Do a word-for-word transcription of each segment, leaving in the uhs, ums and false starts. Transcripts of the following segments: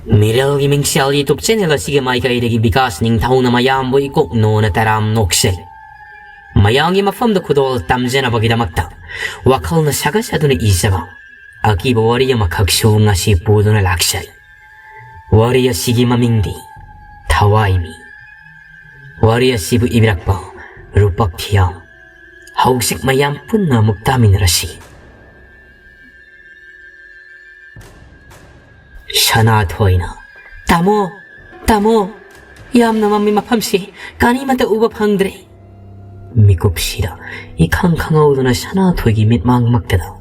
ꯃꯤꯔꯦꯜꯒꯤ ꯃꯤꯡꯁꯦꯜ YouTube channel ꯑꯁꯤꯒꯤ ꯃꯥꯏꯀꯩꯗꯒꯤ ꯕꯤꯀꯥꯁ ꯅꯤꯡꯊꯧꯅ ꯃꯌꯥꯝꯕꯨ ꯏꯀꯣꯛ ꯅꯣꯅ ꯇꯔꯥꯝ ꯅꯣꯛꯆꯩ꯫ ꯃꯌꯥꯝꯒꯤ ꯃꯐꯝꯗ ꯈꯨꯗꯣꯜ ꯇꯝꯖꯅꯕꯒꯤꯗꯃꯛꯇ ꯋꯥꯈꯜꯅ ꯁꯥꯒꯠꯆꯗꯨꯅ ꯏꯖꯕ ꯑꯀꯤꯕ ꯋꯥꯔꯤ ꯑꯃꯈꯛꯁꯨ ꯉꯁꯤ ꯄꯨꯗꯨꯅ ꯂꯥꯛꯆꯩ꯫ ꯋꯥꯔꯤ ꯑꯁꯤꯒꯤ ꯃꯃꯤꯡꯗꯤ ꯊꯋꯥꯏꯃꯤ꯫ ꯋꯥꯔꯤ ꯑꯁꯤꯕꯨ ꯏꯕꯤꯔꯛꯄ ꯔꯨꯄꯛ ꯊꯤꯌꯥꯝ꯫ ꯍꯧꯖꯤꯛ ꯃꯌꯥꯝ ꯄꯨꯟꯅ ꯑꯃꯨꯛ ꯇꯥꯃꯤꯟꯅꯔꯁꯤ꯫ ꯁꯅꯥꯊꯣꯏꯅ, "ꯇꯥꯃꯣ, ꯇꯥꯃꯣ, ꯌꯥꯝꯅ ꯃꯝꯃꯤ ꯃꯐꯝꯁꯤ, ꯀꯔꯤꯃꯠꯇ ꯎꯕ ꯐꯪꯗ꯭ꯔꯦ꯫" ꯃꯤꯀꯨꯞꯁꯤꯗ ꯏꯈꯪ ꯈꯪꯍꯧꯗꯅ ꯁꯅꯥꯊꯣꯏꯒꯤ ꯃꯤꯠꯃꯥꯡꯃꯛꯇꯗ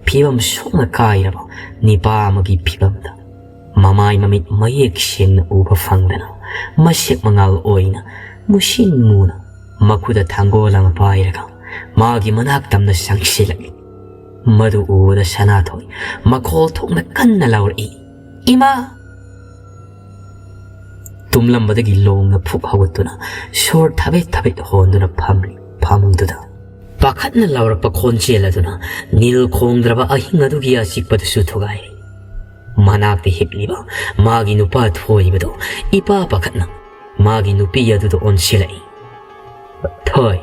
ꯐꯤꯕꯝ ꯁꯣꯛꯅ ꯀꯥꯏꯔꯕ ꯅꯤꯄꯥ ꯑꯃꯒꯤ ꯐꯤꯕꯝꯗ ꯃꯃꯥꯏ ꯃꯃꯤꯠ ꯃꯌꯦꯛ ꯁꯦꯡꯅ ꯎꯕ ꯐꯪꯗꯅ ꯃꯁꯦꯛ ꯃꯉꯥꯜ ꯑꯣꯏꯅ ꯃꯨꯁꯤꯟ ꯃꯨꯅ ꯃꯈꯨꯗ ꯊꯥꯡꯒꯣꯜ ꯑꯃ ꯄꯥꯏꯔꯒ ꯃꯥꯒꯤ ꯃꯅꯥꯛ ꯇꯝꯅ ꯆꯪꯁꯤꯜꯂꯛꯏ꯫ ꯃꯗꯨ ꯎꯕꯗ ꯁꯅꯥꯊꯣꯏ ꯃꯈꯣꯜ ꯊꯣꯛꯅ ꯀꯟꯅ ꯂꯥꯎꯔꯛꯏ, "ꯏꯃꯥ!" ꯇꯨꯝꯂꯝꯕꯗꯒꯤ ꯂꯣꯡꯅ ꯐꯨꯛ ꯍꯧꯒꯠꯇꯨꯅ ꯁꯣꯔ ꯊꯕꯦꯠ ꯊꯕꯦꯠ ꯍꯣꯟꯗꯨꯅ ꯐꯝꯂꯤ ꯐꯃꯨꯡꯗꯨꯗ꯫ ꯄꯥꯈꯠꯅ ꯂꯥꯎꯔꯛꯄ ꯈꯣꯟꯖꯦꯜ ꯑꯗꯨꯅ ꯅꯤꯜ ꯈꯣꯡꯗ꯭ꯔꯕ ꯑꯍꯤꯡ ꯑꯗꯨꯒꯤ ꯑꯆꯤꯛꯄꯗꯨꯁꯨ ꯊꯨꯒꯥꯏꯔꯦ꯫ ꯃꯅꯥꯛꯇ ꯍꯤꯞꯂꯤꯕ ꯃꯥꯒꯤ ꯅꯨꯄꯥ ꯊꯣꯏꯕꯗꯨ ꯏꯄꯥ ꯄꯥꯈꯠꯅ ꯃꯥꯒꯤ ꯅꯨꯄꯤ ꯑꯗꯨꯗ ꯑꯣꯟꯁꯤꯜꯂꯛꯏ꯫ "ꯊꯣꯏ,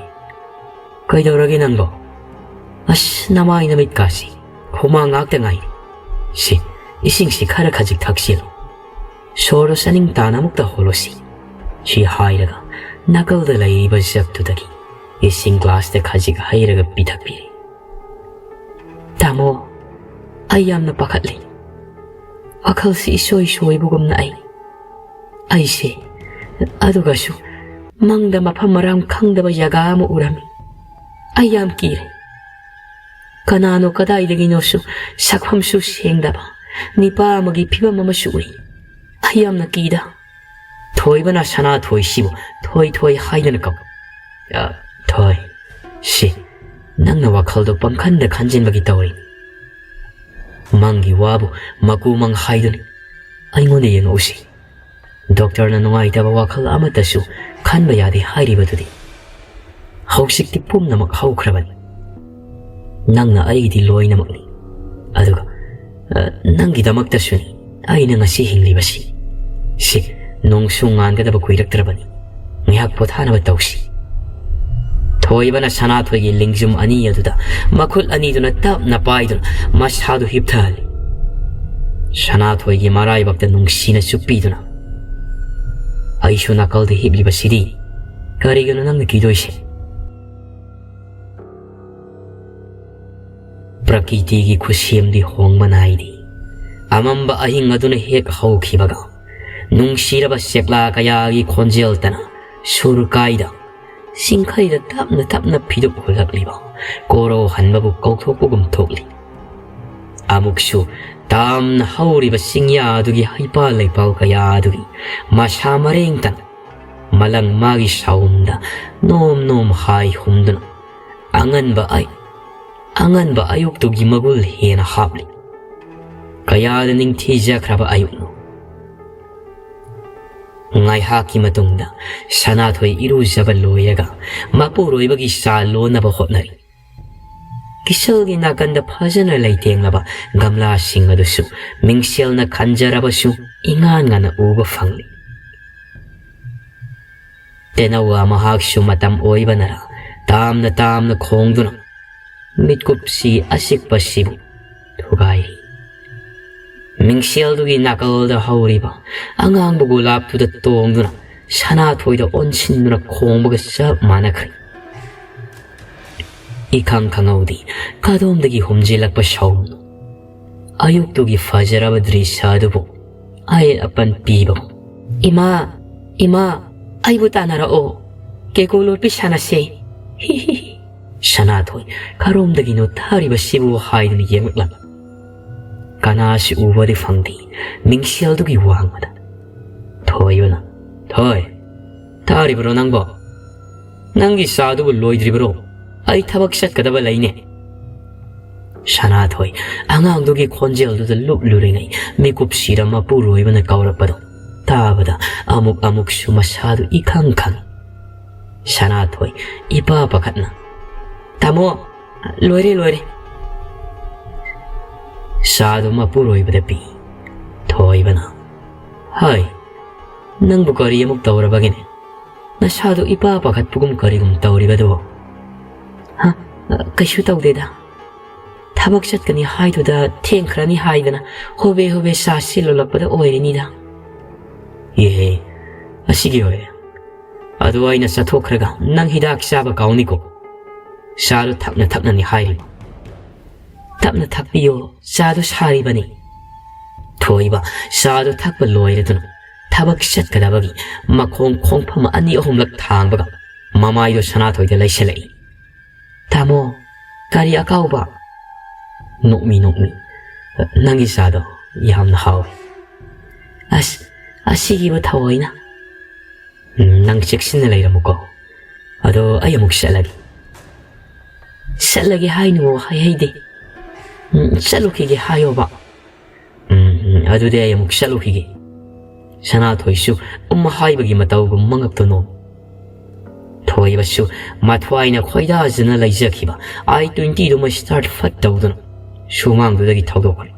ꯀꯩꯗꯧꯔꯒꯦ ꯅꯪꯕꯣ? ꯑꯁ, ꯅꯃꯥꯏ ꯅꯃꯤꯠꯀꯥꯁꯤ ꯍꯨꯃꯥꯡ ꯉꯥꯛꯇ ꯉꯥꯏꯔꯤ꯫ ꯁꯤ, ꯏꯁꯤꯡꯁꯤ ꯈꯔ ꯈꯖꯤꯛ ꯊꯛꯆꯤꯜꯂꯨ꯫ ꯁꯣꯔꯗꯣ ꯆꯥꯅꯤꯡ ꯇꯥꯅ ꯑꯃꯨꯛꯇ ꯍꯣꯜꯂꯨꯁꯤ꯫" ꯁꯤ ꯍꯥꯏꯔꯒ ꯅꯥꯀꯜꯗ ꯂꯩꯔꯤꯕ ꯖꯛꯇꯨꯗꯒꯤ ꯏꯁꯤꯡ ꯒ꯭ꯂꯥꯁꯇ ꯈꯖꯤꯛ ꯍꯩꯔꯒ ꯄꯤꯊꯛꯄꯤꯔꯦ꯫ "ꯇꯥꯃꯣ, ꯑꯩ ꯌꯥꯝꯅ ꯄꯥꯈꯠꯂꯤ꯫ ꯋꯥꯈꯜꯁꯤ ꯏꯁꯣꯏ ꯁꯣꯏꯕꯒꯨꯝꯅ ꯑꯩ, ꯑꯩꯁꯦ, ꯑꯗꯨꯒꯁꯨ ꯃꯪꯗ ꯃꯐꯝ ꯃꯔꯥꯡ ꯈꯪꯗꯕ ꯖꯒꯥ ꯑꯃ ꯎꯔꯝꯃꯤ꯫ ꯑꯩ ꯌꯥꯝ ꯀꯤꯔꯦ꯫ ꯀꯅꯥꯅꯣ ꯀꯗꯥꯏꯗꯒꯤꯅꯣꯁꯨ ꯁꯛꯐꯝꯁꯨ ꯁꯦꯡꯗꯕ ꯅꯤꯄꯥ ꯑꯃꯒꯤ ꯐꯤꯕꯝ ꯑꯃꯁꯨ ꯎꯏ꯫ ꯑꯩ ꯌꯥꯝꯅ ꯀꯤꯗ꯫" ꯊꯣꯏꯕꯅ ꯁꯅꯥꯊꯣꯏꯁꯤꯕꯨ ꯊꯣꯏ ꯊꯣꯏ ꯍꯥꯏꯗꯅ ꯀꯧ꯫ "ꯑ, ꯊꯣꯏ, ꯁꯤ, ꯅꯪꯅ ꯋꯥꯈꯜꯗꯣ ꯄꯪꯈꯟꯗ ꯈꯟꯖꯤꯟꯕꯒꯤ ꯇꯧꯔꯤꯅꯤ꯫ ꯃꯪꯒꯤ ꯋꯥꯕꯨ ꯃꯀꯨ ꯃꯪ ꯍꯥꯏꯗꯨꯅꯤ꯫ ꯑꯩꯉꯣꯟꯗ ꯌꯦꯡꯉꯛꯎꯁꯤ꯫ ꯗꯣꯛꯇꯔꯅ ꯅꯨꯡꯉꯥꯏꯇꯕ ꯋꯥꯈꯜ ꯑꯃꯠꯇꯁꯨ ꯈꯟꯕ ꯌꯥꯗꯦ ꯍꯥꯏꯔꯤꯕꯗꯨꯗꯤ꯫ ꯍꯧꯖꯤꯛꯇꯤ ꯄꯨꯝꯅꯃꯛ ꯍꯧꯈ꯭ꯔꯕꯅꯤ꯫ ꯅꯪꯅ ꯑꯩꯒꯤꯗꯤ ꯂꯣꯏꯅꯃꯛꯅꯤ꯫ ꯑꯗꯨꯒ, ꯑ, ꯅꯪꯒꯤꯗꯃꯛꯇꯁꯨꯅꯤ꯫ ꯑꯩꯅ ꯉꯁꯤ ꯍꯤꯡꯂꯤꯕꯁꯤ꯫ ꯁꯤ, ꯅꯣꯡꯁꯨ ꯉꯥꯟꯒꯗꯕ ꯀꯨꯏꯔꯛꯇ꯭ꯔꯕꯅꯤ꯫ ꯉꯥꯏꯍꯥꯛ ꯄꯣꯊꯥꯅꯕ ꯇꯧꯁꯤ꯫ ꯊꯣꯏꯕꯅ ꯁꯅꯥꯊꯣꯏꯒꯤ ꯂꯤꯡꯖꯨꯝ ꯑꯅꯤ ꯑꯗꯨꯗ ꯃꯈꯨꯠ ꯑꯅꯤꯗꯨꯅ ꯇꯞꯅ ꯄꯥꯏꯗꯨꯅ ꯃꯁꯥꯗꯨ ꯍꯤꯞꯊꯍꯜꯂꯤ꯫ ꯁꯅꯥꯊꯣꯏꯒꯤ ꯃꯔꯥꯏꯕꯛꯇ ꯅꯨꯡꯁꯤꯅ ꯆꯨꯞꯄꯤꯗꯨꯅ, "ꯑꯩꯁꯨ ꯅꯥꯀꯜꯗ ꯍꯤꯞꯂꯤꯕꯁꯤꯗꯤ ꯀꯔꯤꯒꯤꯅꯣ ꯅꯪꯅ ꯀꯤꯗꯣꯏꯁꯦ?" ꯄ꯭ꯔꯀꯤꯇꯤꯒꯤ ꯈꯨꯠꯁꯦꯝꯗꯤ ꯍꯣꯡꯕ ꯅꯥꯏꯗꯦ꯫ ꯑꯃꯝꯕ ꯑꯍꯤꯡ ꯑꯗꯨꯅ ꯍꯦꯛ ꯍꯧꯈꯤꯕꯒ, ꯅꯨꯡꯁꯤꯔꯕ ꯆꯦꯛꯂꯥ ꯀꯌꯥꯒꯤ ꯈꯣꯟꯖꯦꯜꯇꯅ ꯁꯨꯔ ꯀꯥꯏꯗ, ꯆꯤꯡꯈꯩꯗ ꯇꯞꯅ ꯇꯞꯅ ꯐꯤꯗꯨꯞ ꯍꯨꯜꯂꯛꯂꯤꯕ ꯀꯣꯔꯧꯍꯟꯕꯕꯨ ꯀꯧꯊꯣꯛꯄꯒꯨꯝ ꯊꯣꯛꯂꯤ꯫ ꯑꯃꯨꯛꯁꯨ ꯇꯥꯝꯅ ꯍꯧꯔꯤꯕ ꯆꯤꯡꯌꯥꯗꯨꯒꯤ ꯍꯩꯄꯥꯜ ꯂꯩꯄꯥꯜ ꯀꯌꯥꯗꯨꯒꯤ ꯃꯁꯥ ꯃꯔꯦꯡꯇꯅ ꯃꯂꯪ ꯃꯥꯒꯤ ꯁꯥꯎꯝꯗ ꯅꯣꯝ ꯅꯣꯝ ꯍꯥꯏ ꯍꯨꯝꯗꯨꯅ ꯑꯉꯟꯕ ꯑꯩ-, ꯑꯉꯟꯕ ꯑꯌꯨꯛꯇꯨꯒꯤ ꯃꯒꯨꯜ ꯍꯦꯟꯅ ꯍꯥꯞꯂꯤ꯫ ꯀꯌꯥꯗ ꯅꯤꯡꯊꯤꯖꯈ꯭ꯔꯕ ꯑꯌꯨꯛꯅꯣ! ꯉꯥꯏꯍꯥꯛꯀꯤ ꯃꯇꯨꯡꯗ ꯁꯅꯥꯊꯣꯏ ꯏꯔꯨꯖꯕ ꯂꯣꯏꯔꯒ ꯃꯄꯨꯔꯣꯏꯕꯒꯤ ꯆꯥ ꯂꯣꯟꯅꯕ ꯍꯣꯠꯅꯔꯤ꯫ ꯀꯤꯁꯜꯒꯤ ꯅꯥꯀꯟꯗ ꯐꯖꯅ ꯂꯩꯇꯦꯡꯂꯕ ꯒꯝꯂꯥꯁꯤꯡ ꯑꯗꯨꯁꯨ ꯃꯤꯡꯁꯦꯜꯅ ꯈꯟꯖꯔꯕꯁꯨ ꯏꯉꯥꯟ ꯉꯥꯟꯅ ꯎꯕ ꯐꯪꯂꯤ꯫ ꯇꯦꯅꯧꯋꯥ ꯃꯍꯥꯛꯁꯨ ꯃꯇꯝ ꯑꯣꯏꯕꯅꯔ ꯇꯥꯝꯅ ꯇꯥꯝꯅ ꯈꯣꯡꯗꯨꯅ ꯃꯤꯠꯀꯨꯞꯁꯤ ꯑꯆꯤꯛꯄꯁꯤꯕꯨ ꯊꯨꯒꯥꯏꯔꯤ꯫ ꯃꯤꯡꯁꯦꯜꯗꯨꯒꯤ ꯅꯥꯀꯜꯗ ꯍꯧꯔꯤꯕ ꯑꯉꯥꯡꯕ ꯒꯣꯂꯥꯞꯇꯨꯗ ꯇꯣꯡꯗꯨꯅ ꯁꯅꯥꯊꯣꯏꯗ ꯑꯣꯟꯁꯤꯟꯗꯨꯅ ꯈꯣꯡꯕꯒ ꯆꯞ ꯃꯥꯟꯅꯈ꯭ꯔꯦ꯫ ꯏꯈꯪ ꯈꯪꯍꯧꯗꯦ ꯀꯗꯣꯝꯗꯒꯤ ꯍꯨꯝꯖꯤꯜꯂꯛꯄ ꯁꯥꯎꯝꯅꯣ꯫ ꯑꯌꯨꯛꯇꯨꯒꯤ ꯐꯖꯔꯕ ꯗ꯭ꯔꯤꯁ꯭ꯌ ꯑꯗꯨꯕꯨ ꯑꯌꯦꯠ ꯑꯄꯟ ꯄꯤꯕ꯫ "ꯏꯃꯥ, ꯏꯃꯥ, ꯑꯩꯕꯨ ꯇꯥꯟꯅꯔꯛꯑꯣ꯫ ꯀꯦꯀꯨ ꯂꯣꯠꯄꯤ ꯁꯥꯟꯅꯁꯦ꯫ ꯍꯤ ꯍꯤ ꯍꯤ꯫" ꯁꯅꯥꯊꯣꯏ ꯀꯔꯣꯝꯗꯒꯤꯅꯣ ꯇꯥꯔꯤꯕꯁꯤꯕꯨ ꯍꯥꯏꯗꯨꯅ ꯌꯦꯡꯂꯛꯂꯝꯃꯤ꯫ ꯀꯅꯥꯁꯨ ꯎꯕꯗꯤ ꯐꯪꯗꯦ꯫ ꯃꯤꯡꯁꯦꯜꯗꯨꯒꯤ ꯋꯥꯡꯃꯗ ꯊꯣꯏꯕꯅ, "ꯊꯣꯏ, ꯇꯥꯔꯤꯕ꯭ꯔꯣ ꯅꯪꯕꯣ? ꯅꯪꯒꯤ ꯆꯥꯗꯨꯕꯨ ꯂꯣꯏꯗ꯭ꯔꯤꯕ꯭ꯔꯣ? ꯑꯩ ꯊꯕꯛ ꯆꯠꯀꯗꯕ ꯂꯩꯅꯦ꯫" ꯁꯅꯥꯊꯣꯏ ꯑꯉꯥꯡꯗꯨꯒꯤ ꯈꯣꯟꯖꯦꯜꯗꯨꯗ ꯂꯨꯞꯂꯨꯔꯤꯉꯩ ꯃꯤꯀꯨꯞꯁꯤꯗ ꯃꯄꯨꯔꯣꯏꯕꯅ ꯀꯧꯔꯛꯄꯗꯣ ꯇꯥꯕꯗ ꯑꯃꯨꯛ ꯑꯃꯨꯛꯁꯨ ꯃꯁꯥꯗꯨ ꯏꯈꯪ ꯈꯪꯏ꯫ ꯁꯅꯥꯊꯣꯏ ꯏꯄꯥ ꯄꯥꯈꯠꯅ, "ꯇꯥꯃꯣ, ꯂꯣꯏꯔꯦ, ꯂꯣꯏꯔꯦ꯫" ꯆꯥꯗꯨ ꯃꯄꯨꯔꯣꯏꯕꯗ ꯄꯤ꯫ ꯊꯣꯏꯕꯅ, "ꯍꯥꯏ, ꯅꯪꯕꯨ ꯀꯔꯤ ꯑꯃꯨꯛ ꯇꯧꯔꯕꯒꯦꯅꯦ? ꯅꯁꯥꯗꯨ ꯏꯄꯥ ꯄꯥꯈꯠꯄꯒꯨꯝ ꯀꯔꯤꯒꯨꯝ ꯇꯧꯔꯤꯕꯗꯨꯕꯨ?" "ꯍ? ꯀꯩꯁꯨ ꯇꯧꯗꯦꯗ꯫ ꯊꯕꯛ ꯆꯠꯀꯅꯤ ꯍꯥꯏꯗꯨꯗ ꯊꯦꯡꯈ꯭ꯔꯅꯤ ꯍꯥꯏꯗꯅ ꯍꯣꯕꯦ ꯍꯣꯕꯦ ꯆꯥ ꯁꯤꯜꯂꯨꯂꯛꯄꯗ ꯑꯣꯏꯔꯤꯅꯤꯗ꯫" "ꯑꯦꯍꯦ, ꯑꯁꯤꯒꯤ ꯑꯣꯏꯔꯦ꯫ ꯑꯗꯣ ꯑꯩꯅ ꯆꯠꯊꯣꯛꯈ꯭ꯔꯒ ꯅꯪ ꯍꯤꯗꯥꯛ ꯆꯥꯕ ꯀꯥꯎꯅꯤꯀꯣ꯫ ꯆꯥꯗꯣ ꯊꯛꯅ ꯊꯛꯅꯅꯤ ꯍꯥꯏꯔꯤꯕ꯫" "ꯇꯞꯅ ꯊꯛꯄꯤꯌꯣ, ꯆꯥꯗꯣ ꯁꯥꯔꯤꯕꯅꯤ꯫" ꯊꯣꯏꯕ ꯆꯥꯗꯣ ꯊꯛꯄ ꯂꯣꯏꯔꯗꯨꯅ ꯊꯕꯛ ꯆꯠꯀꯗꯕꯒꯤ ꯃꯈꯣꯡ ꯈꯣꯡꯐꯝ ꯑꯅꯤ ꯑꯍꯨꯝꯂꯛ ꯊꯥꯡꯕꯒ ꯃꯃꯥꯏꯗꯣ ꯁꯅꯥꯊꯣꯏꯗ ꯂꯩꯁꯜꯂꯛꯏ꯫ "ꯇꯥꯃꯣ, ꯀꯔꯤ ꯑꯀꯥꯎꯕ?" ꯅꯣꯛꯃꯤ ꯅꯣꯛꯃꯤ, "ꯅꯪꯒꯤ ꯆꯥꯗꯣ ꯌꯥꯝꯅ ꯍꯥꯎꯏ꯫" "ꯑꯁ, ꯑꯁꯤꯒꯤꯕꯨ ꯊꯑꯣꯏꯅ꯫" "ꯎꯝ, ꯅꯪ ꯆꯦꯛꯁꯤꯟꯅ ꯂꯩꯔꯝꯃꯨꯀꯣ꯫ ꯑꯗꯣ ꯑꯩ ꯑꯃꯨꯛ ꯆꯠꯂꯒꯦ꯫" "ꯆꯠꯂꯒꯦ ꯍꯥꯏꯅꯨ, ꯍꯥꯏꯍꯩꯗꯦ꯫ ꯎꯝ, ꯆꯠꯂꯨꯈꯤꯒꯦ ꯍꯥꯏꯌꯣꯕ꯫" "ꯎꯝ, ꯎꯝ, ꯑꯗꯨꯗꯤ ꯑꯩ ꯑꯃꯨꯛ ꯆꯠꯂꯨꯈꯤꯒꯦ꯫" ꯁꯅꯥꯊꯣꯏꯁꯨ ꯎꯝ ꯍꯥꯏꯕꯒꯤ ꯃꯇꯧꯒꯨꯝ ꯃꯉꯛꯇꯣ ꯅꯣꯝ꯫ ꯊꯣꯏꯕꯁꯨ ꯃꯊ꯭ꯋꯥꯏꯅ ꯈꯣꯏꯗꯥꯖꯅ ꯂꯩꯖꯈꯤꯕ ꯑꯥꯏ ꯇ꯭ꯋꯦꯟꯇꯤꯗꯨꯃ ꯁ꯭ꯇꯥꯔꯠ ꯐꯠ ꯇꯧꯗꯨꯅ ꯁꯨꯃꯥꯡꯗꯨꯗꯒꯤ ꯊꯧꯗꯣꯛꯈ꯭ꯔꯦ꯫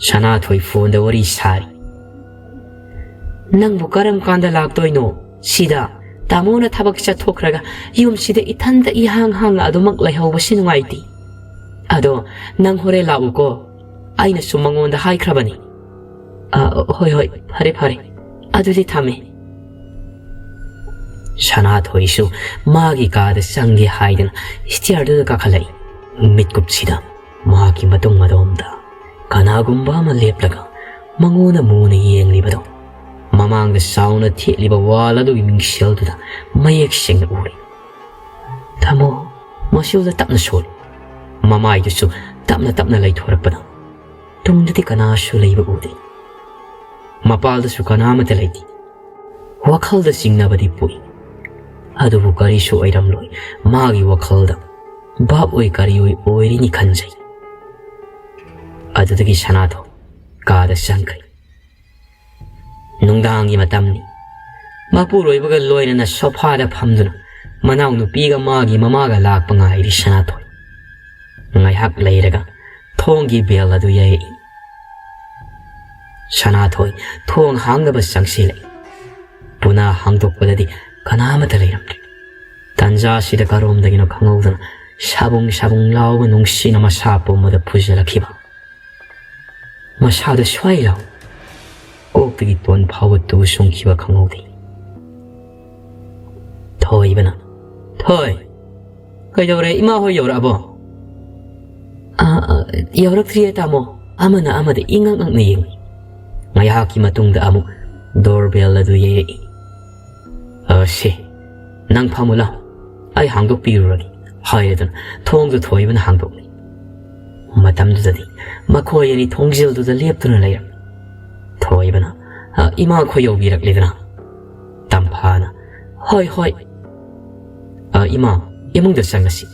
ꯁꯅꯥꯊꯣꯏ ꯐꯣꯟꯗ ꯋꯥꯔꯤ ꯁꯥꯔꯤ꯫ "ꯅꯪꯕꯨ ꯀꯔꯝ ꯀꯥꯟꯗ ꯂꯥꯛꯇꯣꯏꯅꯣ? ꯁꯤꯗ ꯇꯥꯃꯣꯅ ꯊꯕꯛ ꯆꯠꯊꯣꯛꯈ꯭ꯔꯒ ꯌꯨꯝꯁꯤꯗ ꯏꯊꯟꯇ ꯏꯍꯥꯡ ꯍꯥꯡꯅ ꯑꯗꯨꯃꯛ ꯂꯩꯍꯧꯕꯁꯤ ꯅꯨꯡꯉꯥꯏꯇꯦ꯫ ꯑꯗꯣ ꯅꯪ ꯍꯣꯔꯦꯟ ꯂꯥꯛꯎꯀꯣ꯫ ꯑꯩꯅꯁꯨ ꯃꯉꯣꯟꯗ ꯍꯥꯏꯈ꯭ꯔꯕꯅꯤ꯫" "ꯑ, ꯍꯣꯏ, ꯍꯣꯏ, ꯐꯔꯦ, ꯐꯔꯦ꯫ ꯑꯗꯨꯗꯤ ꯊꯝꯃꯦ꯫" ꯁꯅꯥꯊꯣꯏꯁꯨ ꯃꯥꯒꯤ ꯀꯥꯗ ꯆꯪꯒꯦ ꯍꯥꯏꯗꯅ ꯁ꯭ꯇꯤꯌꯔꯗꯨꯗ ꯀꯥꯈꯠꯂꯛꯏ꯫ ꯃꯤꯠꯀꯨꯞꯁꯤꯗ ꯃꯍꯥꯛꯀꯤ ꯃꯇꯨꯡ ꯑꯗꯣꯝꯗ ꯀꯅꯥꯒꯨꯝꯕ ꯑꯃ ꯂꯦꯞꯂꯒ ꯃꯉꯣꯟꯗ ꯃꯨꯅ ꯌꯦꯡꯂꯤꯕꯗꯣ ꯃꯃꯥꯡꯗ ꯆꯥꯎꯅ ꯊꯦꯠꯂꯤꯕ ꯋꯥꯜ ꯑꯗꯨꯒꯤ ꯃꯤꯡꯁꯦꯜꯗꯨꯗ ꯃꯌꯦꯛ ꯁꯦꯡꯅ ꯎꯔꯤ꯫ "ꯊꯝꯃꯣ, ꯃꯁꯤꯗ ꯇꯞꯅ ꯁꯣꯜꯂꯨ꯫" ꯃꯃꯥꯏꯗꯨꯁꯨ ꯇꯞꯅ ꯇꯞꯅ ꯂꯩꯊꯣꯔꯛꯄꯗ ꯇꯨꯡꯗꯗꯤ ꯀꯅꯥꯁꯨ ꯂꯩꯕ ꯎꯗꯦ꯫ ꯃꯄꯥꯜꯗꯁꯨ ꯀꯅꯥ ꯑꯃꯠꯇ ꯂꯩꯇꯦ꯫ ꯋꯥꯈꯜꯗ ꯆꯤꯡꯅꯕꯗꯤ ꯄꯣꯛꯏ꯫ ꯑꯗꯨꯕꯨ ꯀꯔꯤꯁꯨ ꯑꯣꯏꯔꯝꯂꯣꯏ꯫ ꯃꯥꯒꯤ ꯋꯥꯈꯜꯗ ꯚꯥꯞ ꯑꯣꯏ ꯀꯔꯤ ꯑꯣꯏ ꯑꯣꯏꯔꯤꯅꯤ ꯈꯟꯖꯩ꯫ ꯑꯗꯨꯗꯒꯤ ꯁꯅꯥꯊꯣꯏ ꯀꯥꯗ ꯆꯪꯈ꯭ꯔꯦ꯫ ꯅꯨꯡꯗꯥꯡꯒꯤ ꯃꯇꯝꯅꯤ꯫ ꯃꯄꯨꯔꯣꯏꯕꯒ ꯂꯣꯏꯅꯅ ꯁꯣꯐꯥꯗ ꯐꯝꯗꯨꯅ ꯃꯅꯥꯎꯅꯨꯄꯤꯒ ꯃꯥꯒꯤ ꯃꯃꯥꯒ ꯂꯥꯛꯄ ꯉꯥꯏꯔꯤ ꯁꯅꯥꯊꯣꯏ꯫ ꯉꯥꯏꯍꯥꯛ ꯂꯩꯔꯒ ꯊꯣꯡꯒꯤ ꯕꯦꯜ ꯑꯗꯨ ꯌꯩꯔꯛꯏ꯫ ꯁꯅꯥꯊꯣꯏ ꯊꯣꯡ ꯍꯥꯡꯅꯕ ꯆꯪꯁꯤꯜꯂꯛꯏ꯫ ꯄꯨꯅꯥ ꯍꯥꯡꯗꯣꯛꯄꯗꯗꯤ ꯀꯅꯥ ꯑꯃꯠꯇ ꯂꯩꯔꯝꯗ꯭ꯔꯦ꯫ ꯇꯥꯟꯖꯥꯁꯤꯗ ꯀꯔꯣꯝꯗꯒꯤꯅꯣ ꯈꯪꯍꯧꯗꯅ ꯁꯥꯕꯨꯡ ꯁꯥꯕꯨꯡ ꯂꯥꯎꯕ ꯅꯨꯡꯁꯤꯅ ꯃꯁꯥ ꯄꯨꯝꯕꯗ ꯐꯨꯖꯜꯂꯛꯈꯤꯕ꯫ ꯃꯁꯥꯗ ꯁ꯭ꯋꯥꯏ ꯂꯥꯎ ꯀꯣꯛꯇꯒꯤ ꯇꯣꯟ ꯐꯥꯎꯕ ꯇꯨ ꯁꯨꯡꯈꯤꯕ ꯈꯪꯍꯧꯗꯦ꯫ ꯊꯣꯏꯕꯅ, "ꯊꯣꯏ, ꯀꯩꯗꯧꯔꯦ? ꯏꯃꯥ ꯍꯣꯏ ꯌꯧꯔꯛꯑꯕꯣ?" "ꯑ, ꯑ, ꯌꯧꯔꯛꯇ꯭ꯔꯤꯌꯦ, ꯇꯥꯃꯣ꯫ ꯑꯃꯅ ꯑꯃꯗ ꯏꯉꯛ ꯉꯛꯅ ꯌꯦꯡꯏ꯫ ꯉꯥꯏꯍꯥꯛꯀꯤ ꯃꯇꯨꯡꯗ ꯑꯃꯨꯛ doorbell ꯑꯗꯨ ꯌꯩꯔꯛꯏ꯫ "ꯑ, ꯁꯦ, ꯅꯪ ꯐꯝꯃꯨ ꯂꯥꯎ, ꯑꯩ ꯍꯥꯡꯗꯣꯛꯄꯤꯔꯨꯔꯒꯦ" ꯍꯥꯏꯔꯗꯨꯅ ꯊꯣꯡꯗꯨ ꯊꯣꯏꯕꯅ ꯍꯥꯡꯗꯣꯛꯂꯦ꯫ ꯃꯇꯝꯗꯨꯗꯗꯤ ꯃꯈꯣꯏ ꯑꯅꯤ ꯊꯣꯡꯖꯤꯜꯗꯨꯗ ꯂꯦꯞꯇꯨꯅ ꯂꯩꯔꯝꯃꯤ꯫ ꯊꯣꯏꯕꯅ, "ꯑ, ꯏꯃꯥ ꯈꯣꯏ ꯌꯧꯕꯤꯔꯛꯂꯦꯗꯅ?" ꯇꯝꯐꯥꯅ, "ꯍꯣꯏ, ꯍꯣꯏ꯫ ꯑ, ꯏꯃꯥ, ꯏꯃꯨꯡꯗ ꯆꯪꯉꯁꯤ꯫"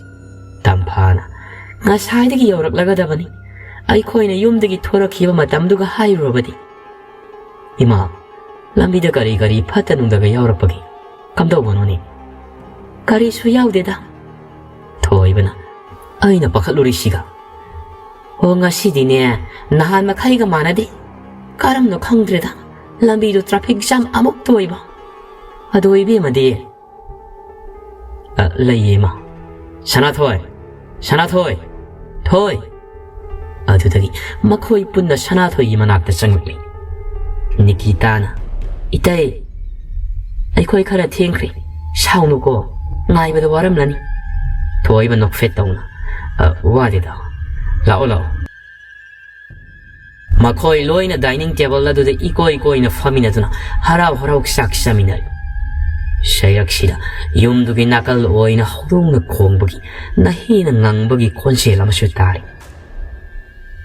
ꯇꯝꯐꯥꯅ, "ꯉꯁꯥꯏꯗꯒꯤ ꯌꯧꯔꯛꯂꯒꯗꯕꯅꯤ꯫ ꯑꯩꯈꯣꯏꯅ ꯌꯨꯝꯗꯒꯤ ꯊꯣꯔꯛꯈꯤꯕ ꯃꯇꯝꯗꯨꯒ ꯍꯥꯏꯔꯨꯔꯕꯗꯤ꯫" "ꯏꯃꯥ, ꯂꯝꯕꯤꯗ ꯀꯔꯤ ꯀꯔꯤ ꯐꯠꯇ ꯅꯨꯡꯗꯒ ꯌꯥꯎꯔꯛꯄꯒꯦ? ꯀꯝꯗꯧꯕꯅꯣꯅꯦ?" "ꯀꯔꯤꯁꯨ ꯌꯥꯎꯗꯦꯗ꯫" ꯊꯣꯏꯕꯅ, "ꯑꯩꯅ ꯄꯥꯈꯠꯂꯨꯔꯤꯁꯤꯒ꯫" "ꯑꯣ, ꯉꯁꯤꯗꯤꯅꯦ, ꯅꯍꯥꯟ ꯃꯈꯩꯒ ꯃꯥꯟꯅꯗꯦ꯫ ꯀꯔꯝꯅꯣ ꯈꯪꯗ꯭ꯔꯦꯗ, ꯂꯝꯕꯤꯗꯣ traffic jam ꯑꯃꯨꯛꯇ ꯑꯣꯏꯕ꯫ ꯑꯗꯣ ꯏꯕꯦꯝꯃꯗꯤ?" "ꯑ, ꯂꯩꯌꯦ, ꯏꯃꯥ꯫ ꯁꯅꯥꯊꯣꯏ! ꯁꯅꯥꯊꯣꯏ! ꯊꯣꯏ!" ꯑꯗꯨꯗꯒꯤ ꯃꯈꯣꯏ ꯄꯨꯟꯅ ꯁꯅꯥꯊꯣꯏꯒꯤ ꯃꯅꯥꯛꯇ ꯆꯪꯂꯛꯂꯤ꯫ ꯅꯤꯀꯤꯇꯥꯅ, "ꯏꯇꯩ, ꯑꯩꯈꯣꯏ ꯈꯔ ꯊꯦꯡꯈ꯭ꯔꯦ꯫ ꯁꯥꯎꯅꯨꯀꯣ, ꯉꯥꯏꯕꯗ ꯋꯥꯔꯝꯂꯅꯤ꯫" ꯊꯣꯏꯕ ꯅꯣꯛꯐꯦꯠ ꯇꯧꯅ, "ꯑ, ꯋꯥꯗꯦꯗ꯫ ꯂꯥꯛꯑꯣ, ꯂꯥꯛꯑꯣ꯫" ꯃꯈꯣꯏ ꯂꯣꯏꯅ dining table ꯑꯗꯨꯗ ꯏꯀꯣꯏ ꯀꯣꯏꯅ ꯐꯝꯃꯤꯟꯅꯗꯨꯅ ꯍꯔꯥꯎ ꯍꯔꯥꯎ ꯆꯥꯛ ꯆꯥꯃꯤꯟꯅꯔꯤ꯫ ꯁꯩꯔꯛꯁꯤꯗ ꯌꯨꯝꯗꯨꯒꯤ ꯅꯥꯀꯜ ꯑꯣꯏꯅ ꯍꯧꯗꯣꯡꯅ ꯈꯣꯡꯕꯒꯤ, ꯅꯥꯍꯦꯅ ꯉꯪꯕꯒꯤ ꯈꯣꯟꯖꯦꯜ ꯑꯃꯁꯨ ꯇꯥꯔꯤ꯫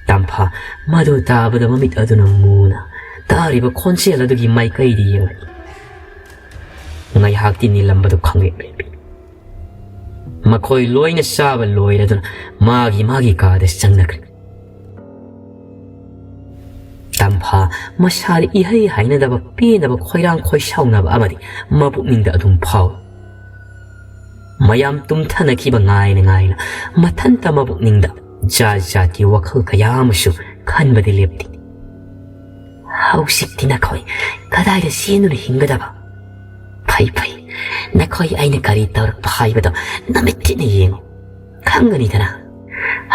ꯇꯝꯐꯥ ꯃꯗꯨ ꯇꯥꯕꯗ ꯃꯃꯤꯠ ꯑꯗꯨꯅ ꯃꯨꯅ ꯇꯥꯔꯤꯕ ꯈꯣꯟꯖꯦꯜ ꯑꯗꯨꯒꯤ ꯃꯥꯏꯀꯩꯗ ꯌꯦꯡꯂꯛꯏ꯫ ꯉꯥꯏꯍꯥꯛꯇꯤ ꯅꯤꯜꯂꯝꯕꯗꯨ ꯈꯪꯂꯦꯞ ꯂꯦꯞꯄꯤ꯫ ꯃꯈꯣꯏ ꯂꯣꯏꯅ ꯆꯥꯕ ꯂꯣꯏꯔꯗꯨꯅ ꯃꯥꯒꯤ ꯃꯥꯒꯤ ꯀꯥꯗ ꯆꯪꯅꯈ꯭ꯔꯦ꯫ ꯇꯝꯐꯥ ꯃꯁꯥꯗ ꯏꯍꯩ ꯍꯩꯅꯗꯕ, ꯄꯦꯟꯗꯕ, ꯈꯣꯏꯔꯥꯡ ꯈꯣꯏꯁꯥꯎꯅꯕ ꯑꯃꯗꯤ ꯃꯄꯨꯛꯅꯤꯡꯗ ꯑꯗꯨꯝ ꯐꯥꯎꯏ꯫ ꯃꯌꯥꯝ ꯇꯨꯝꯊꯅꯈꯤꯕ ꯉꯥꯏꯅ ꯉꯥꯏꯅ ꯃꯊꯟꯇ ꯃꯄꯨꯛꯅꯤꯡꯗ ꯖꯥꯠ ꯖꯥꯠꯀꯤ ꯋꯥꯈꯜ ꯀꯌꯥ ꯑꯃꯁꯨ ꯈꯟꯕꯗꯤ ꯂꯦꯞꯇꯦ꯫ "ꯍꯧꯖꯤꯛꯇꯤ ꯅꯈꯣꯏ ꯀꯗꯥꯏꯗ ꯆꯦꯟꯗꯨꯅ ꯍꯤꯡꯒꯗꯕ? ꯐꯩ, ꯐꯩ, ꯅꯈꯣꯏ ꯑꯩꯅ ꯀꯔꯤ ꯇꯧꯔꯛꯄ ꯍꯥꯏꯕꯗꯣ ꯅꯃꯤꯠ ꯊꯤꯠꯅ ꯌꯦꯡꯉꯨ, ꯈꯪꯒꯅꯤꯗꯅ꯫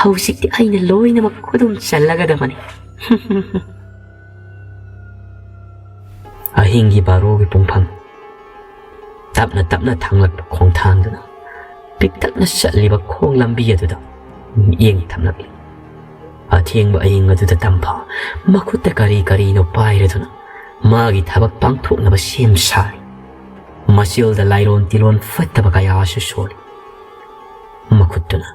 ꯍꯧꯖꯤꯛꯇꯤ ꯑꯩꯅ ꯂꯣꯏꯅꯃꯛ ꯈꯨꯗꯨꯝ ꯆꯜꯂꯒꯗꯕꯅꯤ꯫" ꯑꯍꯤꯡꯒꯤ ꯕꯥꯔꯣꯒꯤ ꯄꯨꯡꯐꯝ꯫ ꯇꯞꯅ ꯇꯞꯅ ꯊꯥꯡꯂꯛꯄ ꯈꯣꯡꯊꯥꯡꯗꯨꯅ ꯄꯤꯛꯇꯛꯅ ꯆꯠꯂꯤꯕ ꯈꯣꯡ ꯂꯝꯕꯤ ꯑꯗꯨꯗ ꯃꯤꯠꯌꯦꯡ ꯊꯝꯂꯛꯂꯤ꯫ ꯑꯊꯦꯡꯕ ꯑꯍꯤꯡ ꯑꯗꯨꯗ ꯇꯝꯐꯥ ꯃꯈꯨꯠꯇ ꯀꯔꯤ ꯀꯔꯤꯅꯣ ꯄꯥꯏꯔꯗꯨꯅ ꯃꯥꯒꯤ ꯊꯕꯛ ꯄꯥꯡꯊꯣꯛꯅꯕ ꯁꯦꯝ ꯁꯥꯔꯤ꯫ ꯃꯆꯤꯜꯗ ꯂꯥꯏꯔꯣꯟ ꯇꯤꯂꯣꯟ ꯐꯠꯇꯕ ꯀꯌꯥꯁꯨ ꯁꯣꯜꯂꯤ꯫ ꯃꯈꯨꯠꯇꯨꯅ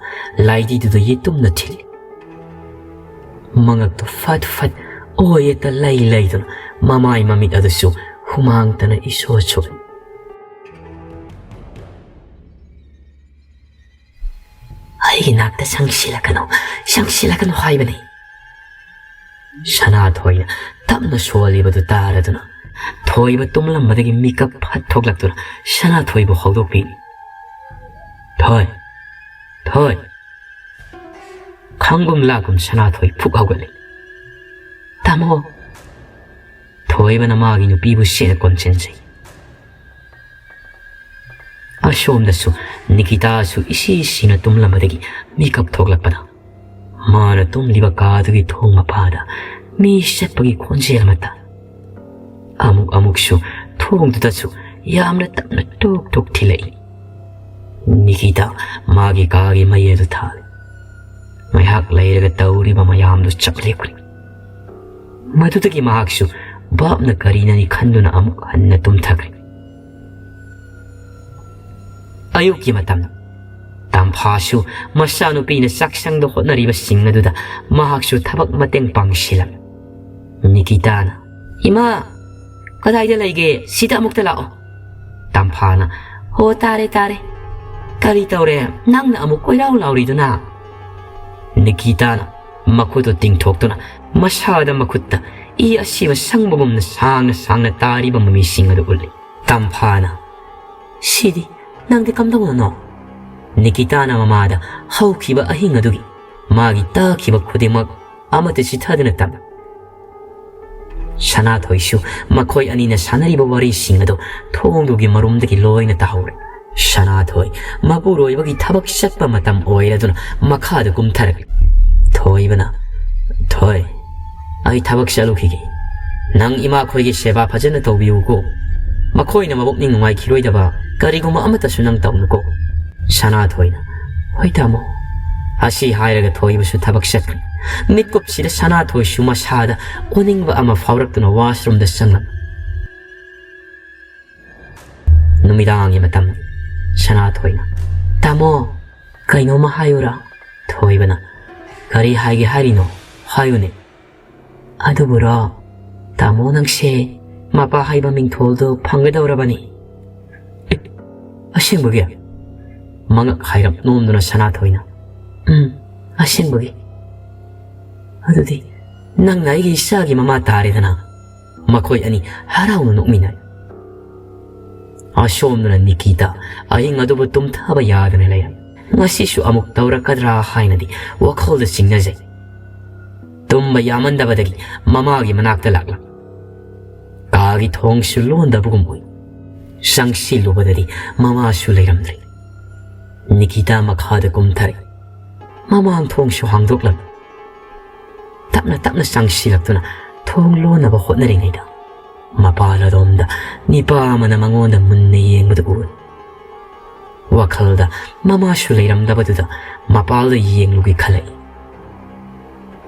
ꯂꯥꯏꯙꯤꯗꯨꯗ ꯌꯦꯇꯨꯝꯅ ꯊꯤꯜꯂꯤ꯫ ꯃꯉꯛꯇꯨ ꯐꯠ ꯐꯠ ꯑꯣꯏꯌꯦꯠꯇ ꯂꯩ ꯂꯩꯗꯨꯅ ꯃꯃꯥꯏ ꯃꯃꯤꯠ ꯑꯗꯨꯁꯨ ꯍꯨꯃꯥꯡꯇꯅ ꯏꯁꯣ ꯁꯣꯛꯏ꯫ "ꯑꯩꯒꯤ ꯅꯥꯛꯇ ꯆꯪꯁꯤꯜꯂꯛꯀꯅꯨ, ꯆꯪꯁꯤꯜꯂꯛꯀꯅꯨ ꯍꯥꯏꯕꯅꯤ꯫" ꯁꯅꯥꯊꯣꯏꯅ ꯇꯞꯅ ꯁꯣꯜꯂꯤꯕꯗꯨ ꯇꯥꯔꯗꯨꯅ ꯊꯣꯏꯕ ꯇꯨꯝꯂꯝꯕꯗꯒꯤ ꯃꯤꯀꯞ ꯐꯠ ꯊꯣꯛꯂꯛꯇꯨꯅ ꯁꯅꯥꯊꯣꯏꯕꯨ ꯍꯧꯗꯣꯛꯄꯤ꯫ "ꯊꯣꯏ, ꯊꯣꯏ!" ꯈꯪꯒꯨꯝ ꯂꯥꯛꯀꯨꯝ ꯁꯅꯥꯊꯣꯏ ꯐꯨꯛ ꯍꯧꯒꯠꯂꯤ꯫ "ꯇꯥꯃꯣ!" ꯊꯣꯏꯕꯅ ꯃꯥꯒꯤ ꯅꯨꯄꯤꯕꯨ ꯁꯦꯡꯅ ꯀꯣꯟꯁꯤꯟꯖꯩ꯫ ꯑꯁꯣꯝꯗꯁꯨ ꯅꯤꯀꯤꯇꯥꯁꯨ ꯏꯁꯤ ꯁꯤꯅ ꯇꯨꯝꯂꯝꯕꯗꯒꯤ ꯃꯤꯀꯞ ꯊꯣꯛꯂꯛꯄꯗ ꯃꯥꯅ ꯇꯨꯝꯂꯤꯕ ꯀꯥꯗꯨꯒꯤ ꯊꯣꯡ ꯃꯄꯥꯗ ꯃꯤ ꯆꯠꯄꯒꯤ ꯈꯣꯟꯖꯦꯜ ꯑꯃ ꯇꯥꯏ꯫ ꯑꯃꯨꯛ ꯑꯃꯨꯛꯁꯨ ꯊꯣꯡꯗꯨꯗꯁꯨ ꯌꯥꯝꯅ ꯇꯞꯅ ꯇꯣꯛ ꯇꯣꯛ ꯊꯤꯜꯂꯛꯏ꯫ ꯅꯤꯀꯤꯇꯥ ꯃꯥꯒꯤ ꯀꯥꯒꯤ ꯃꯩ ꯑꯗꯨ ꯊꯥꯜꯂꯤ꯫ ꯉꯥꯏꯍꯥꯛ ꯂꯩꯔꯒ ꯇꯧꯔꯤꯕ ꯃꯌꯥꯝꯗꯨ ꯆꯞ ꯂꯦꯞꯈ꯭ꯔꯦ꯫ ꯃꯗꯨꯗꯒꯤ ꯃꯍꯥꯛꯁꯨ ꯚꯥꯞꯅ ꯀꯔꯤꯅꯅꯤ ꯈꯟꯗꯨꯅ ꯑꯃꯨꯛ ꯍꯟꯅ ꯇꯨꯝꯊꯈ꯭ꯔꯦ꯫ ꯑꯌꯨꯛꯀꯤ ꯃꯇꯝ꯫ ꯇꯝꯐꯥꯁꯨ ꯃꯆꯥꯅꯨꯄꯤꯅ ꯆꯥꯛꯁꯪꯗ ꯍꯣꯠꯅꯔꯤꯕꯁꯤꯡ ꯑꯗꯨꯗ ꯃꯍꯥꯛꯁꯨ ꯊꯕꯛ ꯃꯇꯦꯡ ꯄꯥꯡꯁꯤꯜꯂꯝꯃꯤ꯫ ꯅꯤꯀꯤꯇꯥꯅ, "ꯏꯃꯥ, ꯀꯗꯥꯏꯗ ꯂꯩꯒꯦ? ꯁꯤꯗ ꯑꯃꯨꯛꯇ ꯂꯥꯛꯑꯣ꯫" ꯇꯝꯐꯥꯅ, "ꯍꯣ, ꯇꯥꯔꯦ, ꯇꯥꯔꯦ꯫ ꯀꯔꯤ ꯇꯧꯔꯦ? ꯅꯪꯅ ꯑꯃꯨꯛ ꯀꯣꯏꯂꯥꯎ ꯂꯥꯎꯔꯤꯗꯨꯅ?" ꯅꯤꯀꯤꯇꯥꯅ ꯃꯈꯨꯠꯇꯨ ꯇꯤꯡꯊꯣꯛꯇꯨꯅ ꯃꯁꯥꯗ ꯃꯈꯨꯠꯇ ꯏ ꯑꯁꯤꯕ ꯁꯪꯕꯒꯨꯝꯅ ꯁꯥꯡꯅ ꯁꯥꯡꯅ ꯇꯥꯔꯤꯕ ꯃꯃꯤꯁꯤꯡ ꯑꯗꯨ ꯎꯠꯂꯤ꯫ ꯇꯝꯐꯥꯅ, "ꯁꯤꯗꯤ ꯅꯪꯗꯤ ꯀꯝꯗꯧꯅꯅꯣ?" ꯅꯤꯀꯤꯇꯥꯅ ꯃꯃꯥꯗ ꯍꯧꯈꯤꯕ ꯑꯍꯤꯡ ꯑꯗꯨꯒꯤ ꯃꯥꯒꯤ ꯇꯥꯈꯤꯕ ꯈꯨꯗꯤꯡꯃꯛ ꯑꯃꯠꯇ ꯆꯤꯊꯗꯨꯅ ꯇꯝꯃꯤ꯫ ꯁꯅꯥꯊꯣꯏꯁꯨ ꯃꯈꯣꯏ ꯑꯅꯤꯅ ꯁꯥꯟꯅꯔꯤꯕ ꯋꯥꯔꯤꯁꯤꯡ ꯑꯗꯨ ꯊꯣꯡꯗꯨꯒꯤ ꯃꯔꯨꯝꯗꯒꯤ ꯂꯣꯏꯅ ꯇꯥꯍꯧꯔꯦ꯫ ꯁꯅꯥꯊꯣꯏ ꯃꯄꯨꯔꯣꯏꯕꯒꯤ ꯊꯕꯛ ꯆꯠꯄ ꯃꯇꯝ ꯑꯣꯏꯔꯗꯨꯅ ꯃꯈꯥꯗ ꯀꯨꯝꯊꯔꯛꯂꯤ꯫ ꯊꯣꯏꯕꯅ, "ꯊꯣꯏ, ꯑꯩ ꯊꯕꯛ ꯆꯠꯂꯨꯈꯤꯒꯦ꯫ ꯅꯪ ꯏꯃꯥꯈꯣꯏꯒꯤ ꯁꯦꯕꯥ ꯐꯖꯅ ꯇꯧꯕꯤꯌꯨꯀꯣ꯫ ꯃꯈꯣꯏꯅ ꯃꯕꯨꯛꯅꯤꯡ ꯅꯨꯡꯉꯥꯏꯈꯤꯔꯣꯏꯗꯕ ꯀꯔꯤꯒꯨꯝꯕ ꯑꯃꯠꯇꯁꯨ ꯅꯪ ꯇꯧꯅꯨꯀꯣ꯫" ꯁꯅꯥꯊꯣꯏꯅ, "ꯍꯣꯏ ꯇꯥꯃꯣ꯫" ꯑꯁꯤ ꯍꯥꯏꯔꯒ ꯊꯣꯏꯕꯁꯨ ꯊꯕꯛ ꯆꯠꯈ꯭ꯔꯦ꯫ ꯃꯤꯠꯀꯨꯞꯁꯤꯗ ꯁꯅꯥꯊꯣꯏꯁꯨ ꯃꯁꯥꯗ ꯑꯣꯅꯤꯡꯕ ꯑꯃ ꯐꯥꯎꯔꯛꯇꯨꯅ ꯋꯥꯁꯔꯨꯝꯗ ꯆꯪꯂꯝꯃꯤ꯫ ꯅꯨꯃꯤꯗꯥꯡꯒꯤ ꯃꯇꯝ꯫ ꯁꯅꯥꯊꯣꯏꯅ, "ꯇꯥꯃꯣ, ꯀꯩꯅꯣꯝꯃ ꯍꯥꯏꯌꯨꯔꯥ?" ꯊꯣꯏꯕꯅ, "ꯀꯔꯤ ꯍꯥꯏꯒꯦ ꯍꯥꯏꯔꯤꯅꯣ? ꯍꯥꯏꯌꯨꯅꯦ꯫" "ꯑꯗꯨꯕꯨꯔꯣ, ꯇꯥꯃꯣ ꯅꯪꯁꯦ ꯃꯄꯥ ꯍꯥꯏꯕ ꯃꯤꯡꯊꯣꯜꯗꯨ ꯐꯪꯒꯗꯧꯔꯕꯅꯤ꯫" "ꯑꯦ, ꯑꯁꯦꯡꯕꯒꯤ?" ꯃꯉꯛ ꯍꯥꯏꯔꯞ ꯅꯣꯝꯗꯨꯅ ꯁꯅꯥꯊꯣꯏꯅ, "ꯎꯝ, ꯑꯁꯦꯡꯕꯒꯤ꯫" "ꯑꯗꯨꯗꯤ ꯅꯪꯅ ꯑꯩꯒꯤ ꯏꯆꯥꯒꯤ ꯃꯃꯥ ꯇꯥꯔꯦꯗꯅ꯫" ꯃꯈꯣꯏ ꯑꯅꯤ ꯍꯔꯥꯎꯅ ꯅꯣꯛꯃꯤꯟꯅꯩ꯫ ꯑꯁꯣꯝꯗꯅ ꯅꯤꯀꯤꯇꯥ ꯑꯍꯤꯡ ꯑꯗꯨꯕꯨ ꯇꯨꯝꯊꯕ ꯌꯥꯗꯅ ꯂꯩꯔꯝꯃꯤ꯫ ꯉꯁꯤꯁꯨ ꯑꯃꯨꯛ ꯇꯧꯔꯛꯀꯗ꯭ꯔꯥ ꯍꯥꯏꯅꯗꯤ ꯋꯥꯈꯜꯗ ꯆꯤꯡꯅꯖꯩ꯫ ꯇꯨꯝꯕ ꯌꯥꯃꯟꯗꯕꯗꯒꯤ ꯃꯃꯥꯒꯤ ꯃꯅꯥꯛꯇ ꯂꯥꯛꯂꯝꯃꯤ꯫ ꯀꯥꯒꯤ ꯊꯣꯡꯁꯨ ꯂꯣꯟꯗꯕꯒꯨꯝ ꯑꯣꯏ꯫ ꯆꯪꯁꯤꯜꯂꯨꯕꯗꯗꯤ ꯃꯃꯥꯁꯨ ꯂꯩꯔꯝꯗ꯭ꯔꯦ꯫ ꯅꯤꯀꯤꯇꯥ ꯃꯈꯥꯗ ꯀꯨꯝꯊꯔꯦ꯫ ꯃꯃꯥꯡ ꯊꯣꯡꯁꯨ ꯍꯥꯡꯗꯣꯛꯂꯝꯃꯤ꯫ ꯇꯞꯅ ꯇꯞꯅ ꯆꯪꯁꯤꯜꯂꯛꯇꯨꯅ ꯊꯣꯡ ꯂꯣꯟꯅꯕ ꯍꯣꯠꯅꯔꯤꯉꯩꯗ ꯃꯄꯥꯜ ꯑꯗꯣꯝꯗ ꯅꯤꯄꯥ ꯑꯃꯅ ꯃꯉꯣꯟꯗ ꯃꯨꯟꯅ ꯌꯦꯡꯕꯗꯨ ꯎꯔꯦ꯫ ꯋꯥꯈꯜꯗ ꯃꯃꯥꯁꯨ ꯂꯩꯔꯝꯗꯕꯗꯨꯗ ꯃꯄꯥꯜꯗ ꯌꯦꯡꯂꯨꯒꯦ ꯈꯜꯂꯛꯏ꯫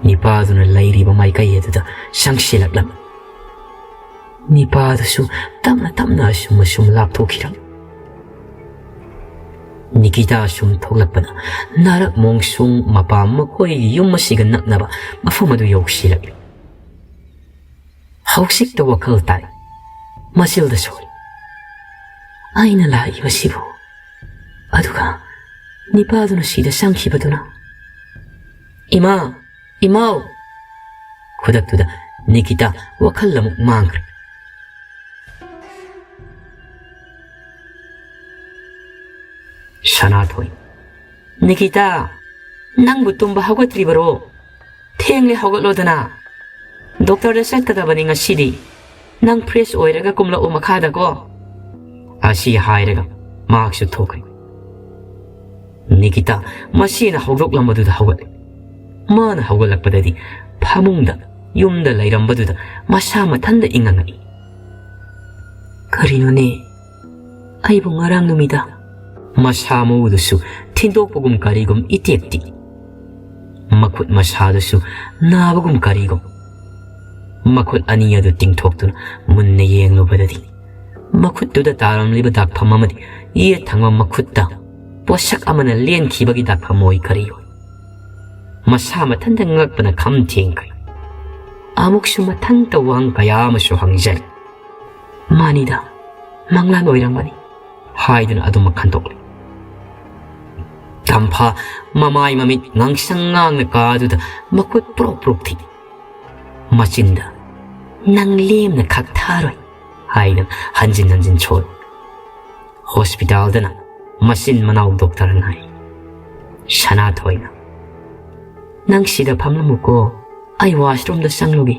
ꯅꯤꯄꯥꯗꯨꯅ ꯂꯩꯔꯤꯕ ꯃꯥꯏꯀꯩ ꯑꯗꯨꯗ ꯆꯪꯁꯤꯜꯂꯛꯂꯝꯃꯤ꯫ ꯅꯤꯄꯥꯗꯨꯁꯨ ꯇꯞꯅ ꯇꯞꯅ ꯑꯁꯨꯝ ꯑꯁꯨꯝ ꯂꯥꯞꯊꯣꯛꯈꯤꯔꯝꯃꯤ꯫ ꯅꯤꯀꯤꯇꯥ ꯁꯨꯝ ꯊꯣꯛꯂꯛꯄꯗ ꯅꯥꯔꯛ ꯃꯣꯡꯁꯣꯡ ꯃꯄꯥ ꯃꯈꯣꯏꯒꯤ ꯌꯨꯝ ꯑꯁꯤꯒ ꯅꯛꯅꯕ ꯃꯐꯝ ꯑꯗꯨ ꯌꯧꯁꯤꯜꯂꯛꯂꯤ꯫ ꯍꯧꯖꯤꯛꯇ ꯋꯥꯈꯜ ꯇꯥꯏ꯫ ꯃꯆꯤꯜꯗ ꯁꯣꯜꯂꯤ꯫ ꯑꯩꯅ ꯂꯥꯛꯏꯕꯁꯤꯕꯨ? ꯑꯗꯨꯒ ꯅꯤꯄꯥꯗꯨꯅ ꯁꯤꯗ ꯆꯪꯈꯤꯕꯗꯨꯅ? "ꯏꯃꯥ! ꯏꯃꯥꯎ!" ꯈꯨꯗꯛꯇꯨꯗ ꯅꯤꯀꯤꯇꯥ ꯋꯥꯈꯜ ꯑꯃꯨꯛ ꯃꯥꯡꯈ꯭ꯔꯦ꯫ ꯁꯅꯥꯊꯣꯏ, "ꯅꯤꯀꯤꯇꯥ, ꯅꯪꯕꯨ ꯇꯨꯝꯕ ꯍꯧꯒꯠꯇ꯭ꯔꯤꯕꯔꯣ? ꯊꯦꯡꯂꯦ, ꯍꯧꯒꯠꯂꯣꯗꯅ!" "ꯗꯣꯛꯇꯔꯗ ꯆꯠꯀꯗꯕꯅꯤ ꯉꯁꯤꯗꯤ꯫ ꯅꯪ ꯐ꯭ꯔꯦꯁ ꯑꯣꯏꯔꯒ ꯀꯨꯝꯂꯛꯎ ꯃꯈꯥꯗꯀꯣ"꯫ ꯑꯁꯤ ꯍꯥꯏꯔꯒ ꯃꯍꯥꯛꯁꯨ ꯊꯣꯛꯈ꯭ꯔꯦ꯫ ꯅꯤꯀꯤꯇꯥ ꯃꯁꯤꯅ ꯍꯧꯗꯣꯛꯂꯝꯕꯗꯨꯗ ꯍꯧꯒꯠꯂꯦ꯫ ꯃꯥꯅ ꯍꯧꯒꯠꯂꯛꯄꯗꯗꯤ ꯐꯃꯨꯡꯗ ꯌꯨꯝꯗ ꯂꯩꯔꯝꯕꯗꯨꯗ ꯃꯁꯥ ꯃꯊꯟꯇ ꯏꯪꯉꯪꯉꯛꯏ꯫ "ꯀꯔꯤꯅꯣꯅꯦ? ꯑꯩꯕꯨ ꯉꯔꯥꯡ ꯅꯨꯃꯤꯗꯥꯡ?" ꯃꯁꯥ ꯃꯎꯗꯨꯁꯨ ꯊꯤꯟꯗꯣꯛꯄꯒꯨꯝ ꯀꯔꯤꯒꯨꯝ ꯏꯇꯦꯛ ꯇꯦꯛꯏ꯫ ꯃꯈꯨꯠ ꯃꯁꯥꯗꯨꯁꯨ ꯅꯥꯕꯒꯨꯝ ꯀꯔꯤꯒꯨꯝ꯫ ꯃꯈꯨꯠ ꯑꯅꯤ ꯑꯗꯨ ꯇꯤꯡꯊꯣꯛꯇꯨꯅ ꯃꯨꯟꯅ ꯌꯦꯡꯂꯨꯕꯗꯗꯤ ꯃꯈꯨꯠꯇꯨꯗ ꯇꯥꯔꯝꯂꯤꯕ ꯗꯥꯛꯐꯝ ꯑꯃꯗꯤ ꯌꯦꯠ ꯊꯪꯕ ꯃꯈꯨꯠꯇ ꯄꯣꯠꯁꯛ ꯑꯃꯅ ꯂꯦꯟꯈꯤꯕꯒꯤ ꯗꯥꯛꯐꯝ ꯑꯣꯏ ꯀꯔꯤ ꯑꯣꯏ꯫ ꯃꯁꯥ ꯃꯊꯟꯇ ꯉꯛꯄꯅ ꯈꯝ ꯊꯦꯡꯈ꯭ꯔꯦ꯫ ꯑꯃꯨꯛꯁꯨ ꯃꯊꯟꯇ ꯋꯥꯍꯪ ꯀꯌꯥ ꯑꯃꯁꯨ ꯍꯪꯖꯔꯤ꯫ "ꯃꯥꯅꯤꯗ, ꯃꯪꯂꯥꯟ ꯑꯣꯏꯔꯝꯒꯅꯤ" ꯍꯥꯏꯗꯨꯅ ꯑꯗꯨꯃꯛ ꯈꯟꯗꯣꯛꯂꯤ꯫ ꯇꯝꯐꯥ ꯃꯃꯥꯏ ꯃꯃꯤꯠ ꯉꯥꯡꯁꯪ ꯉꯥꯡꯅ ꯀꯥꯗꯨꯗ ꯃꯈꯨꯠ ꯄ꯭ꯔꯣꯛ ꯄ꯭ꯔꯣꯛ ꯊꯤꯛꯏ꯫ ꯃꯆꯤꯟꯗ "ꯅꯪ ꯂꯦꯝꯅ ꯈꯛ ꯊꯥꯔꯣꯏ" ꯍꯥꯏꯅ ꯍꯟꯖꯤꯟ ꯍꯟꯖꯤꯟ ꯁꯣꯜꯂꯤ꯫ ꯍꯣꯁꯄꯤꯇꯥꯜꯗꯅ ꯃꯆꯤꯟ ꯃꯅꯥꯎ ꯗꯣꯛꯇꯔ ꯉꯥꯏ꯫ ꯁꯅꯥꯊꯣꯏꯅ, "ꯅꯪ ꯁꯤꯗ ꯐꯝꯂꯝꯃꯨꯀꯣ, ꯑꯩ ꯋꯥꯁꯔꯨꯝꯗ ꯆꯪꯂꯨꯒꯦ"꯫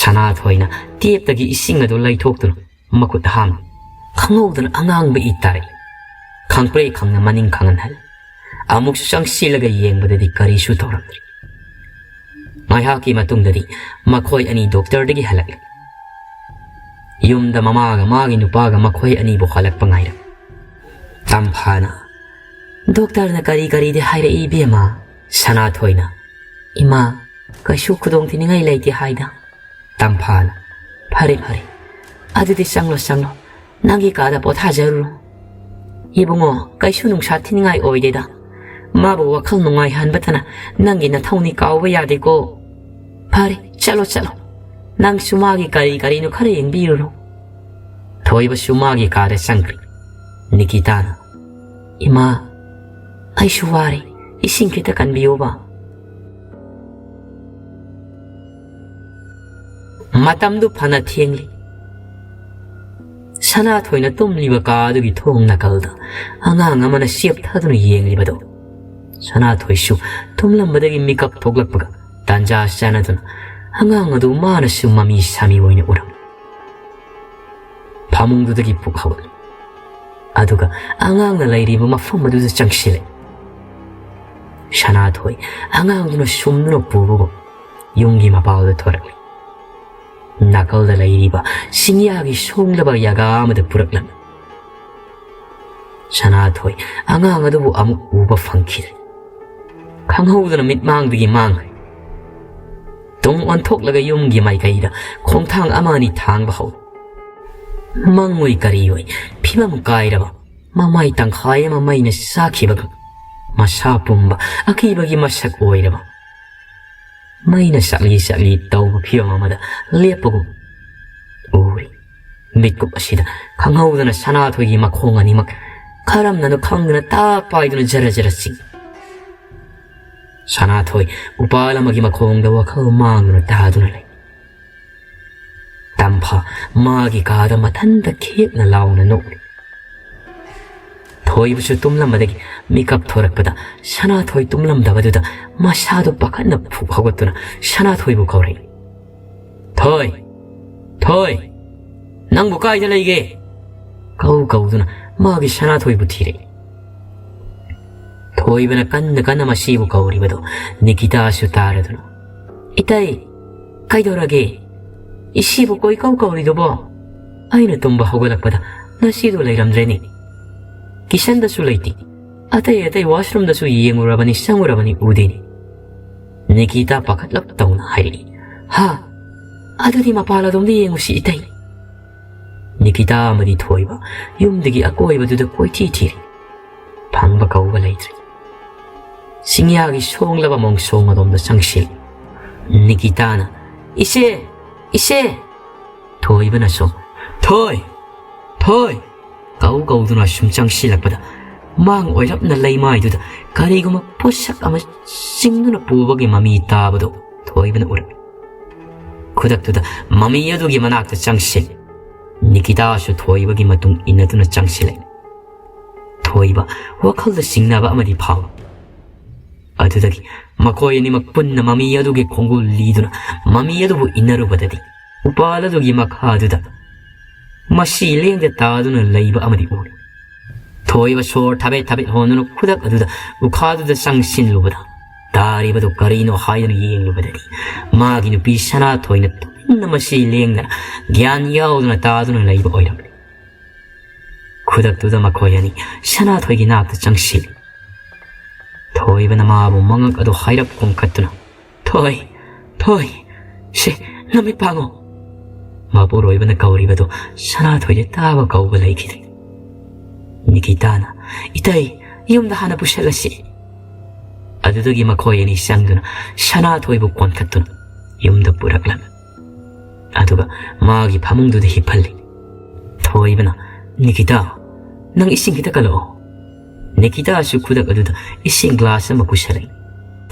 ꯁꯅꯥꯊꯣꯏꯅ ꯇꯦꯞꯇꯒꯤ ꯏꯁꯤꯡ ꯑꯗꯨ ꯂꯩꯊꯣꯛꯇꯨꯅ ꯃꯈꯨꯠ ꯍꯥꯝꯃꯤ꯫ ꯈꯪꯍꯧꯗꯅ ꯑꯉꯥꯡꯕ ꯏ ꯇꯥꯔꯛꯏ꯫ ꯈꯪꯄ꯭ꯔꯦꯛ ꯈꯪꯅ ꯃꯅꯤꯡ ꯈꯪꯍꯟꯍꯜꯂꯤ꯫ ꯑꯃꯨꯛꯁꯨ ꯆꯪꯁꯤꯜꯂꯒ ꯌꯦꯡꯕꯗꯗꯤ ꯀꯔꯤꯁꯨ ꯇꯧꯔꯝꯗ꯭ꯔꯤ꯫ ꯉꯥꯏꯍꯥꯛꯀꯤ ꯃꯇꯨꯡꯗꯗꯤ ꯃꯈꯣꯏ ꯑꯅꯤ ꯗꯣꯛꯇꯔꯗꯒꯤ ꯍꯜꯂꯛꯂꯦ꯫ ꯌꯨꯝꯗ ꯃꯃꯥꯒ ꯃꯥꯒꯤ ꯅꯨꯄꯥꯒ ꯃꯈꯣꯏ ꯑꯅꯤꯕꯨ ꯍꯜꯂꯛꯄ ꯉꯥꯏꯔꯝꯃꯤ꯫ ꯇꯝꯐꯥꯅ, "ꯗꯣꯛꯇꯔꯅ ꯀꯔꯤ ꯀꯔꯤꯗꯤ ꯍꯥꯏꯔꯛꯏ ꯏꯕꯦꯝꯃ?" ꯁꯅꯥꯊꯣꯏꯅ, "ꯏꯃꯥ, ꯀꯩꯁꯨ ꯈꯨꯗꯣꯡꯊꯤꯅꯤꯡꯉꯥꯏ ꯂꯩꯇꯦ ꯍꯥꯏꯗ"꯫ ꯇꯝꯐꯥꯅ, "ꯐꯔꯦ, ꯐꯔꯦ, ꯑꯗꯨꯗꯤ ꯆꯪꯂꯣ, ꯆꯪꯂꯣ, ꯅꯪꯒꯤ ꯀꯥꯗ ꯄꯣꯊꯥꯖꯔꯨꯔꯣ꯫ ꯏꯕꯨꯡꯉꯣ, ꯀꯩꯁꯨ ꯅꯨꯡꯁꯥ ꯊꯤꯅꯤꯡꯉꯥꯏ ꯑꯣꯏꯗꯦꯗ꯫ ꯃꯥꯕꯨ ꯋꯥꯈꯜ ꯅꯨꯡꯉꯥꯏꯍꯟꯕꯇꯅ ꯅꯪꯒꯤ ꯅꯊꯧꯅꯤ ꯀꯥꯎꯕ ꯌꯥꯗꯦꯀꯣ꯫ ꯐꯔꯦ, ꯆꯠꯂꯣ, ꯆꯠꯂꯣ꯫ ꯅꯪꯁꯨ ꯃꯥꯒꯤ ꯀꯔꯤ ꯀꯔꯤꯅꯣ ꯈꯔ ꯌꯦꯡꯕꯤꯔꯨꯔꯣ"꯫ ꯊꯣꯏꯕꯁꯨ ꯃꯥꯒꯤ ꯀꯥꯗ ꯆꯪꯈ꯭ꯔꯦ꯫ ꯅꯤꯀꯤꯇꯥꯅ, "ꯏꯃꯥ, ꯑꯩꯁꯨ ꯋꯥꯔꯦ, ꯏꯁꯤꯡ ꯈꯤꯇ ꯀꯟꯕꯤꯌꯣꯕ"꯫ ꯃꯇꯝꯗꯨ ꯐꯅ ꯊꯦꯡꯂꯤ꯫ ꯁꯅꯥꯊꯣꯏꯅ ꯇꯨꯝꯂꯤꯕ ꯀꯥ ꯑꯗꯨꯒꯤ ꯊꯣꯡ ꯅꯥꯀꯜꯗ ꯑꯉꯥꯡ ꯑꯃꯅ ꯆꯦꯞꯊꯗꯨꯅ ꯌꯦꯡꯂꯤꯕꯗꯨ ꯁꯅꯥꯊꯣꯏꯁꯨ ꯇꯨꯝꯂꯝꯕꯗꯒꯤ ꯃꯤꯀꯞ ꯊꯣꯛꯂꯛꯄꯒ ꯇꯥꯟꯖꯥ ꯆꯥꯅꯗꯨꯅ ꯑꯉꯥꯡ ꯑꯗꯨ ꯃꯥꯅꯁꯨ ꯃꯃꯤ ꯁꯥꯃꯤ ꯑꯣꯏꯅ ꯎꯔꯝꯃꯤ꯫ ꯐꯃꯨꯡꯗꯨꯗꯒꯤ ꯄꯨꯛ ꯍꯧꯒꯠꯂꯤ꯫ ꯑꯗꯨꯒ ꯑꯉꯥꯡꯅ ꯂꯩꯔꯤꯕ ꯃꯐꯝ ꯑꯗꯨꯗ ꯆꯪꯁꯤꯜꯂꯦ꯫ ꯁꯅꯥꯊꯣꯏ ꯑꯉꯥꯡꯗꯨꯅ ꯁꯨꯝꯗꯨꯅ ꯄꯨꯕꯒꯨꯝ ꯌꯨꯝꯒꯤ ꯃꯄꯥꯜꯗ ꯊꯣꯔꯛꯂꯤ꯫ ꯅꯥꯀꯜꯗ ꯂꯩꯔꯤꯕ ꯁꯤꯡꯌꯥꯒꯤ ꯁꯣꯡꯂꯕ ꯌꯥꯒꯥ ꯑꯃꯗ ꯄꯨꯔꯛꯂꯝꯃꯤ꯫ ꯁꯅꯥꯊꯣꯏ ꯑꯉꯥꯡ ꯑꯗꯨꯕꯨ ꯑꯃꯨꯛ ꯎꯕ ꯐꯪꯈꯤꯗ꯭ꯔꯦ꯫ ꯈꯪꯍꯧꯗꯅ ꯃꯤꯠꯃꯥꯡꯗꯒꯤ ꯃꯥꯡꯈ꯭ꯔꯦ꯫ ꯇꯨꯡ ꯑꯣꯟꯊꯣꯛꯂꯒ ꯌꯨꯝꯒꯤ ꯃꯥꯏꯀꯩꯗ ꯈꯣꯡꯊꯥꯡ ꯑꯃ ꯑꯅꯤ ꯊꯥꯡꯕ ꯍꯧꯔꯦ꯫ ꯃꯪꯑꯣꯏ ꯀꯔꯤꯑꯣꯏ ꯐꯤꯕꯝ ꯀꯥꯏꯔꯕ, ꯃꯃꯥꯏ ꯇꯪꯈꯥꯏ ꯑꯃ ꯃꯩꯅ ꯆꯥꯈꯤꯕꯒ, ꯃꯁꯥ ꯄꯨꯝꯕ ꯑꯀꯤꯕꯒꯤ ꯃꯁꯛ ꯑꯣꯏꯔꯕ, ꯃꯩꯅ ꯆꯥꯛꯂꯤ ꯆꯥꯛꯂꯤ ꯇꯧꯕ ꯐꯤꯕꯝ ꯑꯃꯗ ꯂꯦꯞꯄꯒꯨꯝ ꯎꯔꯤ꯫ ꯃꯤꯠꯀꯨꯞ ꯑꯁꯤꯗ ꯈꯪꯍꯧꯗꯅ ꯁꯅꯥꯊꯣꯏꯒꯤ ꯃꯈꯣꯡ ꯑꯅꯤꯃꯛ ꯀꯔꯝꯅꯅꯣ ꯈꯪꯗꯅ ꯇꯥ ꯄꯥꯏꯗꯨꯅ ꯖꯔ ꯖꯔ ꯆꯤꯡ꯫ ꯁꯅꯥꯊꯣꯏ ꯎꯄꯥꯜ ꯑꯃꯒꯤ ꯃꯈꯣꯡꯗ ꯋꯥꯈꯜ ꯃꯥꯡꯗꯨꯅ ꯇꯥꯗꯨꯅ ꯂꯩ꯫ ꯇꯝꯐꯥ ꯃꯥꯒꯤ ꯀꯥꯗ ꯃꯊꯟꯇ ꯈꯦꯛꯅ ꯂꯥꯎꯅ ꯅꯣꯛꯂꯤ꯫ ꯊꯣꯏꯕꯁꯨ ꯇꯨꯝꯂꯝꯕꯗꯒꯤ ꯃꯤꯀꯞ ꯊꯣꯔꯛꯄꯗ ꯁꯅꯥꯊꯣꯏ ꯇꯨꯝꯂꯝꯗꯕꯗꯨꯗ ꯃꯁꯥꯗꯨ ꯄꯥꯈꯠꯅ ꯐꯨꯛ ꯍꯧꯒꯠꯇꯨꯅ ꯁꯅꯥꯊꯣꯏꯕꯨ ꯀꯧꯔꯛꯏ꯫ "ꯊꯣꯏ! ꯊꯣꯏ! ꯅꯪꯕꯨ ꯀꯥꯏꯗ ꯂꯩꯒꯦ?" ꯀꯧ ꯀꯧꯗꯨꯅ ꯃꯥꯒꯤ ꯁꯅꯥꯊꯣꯏꯕꯨ ꯊꯤꯔꯛꯏ꯫ ꯊꯣꯏꯕꯅ ꯀꯟꯅ ꯀꯟꯅ ꯃꯁꯤꯕꯨ ꯀꯧꯔꯤꯕꯗꯨ ꯅꯤꯀꯤꯇꯥꯁꯨ ꯇꯥꯔꯗꯨꯅ, "ꯏꯇꯩ, ꯀꯩꯗꯧꯔꯒꯦ? ꯏꯁꯤꯕꯨ ꯀꯣꯏꯀꯧ ꯀꯧꯔꯤꯗꯨꯕꯣ? ꯑꯩꯅ ꯇꯨꯝꯕ ꯍꯧꯒꯠꯂꯛꯄꯗ ꯅꯁꯤꯗꯨ ꯂꯩꯔꯝꯗ꯭ꯔꯦꯅꯦ꯫ ꯀꯤꯆꯟꯗꯁꯨ ꯂꯩꯇꯦ꯫ ꯑꯇꯩ ꯑꯇꯩ ꯋꯥꯁꯔꯨꯝꯗꯁꯨ ꯌꯦꯡꯉꯨꯔꯕꯅꯤ, ꯆꯪꯉꯨꯔꯕꯅꯤ, ꯎꯗꯦꯅꯦ꯫" ꯅꯤꯀꯤꯇꯥ ꯄꯥꯈꯠꯂꯞ ꯇꯧꯅ ꯍꯥꯏꯔꯛꯏ꯫ "ꯍꯥ? ꯑꯗꯨꯗꯤ ꯃꯄꯥꯜ ꯑꯗꯣꯝꯗ ꯌꯦꯡꯉꯨꯁꯤ, ꯏꯇꯩ꯫" ꯅꯤꯀꯤꯇꯥ ꯑꯃꯗꯤ ꯊꯣꯏꯕ ꯌꯨꯝꯗꯨꯒꯤ ꯑꯀꯣꯏꯕꯗꯨꯗ ꯀꯣꯏꯊꯤ ꯊꯤꯔꯤ꯫ ꯐꯪꯕ ꯀꯧꯕ ꯂꯩꯇ꯭ꯔꯦ꯫ ꯁꯤꯡꯌꯥꯒꯤ ꯁꯣꯡꯂꯕ ꯃꯣꯡꯁꯣꯡ ꯑꯗꯣꯝꯗ ꯆꯪꯁꯤꯜꯂꯤ꯫ ꯅꯤꯀꯤꯇꯥꯅ, "ꯏꯆꯦ! ꯏꯆꯦ!" ꯊꯣꯏꯕꯅꯁꯨ, "ꯊꯣꯏ! ꯊꯣꯏ!" ꯀꯧ ꯀꯧꯗꯨꯅ ꯁꯨꯝ ꯆꯪꯁꯤꯜꯂꯛꯄꯗ ꯃꯥꯡ ꯑꯣꯏꯔꯞꯅ ꯂꯩꯃꯥꯏꯗꯨꯗ ꯀꯔꯤꯒꯨꯝꯕ ꯄꯣꯠꯁꯛ ꯑꯃ ꯆꯤꯡꯗꯨꯅ ꯄꯨꯕꯒꯤ ꯃꯃꯤ ꯇꯥꯕꯗꯨ ꯊꯣꯏꯕꯅ ꯎꯔꯛꯏ꯫ ꯈꯨꯗꯛꯇꯨꯗ ꯃꯃꯤ ꯑꯗꯨꯒꯤ ꯃꯅꯥꯛꯇ ꯆꯪꯁꯤꯜꯂꯤ꯫ ꯅꯤꯀꯤꯇꯥꯁꯨ ꯊꯣꯏꯕꯒꯤ ꯃꯇꯨꯡ ꯏꯟꯅꯗꯨꯅ ꯆꯪꯁꯤꯜꯂꯛꯏ꯫ ꯊꯣꯏꯕ ꯋꯥꯈꯜꯗ ꯆꯤꯡꯅꯕ ꯑꯃꯗꯤ ꯐꯥꯎꯏ꯫ ꯑꯗꯨꯗꯒꯤ ꯃꯈꯣꯏ ꯑꯅꯤꯃꯛ ꯄꯨꯟꯅ ꯃꯃꯤ ꯑꯗꯨꯒꯤ ꯈꯣꯡꯒꯨꯜ ꯂꯤꯗꯨꯅ ꯃꯃꯤ ꯑꯗꯨꯕꯨ ꯏꯟꯅꯔꯨꯕꯗꯗꯤ, ꯎꯄꯥꯜ ꯑꯗꯨꯒꯤ ꯃꯈꯥꯗꯨꯗ ꯃꯁꯤ ꯂꯦꯡꯗ ꯇꯥꯗꯨꯅ ꯂꯩꯕ ꯑꯃꯗꯤ ꯎꯔꯦ꯫ ꯊꯣꯏꯕ ꯁꯣꯔ ꯊꯕꯦꯠ ꯊꯕꯦꯠ ꯍꯣꯟꯗꯨꯅ ꯈꯨꯗꯛ ꯑꯗꯨꯗ ꯎꯈꯥꯗꯨꯗ ꯆꯪꯁꯤꯜꯂꯨꯕꯗ, ꯇꯥꯔꯤꯕꯗꯨ ꯀꯔꯤꯅꯣ ꯍꯥꯏꯗꯨꯅ ꯌꯦꯡꯂꯨꯕꯗ, ꯃꯥꯒꯤ ꯅꯨꯄꯤ ꯁꯅꯥꯊꯣꯏꯅ ꯇꯨꯃꯤꯟꯅ ꯃꯁꯤ ꯂꯦꯡꯗꯅ ꯒ꯭ꯌꯥꯟ ꯌꯥꯎꯗꯅ ꯇꯥꯗꯨꯅ ꯂꯩꯕ ꯑꯣꯏꯔꯝꯂꯦ꯫ ꯈꯨꯗꯛꯇꯨꯗ ꯃꯈꯣꯏ ꯑꯅꯤ ꯁꯅꯥꯊꯣꯏꯒꯤ ꯅꯥꯛꯇ ꯆꯪꯁꯤꯜꯂꯤ꯫ ꯊꯣꯏꯕꯅ ꯃꯥꯕꯨ ꯃꯉꯛ ꯑꯗꯨ ꯍꯥꯏꯔꯞ ꯀꯣꯝꯈꯠꯇꯨꯅ, "ꯊꯣꯏ, ꯊꯣꯏ, ꯁꯦ, ꯅꯃꯤꯠ ꯄꯥꯡꯉꯣ!" ꯃꯄꯨꯔꯣꯏꯕꯅ ꯀꯧꯔꯤꯕꯗꯨ ꯁꯅꯥꯊꯣꯏꯗꯤ ꯇꯥꯕ ꯀꯧꯕ ꯂꯩꯈꯤꯗꯦ꯫ ꯅꯤꯀꯤꯇꯥꯅ, "ꯏꯇꯩ, ꯌꯨꯝꯗ ꯍꯥꯟꯅ ꯄꯨꯁꯜꯂꯁꯤ꯫" ꯑꯗꯨꯗꯒꯤ ꯃꯈꯣꯏ ꯑꯅꯤ ꯆꯪꯗꯨꯅ ꯁꯅꯥꯊꯣꯏꯕꯨ ꯀꯣꯟꯈꯠꯇꯨꯅ ꯌꯨꯝꯗ ꯄꯨꯔꯛꯂꯝꯃꯤ꯫ ꯑꯗꯨꯒ ꯃꯥꯒꯤ ꯐꯃꯨꯡꯗꯨꯗ ꯍꯤꯞꯍꯜꯂꯤ꯫ ꯊꯣꯏꯕꯅ, "ꯅꯤꯀꯤꯇꯥ, ꯅꯪ ꯏꯁꯤꯡ ꯈꯤꯇ ꯀꯜꯂꯛꯑꯣ꯫" ꯅꯤꯀꯤꯇꯥꯁꯨ ꯈꯨꯗꯛ ꯑꯗꯨꯗ ꯏꯁꯤꯡ ꯒ꯭ꯂꯥꯁ ꯑꯃ ꯄꯨꯁꯜꯂꯛꯏ꯫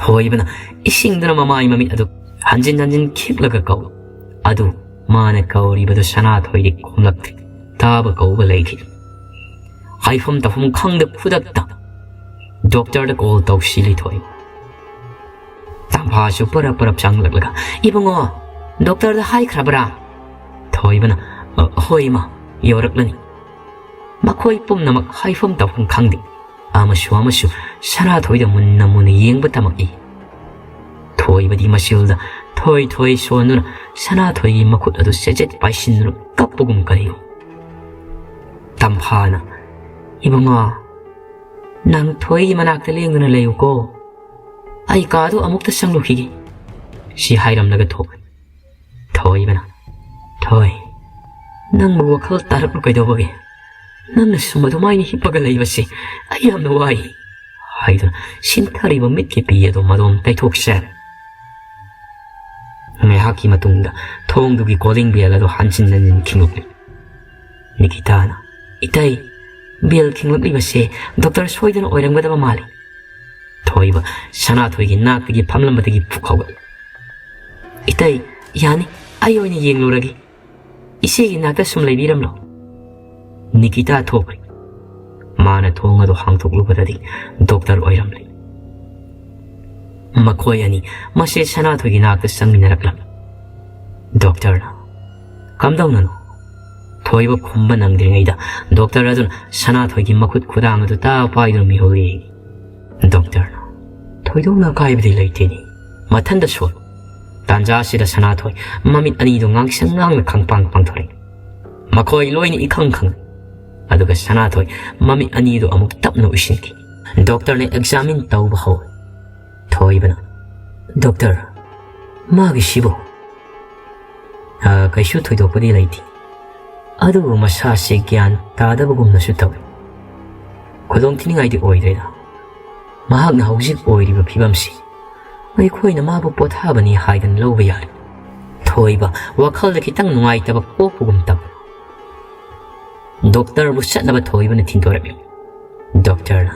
ꯊꯣꯏꯕꯅ ꯏꯁꯤꯡꯗꯨꯅ ꯃꯃꯥꯏ ꯃꯃꯤꯠ ꯑꯗꯨ ꯍꯟꯖꯤꯟ ꯍꯟꯖꯤꯟ ꯈꯤꯛꯂꯒ ꯀꯧꯏ꯫ ꯑꯗꯨ ꯃꯥꯅ ꯀꯧꯔꯤꯕꯗꯨ ꯁꯅꯥꯊꯣꯏꯗꯤ ꯈꯨꯝꯂꯛꯇꯦ꯫ ꯇꯥꯕ ꯀꯧꯕ ꯂꯩꯈꯤꯗꯦ꯫ ꯍꯥꯏꯐꯝ ꯇꯧꯐꯝ ꯈꯪꯗ ꯈꯨꯗꯛꯇ ꯗꯣꯛꯇꯔꯗ ꯀꯣꯜ ꯇꯧꯁꯤꯜꯂꯤ ꯊꯣꯏ꯫ ꯇꯝꯐꯥꯁꯨ ꯄꯔꯞ ꯄꯔꯞ ꯆꯪꯂꯛꯂꯒ, "ꯏꯕꯨꯡꯉꯣ, ꯗꯣꯛꯇꯔꯗ ꯍꯥꯏꯈ꯭ꯔꯕ꯭ꯔꯥ?" ꯊꯣꯏꯕꯅ, "ꯑ, ꯍꯣꯏ ꯏꯃꯥ, ꯌꯧꯔꯛꯂꯅꯤ꯫" ꯃꯈꯣꯏ ꯄꯨꯝꯅꯃꯛ ꯍꯥꯏꯐꯝ ꯇꯧꯐꯝ ꯈꯪꯗꯦ꯫ ꯑꯃꯁꯨ ꯑꯃꯁꯨ ꯁꯅꯥꯊꯣꯏꯗ ꯃꯨꯟꯅ ꯃꯨꯟꯅ ꯌꯦꯡꯕ ꯇꯝꯃꯛꯏ꯫ ꯊꯣꯏꯕꯗꯤ ꯃꯁꯤꯜꯗ ꯊꯣꯏ ꯊꯣꯏ ꯁꯣꯟꯗꯨꯅ ꯁꯅꯥꯊꯣꯏꯒꯤ ꯃꯈꯨꯠ ꯑꯗꯨ ꯆꯦꯆꯦꯠ ꯄꯥꯏꯁꯤꯟꯗꯨꯅ ꯀꯞꯄꯒꯨꯝ ꯀꯔꯤꯒꯨꯝ꯫ ꯇꯝꯐꯥꯅ, "ꯏꯕꯨꯡꯉꯣ, ꯅꯪ ꯊꯣꯏꯒꯤ ꯃꯅꯥꯛꯇ ꯂꯦꯡꯗꯨꯅ ꯂꯩꯌꯨꯀꯣ꯫ ꯑꯩ ꯀꯥꯗꯨ ꯑꯃꯨꯛꯇ ꯆꯪꯂꯨꯈꯤꯒꯦ꯫" ꯁꯤ ꯍꯥꯏꯔꯝꯂꯒ ꯊꯣꯛꯈꯤ꯫ ꯊꯣꯏꯕꯅ, "ꯊꯣꯏ, ꯅꯪꯕꯨ ꯋꯥꯈꯜ ꯇꯥꯔꯛꯂꯨ ꯀꯩꯗꯧꯕꯒꯦ? ꯅꯪꯅ ꯁꯨꯝ ꯑꯗꯨꯃꯥꯏꯅ ꯍꯤꯞꯄꯒ ꯂꯩꯕꯁꯦ ꯑꯩ ꯌꯥꯝꯅ ꯋꯥꯏ," ꯍꯥꯏꯗꯨꯅ ꯁꯤꯟꯊꯔꯤꯕ ꯃꯤꯠꯀꯤ ꯄꯤ ꯑꯗꯨ ꯃꯗꯣꯝ ꯇꯩꯊꯣꯛꯆꯔꯦ꯫ ꯉꯥꯏꯍꯥꯛꯀꯤ ꯃꯇꯨꯡꯗ ꯊꯣꯡꯗꯨꯒꯤ ꯀꯣꯂꯤꯡ ꯕꯦꯜ ꯑꯗꯨ ꯍꯟꯖꯤꯟ ꯍꯟꯖꯤꯟ ꯈꯤꯡꯂꯛꯂꯤ꯫ ꯅꯤꯀꯤꯇꯥꯅ, "ꯏꯇꯩ, ꯕꯦꯜ ꯈꯤꯡꯂꯛꯂꯤꯕꯁꯦ ꯗꯣꯛꯇꯔ ꯁꯣꯏꯗꯅ ꯑꯣꯏꯔꯝꯒꯗꯕ ꯃꯥꯜꯂꯤ꯫" ꯊꯣꯏꯕ ꯁꯅꯥꯊꯣꯏꯒꯤ ꯅꯥꯛꯇꯒꯤ ꯐꯝꯂꯝꯕꯗꯒꯤ ꯐꯨꯛ ꯍꯧꯒꯠꯂꯤ꯫ "ꯏꯇꯩ, ꯌꯥꯅꯤ, ꯑꯩ ꯑꯣꯏꯅ ꯌꯦꯡꯂꯨꯔꯒꯦ꯫ ꯏꯆꯦꯒꯤ ꯅꯥꯛꯇ ꯁꯨꯝ ꯂꯩꯕꯤꯔꯝꯂꯣ꯫" ꯅꯤꯀꯤꯇꯥ ꯊꯣꯛꯈ꯭ꯔꯦ꯫ ꯃꯥꯅ ꯊꯣꯡ ꯑꯗꯨ ꯍꯥꯡꯗꯣꯛꯂꯨꯕꯗꯗꯤ ꯗꯣꯛꯇꯔ ꯑꯣꯏꯔꯝꯂꯦ꯫ ꯃꯈꯣꯏ ꯑꯅꯤ ꯃꯁꯦ ꯁꯅꯥꯊꯣꯏꯒꯤ ꯅꯥꯛꯇ ꯆꯪꯃꯤꯟꯅꯔꯛꯂꯝꯃꯤ꯫ ꯗꯣꯛꯇꯔꯅ, "ꯀꯝꯗꯧꯅꯅꯣ?" ꯊꯣꯏꯕ ꯈꯨꯝꯕ ꯅꯪꯗ꯭ꯔꯤꯉꯩꯗ ꯗꯣꯛꯇꯔ ꯑꯗꯨꯅ ꯁꯅꯥꯊꯣꯏꯒꯤ ꯃꯈꯨꯠ ꯈꯨꯗꯥꯡ ꯑꯗꯨ ꯇꯥ ꯄꯥꯏꯗꯨꯅ ꯃꯤꯍꯨꯜ ꯌꯦꯡꯉꯤ꯫ ꯗꯣꯛꯇꯔꯅ, "ꯊꯣꯏꯗꯣꯛꯅ ꯑꯀꯥꯏꯕꯗꯤ ꯂꯩꯇꯦꯅꯦ, ꯃꯊꯟꯗ ꯁꯣꯜꯂꯨ꯫" ꯇꯥꯟꯖꯥ ꯑꯁꯤꯗ ꯁꯅꯥꯊꯣꯏ ꯃꯃꯤꯠ ꯑꯅꯤꯗꯨ ꯉꯥꯡꯁꯪ ꯉꯥꯡꯅ ꯈꯪꯄꯥꯡ ꯄꯥꯡꯊꯣꯔꯛꯏ꯫ ꯃꯈꯣꯏ ꯂꯣꯏꯅ ꯏꯈꯪ ꯈꯪꯏ꯫ ꯑꯗꯨꯒ ꯁꯅꯥꯊꯣꯏ ꯃꯃꯤꯠ ꯑꯅꯤꯗꯨ ꯑꯃꯨꯛ ꯇꯞꯅ ꯎꯏꯁꯤꯟꯈꯤ꯫ ꯗꯣꯛꯇꯔꯅ ꯑꯦꯛꯖꯥꯃꯤꯟ ꯇꯧꯕ ꯍꯧꯏ꯫ ꯊꯣꯏꯕꯅ, "ꯗꯣꯛꯇꯔ, ꯃꯥꯒꯤꯁꯤꯕꯨ?" "ꯑ, ꯀꯩꯁꯨ ꯊꯣꯏꯗꯣꯛꯄꯗꯤ ꯂꯩꯇꯦ, ꯑꯗꯨꯕꯨ ꯃꯁꯥꯁꯤ ꯒ꯭ꯌꯥꯟ ꯇꯥꯗꯕꯒꯨꯝꯅꯁꯨ ꯇꯧꯏ꯫ ꯈꯨꯗꯣꯡꯊꯤꯅꯤꯡꯉꯥꯏꯗꯤ ꯑꯣꯏꯗ꯭ꯔꯦꯗ꯫ ꯃꯍꯥꯛꯅ ꯍꯧꯖꯤꯛ ꯑꯣꯏꯔꯤꯕ ꯐꯤꯕꯝꯁꯤ ꯑꯩꯈꯣꯏꯅ ꯃꯥꯕꯨ ꯄꯣꯊꯥꯕꯅꯤ ꯍꯥꯏꯗꯅ ꯂꯧꯕ ꯌꯥꯔꯦ꯫" ꯊꯣꯏꯕ ꯋꯥꯈꯜꯗ ꯈꯤꯇꯪ ꯅꯨꯡꯉꯥꯏꯇꯕ ꯄꯣꯛꯄꯒꯨꯝ ꯇꯧꯏ꯫ ꯗꯣꯛꯇꯔꯕꯨ ꯆꯠꯅꯕ ꯊꯣꯏꯕꯅ ꯊꯤꯟꯗꯣꯔꯛꯂꯤ꯫ ꯗꯣꯛꯇꯔꯅ,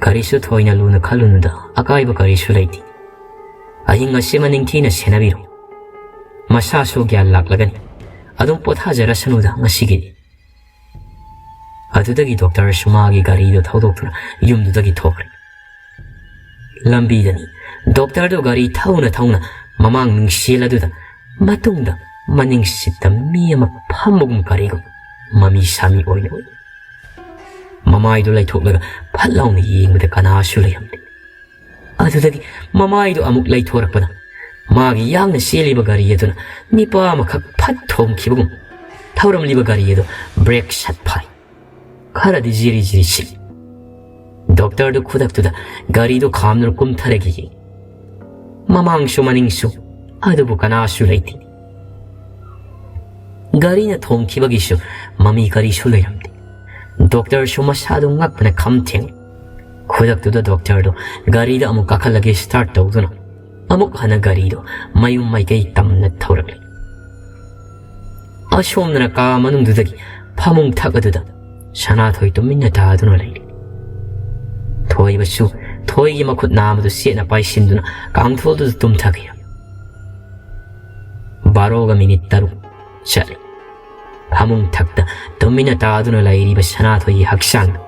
"ꯀꯔꯤꯁꯨ ꯊꯣꯏꯅ ꯂꯨꯅ ꯈꯜꯂꯨꯅꯨꯗ, ꯑꯀꯥꯏꯕ ꯀꯔꯤꯁꯨ ꯂꯩꯇꯦ꯫ ꯑꯍꯤꯡ ꯑꯁꯤꯃ ꯅꯤꯡꯊꯤꯅ ꯁꯦꯟꯅꯕꯤꯔꯣ꯫ ꯃꯁꯥꯁꯨ ꯒ꯭ꯌꯥꯟ ꯂꯥꯛꯂꯒꯅꯤ꯫ ꯑꯗꯨꯝ ꯄꯣꯊꯥꯖꯔꯁꯅꯨꯗ ꯉꯁꯤꯒꯤꯗꯤ꯫" ꯑꯗꯨꯗꯒꯤ ꯗꯣꯛꯇꯔꯁꯨ ꯃꯥꯒꯤ ꯒꯥꯔꯤꯗꯨ ꯊꯧꯗꯣꯛꯇꯨꯅ ꯌꯨꯝꯗꯨꯗꯒꯤ ꯊꯣꯛꯈ꯭ꯔꯦ꯫ ꯂꯝꯕꯤꯗꯅꯤ ꯗꯣꯛꯇꯔꯗꯨ ꯒꯥꯔꯤ ꯊꯧꯅ ꯊꯧꯅ ꯃꯃꯥꯡ ꯃꯤꯡꯁꯦꯜ ꯑꯗꯨꯗ, ꯃꯇꯨꯡꯗ ꯃꯅꯤꯡ ꯁꯤꯠꯇ ꯃꯤ ꯑꯃ ꯐꯝꯕꯒꯨꯝ ꯀꯔꯤꯒꯨꯝ ꯃꯃꯤ ꯁꯥꯃꯤ ꯑꯣꯏꯅ ꯎꯏ꯫ ꯃꯃꯥꯏꯗꯨ ꯂꯩꯊꯣꯛꯂꯒ ꯐꯠ ꯂꯥꯎꯅ ꯌꯦꯡꯕꯗ ꯀꯅꯥꯁꯨ ꯂꯩꯔꯝꯗꯦ꯫ ꯑꯗꯨꯗꯒꯤ ꯃꯃꯥꯏꯗꯨ ꯑꯃꯨꯛ ꯂꯩꯊꯣꯔꯛꯄꯗ ꯃꯥꯒꯤ ꯌꯥꯡꯅ ꯆꯦꯜꯂꯤꯕ ꯒꯥꯔꯤ ꯑꯗꯨꯅ ꯅꯤꯄꯥ ꯑꯃꯈꯛ ꯐꯠ ꯊꯣꯝꯈꯤꯕꯒꯨꯝ ꯊꯧꯔꯝꯂꯤꯕ ꯒꯥꯔꯤ ꯑꯗꯨ ꯕ꯭ꯔꯦꯛ ꯁꯠ ꯐꯥꯏ꯫ ꯈꯔꯗꯤ ꯖꯤꯔꯤ ꯖꯤꯔꯤ ꯁꯤꯠꯂꯤ꯫ ꯗꯣꯛꯇꯔꯗꯨ ꯈꯨꯗꯛꯇꯨꯗ ꯒꯥꯔꯤꯗꯨ ꯈꯥꯝꯗꯨꯅ ꯀꯨꯝꯊꯔꯒ ꯌꯦꯡꯉꯤ꯫ ꯃꯃꯥꯡꯁꯨ ꯃꯅꯤꯡꯁꯨ, ꯑꯗꯨꯕꯨ ꯀꯅꯥꯁꯨ ꯂꯩꯇꯦ꯫ ꯒꯥꯔꯤꯅ ꯊꯣꯝꯈꯤꯕꯒꯤꯁꯨ ꯃꯃꯤ ꯀꯔꯤꯁꯨ ꯂꯩꯔꯝꯗꯦ꯫ ꯗꯣꯛꯇꯔꯁꯨ ꯃꯁꯥꯗꯨ ꯉꯛꯄꯅ ꯈꯝ ꯊꯦꯡꯂꯤ꯫ ꯈꯨꯗꯛꯇꯨꯗ ꯗꯣꯛꯇꯔꯗꯨ ꯒꯥꯔꯤꯗ ꯑꯃꯨꯛ ꯀꯥꯈꯠꯂꯒ ꯁ꯭ꯇꯥꯔꯠ ꯇꯧꯗꯨꯅ ꯑꯃꯨꯛ ꯍꯟꯅ ꯒꯥꯔꯤꯗꯨ ꯃꯌꯨꯝ ꯃꯥꯏꯀꯩ ꯇꯝꯅ ꯊꯧꯔꯛꯂꯤ꯫ ꯑꯁꯣꯝꯗꯅ ꯀꯥ ꯃꯅꯨꯡꯗꯨꯗꯒꯤ ꯐꯃꯨꯡ ꯊꯛ ꯑꯗꯨꯗ ꯁꯅꯥꯊꯣꯏ ꯇꯨꯃꯤꯟꯅ ꯇꯥꯗꯨꯅ ꯂꯩꯔꯤ꯫ ꯊꯣꯏꯕꯁꯨ ꯊꯣꯏꯒꯤ ꯃꯈꯨꯠ ꯅꯥꯝꯃꯗꯨ ꯆꯦꯠꯅ ꯄꯥꯏꯁꯤꯟꯗꯨꯅ ꯀꯥꯡꯊꯣꯜꯗꯨꯗ ꯇꯨꯝꯊꯈꯤ꯫ ꯕꯥꯔꯣꯒ ꯃꯤꯅꯤꯠ ꯇꯔꯨꯛ ꯆꯠꯂꯤ꯫ ꯐꯃꯨꯡ ꯊꯛꯇ ꯇꯨꯃꯤꯟꯅ ꯇꯥꯗꯨꯅ ꯂꯩꯔꯤꯕ ꯁꯅꯥꯊꯣꯏꯒꯤ ꯍꯛꯆꯥꯡꯗꯨ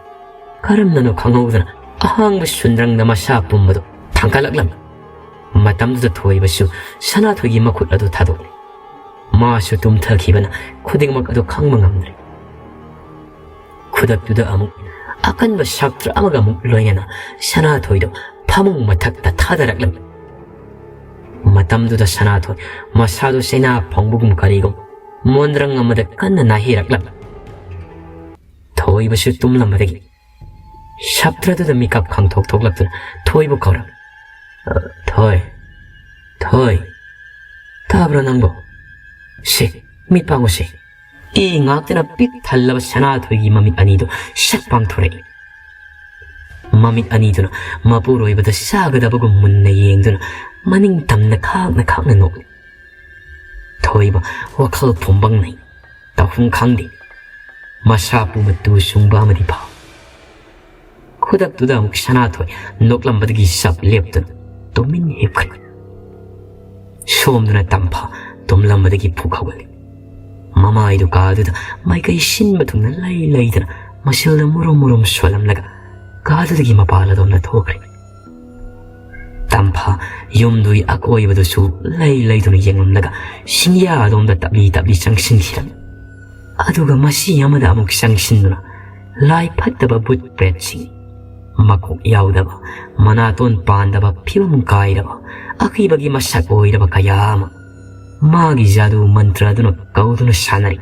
ꯀꯔꯝꯅꯅꯣ ꯈꯪꯍꯧꯗꯅ ꯑꯍꯥꯡꯕ ꯁꯨꯟꯗ꯭ꯔꯪꯗ ꯃꯁꯥ ꯄꯨꯝꯕꯗꯨ ꯊꯥꯡꯒꯠꯂꯛꯂꯝꯃꯤ꯫ ꯃꯇꯝꯗꯨꯗ ꯊꯣꯏꯕꯁꯨ ꯁꯅꯥꯊꯣꯏꯒꯤ ꯃꯈꯨꯠ ꯑꯗꯨ ꯊꯥꯗꯣꯛꯂꯦ꯫ ꯃꯥꯁꯨ ꯇꯨꯝꯊꯈꯤꯕꯅ ꯈꯨꯗꯤꯡꯃꯛ ꯑꯗꯨ ꯈꯪꯕ ꯉꯝꯗ꯭ꯔꯦ꯫ ꯈꯨꯗꯛꯇꯨꯗ ꯑꯃꯨꯛ ꯑꯀꯟꯕ ꯁꯛꯇ꯭ꯔ ꯑꯃꯒ ꯑꯃꯨꯛ ꯂꯣꯏꯅꯅ ꯁꯅꯥꯊꯣꯏꯗꯣ ꯐꯃꯨꯡ ꯃꯊꯛꯇ ꯊꯥꯗꯔꯛꯂꯝꯃꯤ꯫ ꯃꯇꯝꯗꯨꯗ ꯁꯅꯥꯊꯣꯏ ꯃꯁꯥꯗꯨ ꯆꯩꯅꯥ ꯐꯣꯡꯕꯒꯨꯝ ꯀꯔꯤꯒꯨꯝ ꯃꯣꯟꯗ꯭ꯔꯪ ꯑꯃꯗ ꯀꯟꯅ ꯅꯥꯍꯦꯔꯛꯂꯝꯃꯤ꯫ ꯊꯣꯏꯕꯁꯨ ꯇꯨꯝꯂꯝꯕꯗꯒꯤ ꯁꯞꯇ꯭ꯔꯗꯨꯗ ꯃꯤꯀꯞ ꯈꯪꯊꯣꯛ ꯊꯣꯛꯂꯛꯇꯨꯅ ꯊꯣꯏꯕꯨ ꯀꯧꯔꯝꯃꯤ꯫ "ꯑ, ꯊꯣꯏ, ꯊꯣꯏ, ꯇꯥꯕ꯭ꯔꯣ ꯅꯪꯕꯣ? ꯁꯦ, ꯃꯤꯠ ꯄꯥꯡꯉꯨꯁꯦ꯫" ꯏ ꯉꯥꯛꯇꯅ ꯄꯤꯛ ꯊꯜꯂꯕ ꯁꯅꯥꯊꯣꯏꯒꯤ ꯃꯃꯤꯠ ꯑꯅꯤꯗꯨ ꯁꯠ ꯄꯥꯡꯊꯣꯔꯛꯏ꯫ ꯃꯃꯤꯠ ꯑꯅꯤꯗꯨꯅ ꯃꯄꯨꯔꯣꯏꯕꯗ ꯆꯥꯒꯗꯕꯒꯨꯝ ꯃꯨꯟꯅ ꯌꯦꯡꯗꯨꯅ ꯃꯅꯤꯡ ꯇꯝꯅ ꯈꯥꯛꯅ ꯈꯥꯛꯅ ꯅꯣꯛꯂꯤ꯫ ꯊꯣꯏꯕ ꯋꯥꯈꯜ ꯄꯨꯝꯕꯪꯅꯩ, ꯇꯧꯐꯝ ꯈꯪꯗꯦ꯫ ꯃꯁꯥ ꯄꯨꯝꯕ ꯇꯨ ꯁꯨꯡꯕ ꯑꯃꯗꯤ ꯐꯥꯎ꯫ ꯈꯨꯗꯛꯇꯨꯗ ꯑꯃꯨꯛ ꯁꯅꯥꯊꯣꯏ ꯅꯣꯛꯂꯝꯕꯗꯒꯤ ꯆꯞ ꯂꯦꯞꯇꯨꯅ ꯇꯨꯃꯤꯟ ꯍꯤꯞꯈ꯭ꯔꯦ꯫ ꯁꯣꯝꯗꯅ ꯇꯝꯐꯥ ꯇꯨꯝꯂꯝꯕꯗꯒꯤ ꯐꯨꯛ ꯍꯧꯒꯠꯂꯤ꯫ ꯃꯃꯥꯏꯗꯨ ꯀꯥꯗꯨꯗ ꯃꯥꯏꯀꯩ ꯁꯤꯟꯕ ꯊꯨꯡꯅ ꯂꯩ ꯂꯩꯗꯅ ꯃꯁꯤꯜꯗ ꯃꯨꯔꯨꯝ ꯃꯨꯔꯨꯝ ꯁꯣꯜꯂꯝꯂꯒ ꯀꯥꯗꯨꯗꯒꯤ ꯃꯄꯥꯜ ꯑꯗꯣꯝꯗ ꯊꯣꯛꯈ꯭ꯔꯦ꯫ ꯇꯝꯐꯥ ꯌꯨꯝꯗꯨꯒꯤ ꯑꯀꯣꯏꯕꯗꯨꯁꯨ ꯂꯩ ꯂꯩꯗꯨꯅ ꯌꯦꯡꯂꯝꯂꯒ ꯁꯤꯡꯌꯥ ꯑꯗꯣꯝꯗ ꯇꯞꯂꯤ ꯇꯞꯂꯤ ꯆꯪꯁꯤꯟꯈꯤꯔꯝꯃꯤ꯫ ꯑꯗꯨꯒ ꯃꯁꯤ ꯑꯃꯗ ꯑꯃꯨꯛ ꯆꯪꯁꯤꯟꯗꯨꯅ ꯂꯥꯏ ꯐꯠꯇꯕ ꯕꯨꯠ ꯄ꯭ꯔꯦꯠꯁꯤꯡ, ꯃꯀꯣꯛ ꯌꯥꯎꯗꯕ, ꯃꯅꯥꯇꯣꯟ ꯄꯥꯟꯗꯕ, ꯐꯤꯕꯝ ꯀꯥꯏꯔꯕ, ꯑꯀꯤꯕꯒꯤ ꯃꯁꯛ ꯑꯣꯏꯔꯕ ꯀꯌꯥ ꯑꯃ ꯃꯥꯒꯤ ꯖꯥꯗꯨ ꯃꯟꯇ꯭ꯔ ꯑꯗꯨꯅ ꯀꯧꯗꯨꯅ ꯁꯥꯟꯅꯔꯤ꯫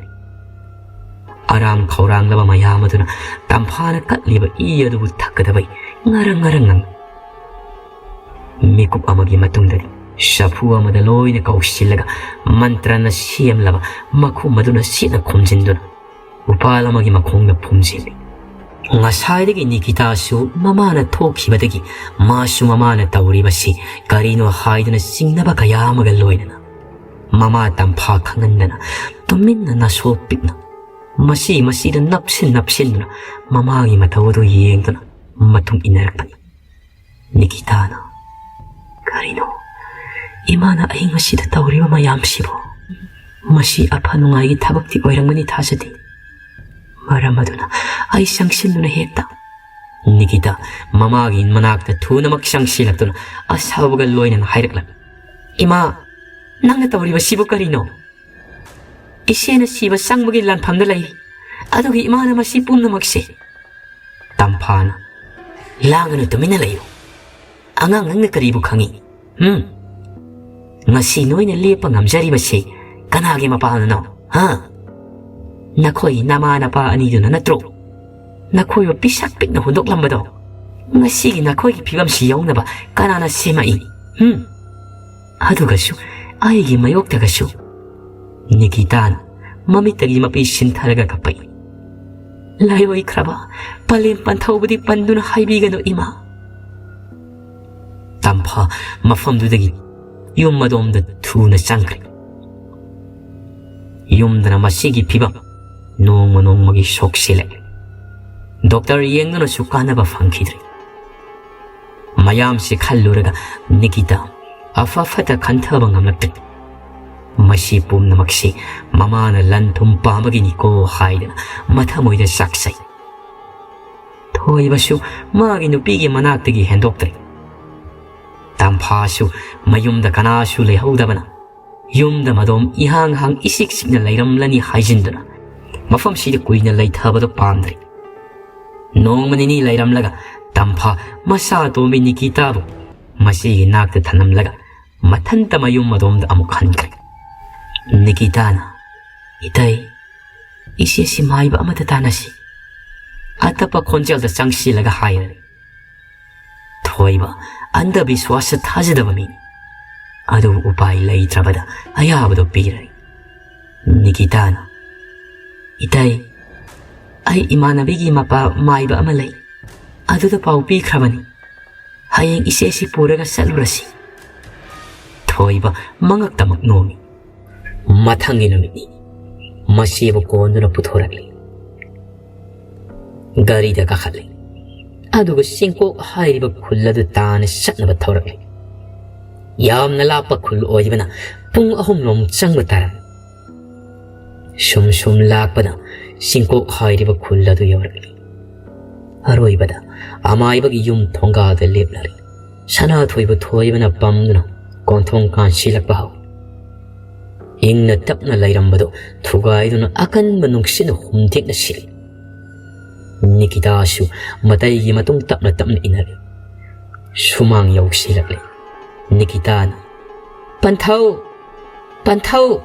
ꯑꯔꯥꯝ ꯈꯧꯔꯥꯡꯂꯕ ꯃꯌꯥꯝ ꯑꯗꯨꯅ ꯇꯝꯐꯥꯅ ꯀꯠꯂꯤꯕ ꯏ ꯑꯗꯨꯕꯨ ꯊꯛꯀꯗꯕꯩ ꯉꯔꯪ ꯉꯔꯪ ꯉꯪ꯫ ꯃꯤꯀꯨꯞ ꯑꯃꯒꯤ ꯃꯇꯨꯡꯗꯗꯤ ꯆꯐꯨ ꯑꯃꯗ ꯂꯣꯏꯅ ꯀꯧꯁꯤꯜꯂꯒ ꯃꯟꯇ꯭ꯔꯅ ꯁꯦꯝꯂꯕ ꯃꯈꯨꯝ ꯑꯗꯨꯅ ꯁꯤꯠꯅ ꯈꯨꯝꯖꯤꯟꯗꯨꯅ ꯎꯄꯥꯜ ꯑꯃꯒꯤ ꯃꯈꯣꯡꯗ ꯐꯨꯝꯖꯤꯜꯂꯤ꯫ ꯉꯁꯥꯏꯗꯒꯤ ꯅꯤꯀꯤꯇꯥꯁꯨ ꯃꯃꯥꯅ ꯊꯣꯛꯈꯤꯕꯗꯒꯤ ꯃꯥꯁꯨ ꯃꯃꯥꯅ ꯇꯧꯔꯤꯕꯁꯤ ꯀꯔꯤꯅꯣ ꯍꯥꯏꯗꯨꯅ ꯆꯤꯡꯅꯕ ꯀꯌꯥ ꯑꯃꯒ ꯂꯣꯏꯅꯅ ꯃꯃꯥ ꯇꯝꯐꯥ ꯈꯪꯍꯟꯗꯅ ꯇꯨꯃꯤꯟꯅ ꯅꯥꯁꯣ ꯄꯤꯛꯅ ꯃꯁꯤ ꯃꯁꯤꯗ ꯅꯞꯁꯤꯟ ꯅꯞꯁꯤꯟꯗꯨꯅ ꯃꯃꯥꯒꯤ ꯃꯇꯧ ꯑꯗꯨ ꯌꯦꯡꯗꯨꯅ ꯃꯇꯨꯡ ꯏꯟꯅꯔꯛꯄꯅꯤ꯫ ꯅꯤꯀꯤꯇꯥꯅ, "ꯀꯔꯤꯅꯣ ꯏꯃꯥꯅ ꯑꯍꯤꯡ ꯑꯁꯤꯗ ꯇꯧꯔꯤꯕ ꯃꯌꯥꯝꯁꯤꯕꯨ? ꯃꯁꯤ ꯑꯐ ꯅꯨꯡꯉꯥꯏꯒꯤ ꯊꯕꯛꯇꯤ ꯑꯣꯏꯔꯝꯒꯅꯤ ꯊꯥꯖꯗꯦ꯫ ꯃꯔꯝ ꯑꯗꯨꯅ ꯑꯩ ꯆꯪꯁꯤꯟꯗꯨꯅ ꯍꯦꯛꯇ ꯅꯤꯀꯤꯇꯥ ꯃꯃꯥꯒꯤ ꯃꯅꯥꯛꯇ ꯊꯨꯅꯃꯛ ꯆꯪꯁꯤꯜꯂꯛꯇꯨꯅ ꯑꯁꯥꯎꯕꯒ ꯂꯣꯏꯅꯅ ꯍꯥꯏꯔꯛꯂꯝꯃꯤ, "ꯏꯃꯥ, ꯅꯪꯅ ꯇꯧꯔꯤꯕꯁꯤꯕꯨ ꯀꯔꯤꯅꯣ? ꯏꯆꯦꯅ ꯁꯤꯕ ꯆꯪꯕꯒꯤ ꯂꯥꯟꯐꯝꯗ ꯂꯩꯔꯤ, ꯑꯗꯨꯒ ꯏꯃꯥꯅ ꯃꯁꯤ ꯄꯨꯝꯅꯃꯛꯁꯦ?" ꯇꯝꯐꯥꯅ, "ꯂꯥꯡꯒꯅꯨ, ꯇꯨꯃꯤꯟꯅ ꯂꯩꯌꯨ꯫ ꯑꯉꯥꯡ ꯅꯪꯅ ꯀꯔꯤꯕꯨ ꯈꯪꯏ? ꯍꯨꯝ? ꯉꯁꯤ ꯅꯣꯏꯅ ꯂꯦꯞꯄ ꯉꯝꯖꯔꯤꯕꯁꯤ ꯀꯅꯥꯒꯤ ꯃꯄꯥꯜꯅꯅꯣ? ꯍꯥ? ꯅꯈꯣꯏ ꯅꯃꯥ ꯅꯄꯥ ꯑꯅꯤꯗꯨꯅ ꯅꯠꯇ꯭ꯔꯣ? ꯅꯈꯣꯏꯕꯨ ꯄꯤꯁꯛ ꯄꯤꯛꯅ ꯍꯨꯟꯗꯣꯛꯂꯝꯕꯗꯣ ꯉꯁꯤꯒꯤ ꯅꯈꯣꯏꯒꯤ ꯐꯤꯕꯝꯁꯤ ꯌꯧꯅꯕ ꯀꯅꯥꯅ ꯁꯦꯝꯃꯛꯏ? ꯍꯨꯝ? ꯑꯗꯨꯒꯁꯨ ꯑꯩꯒꯤ ꯃꯥꯌꯣꯛꯇꯒꯁꯨ?" ꯅꯤꯀꯤꯇꯥꯅ ꯃꯃꯤꯠꯇꯒꯤ ꯃꯄꯤ ꯁꯤꯟꯊꯔꯒ ꯀꯞꯄꯛꯏ꯫ "ꯂꯥꯏꯑꯣꯏꯈ꯭ꯔꯕ ꯄꯂꯦꯝ ꯄꯟꯊꯧꯕꯗꯤ ꯄꯟꯗꯨꯅ ꯍꯥꯏꯕꯤꯒꯅꯨ, ꯏꯃꯥ꯫" ꯇꯝꯐꯥ ꯃꯐꯝꯗꯨꯗꯒꯤ ꯌꯨꯝ ꯑꯗꯣꯝꯗ ꯊꯨꯅ ꯆꯪꯈ꯭ꯔꯦ꯫ ꯌꯨꯝꯗꯅ ꯃꯁꯤꯒꯤ ꯐꯤꯕꯝ ꯅꯣꯡꯃ ꯅꯣꯡꯃꯒꯤ ꯁꯣꯛꯆꯤꯜꯂꯛꯂꯦ꯫ ꯗꯣꯛꯇꯔ ꯌꯦꯡꯗꯨꯅꯁꯨ ꯀꯥꯟꯅꯕ ꯐꯪꯈꯤꯗ꯭ꯔꯦ꯫ ꯃꯌꯥꯝꯁꯤ ꯈꯜꯂꯨꯔꯒ ꯅꯤꯀꯤꯇꯥ ꯑꯐ ꯐꯠꯇ ꯈꯟꯊꯕ ꯉꯝꯂꯛꯇ꯭ꯔꯦ꯫ ꯃꯁꯤ ꯄꯨꯝꯅꯃꯛꯁꯤ ꯃꯃꯥꯅ ꯂꯟ ꯊꯨꯝ ꯄꯥꯝꯕꯒꯤꯅꯤꯀꯣ ꯍꯥꯏꯗꯅ ꯃꯊꯃꯣꯏꯗ ꯆꯥꯛꯆꯩ꯫ ꯊꯣꯏꯕꯁꯨ ꯃꯥꯒꯤ ꯅꯨꯄꯤꯒꯤ ꯃꯅꯥꯛꯇꯒꯤ ꯍꯦꯟꯗꯣꯛꯇ꯭ꯔꯦ꯫ ꯇꯝꯐꯥꯁꯨ ꯃꯌꯨꯝꯗ ꯀꯅꯥꯁꯨ ꯂꯩꯍꯧꯗꯕꯅ ꯌꯨꯝꯗ ꯃꯗꯣꯝ ꯏꯍꯥꯡ ꯍꯥꯡ ꯏꯆꯤꯛ ꯆꯤꯛꯅ ꯂꯩꯔꯝꯂꯅꯤ ꯍꯥꯏꯖꯤꯟꯗꯨꯅ ꯃꯐꯝꯁꯤꯗ ꯀꯨꯏꯅ ꯂꯩꯊꯕꯗꯨ ꯄꯥꯝꯗ꯭ꯔꯦ꯫ ꯅꯣꯡꯃ ꯅꯤꯅꯤ ꯂꯩꯔꯝꯂꯒ ꯇꯝꯐꯥ ꯃꯆꯥ ꯑꯇꯣꯝꯕꯤ ꯅꯤꯀꯤꯇꯥꯕꯨ ꯃꯆꯦꯒꯤ ꯅꯥꯛꯇ ꯊꯅꯝꯂꯒ ꯃꯊꯟꯇ ꯃꯌꯨꯝ ꯑꯗꯣꯝꯗ ꯑꯃꯨꯛ ꯍꯟꯈ꯭ꯔꯦ꯫ ꯅꯤꯀꯤꯇꯥꯅ, "ꯏꯇꯩ, ꯏꯆꯦꯁꯤ ꯃꯥꯏꯕ ꯑꯃꯗ ꯇꯥꯟꯅꯁꯤ," ꯑꯇꯞꯄ ꯈꯣꯟꯖꯦꯜꯗ ꯆꯪꯁꯤꯜꯂꯒ ꯍꯥꯏꯔꯦ꯫ ꯊꯣꯏꯕ ꯑꯟꯙꯕꯤꯁ꯭ꯋꯥꯁ ꯊꯥꯖꯗꯕ ꯃꯤꯅꯤ꯫ ꯑꯗꯨꯕꯨ ꯎꯄꯥꯏ ꯂꯩꯇ꯭ꯔꯕꯗ ꯑꯌꯥꯕꯗꯣ ꯄꯤꯔꯦ꯫ ꯅꯤꯀꯤꯇꯥꯅ, "ꯏꯇꯩ, ꯑꯩ ꯏꯃꯥꯟꯅꯕꯤꯒꯤ ꯃꯄꯥ ꯃꯥꯏꯕ ꯑꯃ ꯂꯩ, ꯑꯗꯨꯗ ꯄꯥꯎ ꯄꯤꯈ꯭ꯔꯕꯅꯤ꯫ ꯍꯌꯦꯡ ꯏꯆꯦꯁꯤ ꯄꯨꯔꯒ ꯆꯠꯂꯨꯔꯁꯤ꯫" ꯊꯣꯏꯕ ꯃꯉꯛꯇꯃꯛ ꯅꯣꯝꯃꯤ꯫ ꯃꯊꯪꯒꯤ ꯅꯨꯃꯤꯠꯅꯤ꯫ ꯃꯆꯦꯕꯨ ꯀꯣꯟꯗꯨꯅ ꯄꯨꯊꯣꯔꯛꯂꯤ꯫ ꯒꯥꯔꯤꯗ ꯀꯥꯈꯠꯂꯤ꯫ ꯑꯗꯨꯒ ꯆꯤꯡꯀꯣꯛ ꯍꯥꯏꯔꯤꯕ ꯈꯨꯜ ꯑꯗꯨ ꯇꯥꯟꯅ ꯆꯠꯅꯕ ꯊꯧꯔꯛꯂꯤ꯫ ꯌꯥꯝꯅ ꯂꯥꯞꯄ ꯈꯨꯜ ꯑꯣꯏꯕꯅ ꯄꯨꯡ ꯑꯍꯨꯝ ꯂꯣꯝ ꯆꯪꯕ ꯇꯥꯔꯝꯃꯤ꯫ ꯁꯨꯝ ꯁꯨꯝ ꯂꯥꯛꯄꯅ ꯆꯤꯡꯀꯣꯛ ꯍꯥꯏꯔꯤꯕ ꯈꯨꯜ ꯑꯗꯨ ꯌꯧꯔꯛꯂꯤ꯫ ꯑꯔꯣꯏꯕꯗ ꯑꯃꯥꯏꯕꯒꯤ ꯌꯨꯝ ꯊꯣꯡꯒꯥꯜꯗ ꯂꯦꯞꯂꯔꯦ꯫ ꯁꯅꯥꯊꯣꯏꯕꯨ ꯊꯣꯏꯕꯅ ꯄꯝꯗꯨꯅ ꯀꯣꯟꯊꯣꯡ ꯀꯥꯟꯁꯤꯜꯂꯛꯄ ꯍꯧꯏ꯫ ꯏꯪꯅ ꯇꯞꯅ ꯂꯩꯔꯝꯕꯗꯨ ꯊꯨꯒꯥꯏꯗꯨꯅ ꯑꯀꯟꯕ ꯅꯨꯡꯁꯤꯠꯅ ꯍꯨꯝꯗꯦꯛꯅ ꯁꯤꯠꯂꯤ꯫ ꯅꯤꯀꯤꯇꯥꯁꯨ ꯃꯇꯩꯒꯤ ꯃꯇꯨꯡ ꯇꯞꯅ ꯇꯞꯅ ꯏꯟꯅꯔꯦ꯫ ꯁꯨꯃꯥꯡ ꯌꯧꯁꯤꯜꯂꯛꯂꯦ꯫ ꯅꯤꯀꯤꯇꯥꯅ, "ꯄꯟꯊꯧ! ꯄꯟꯊꯧ!"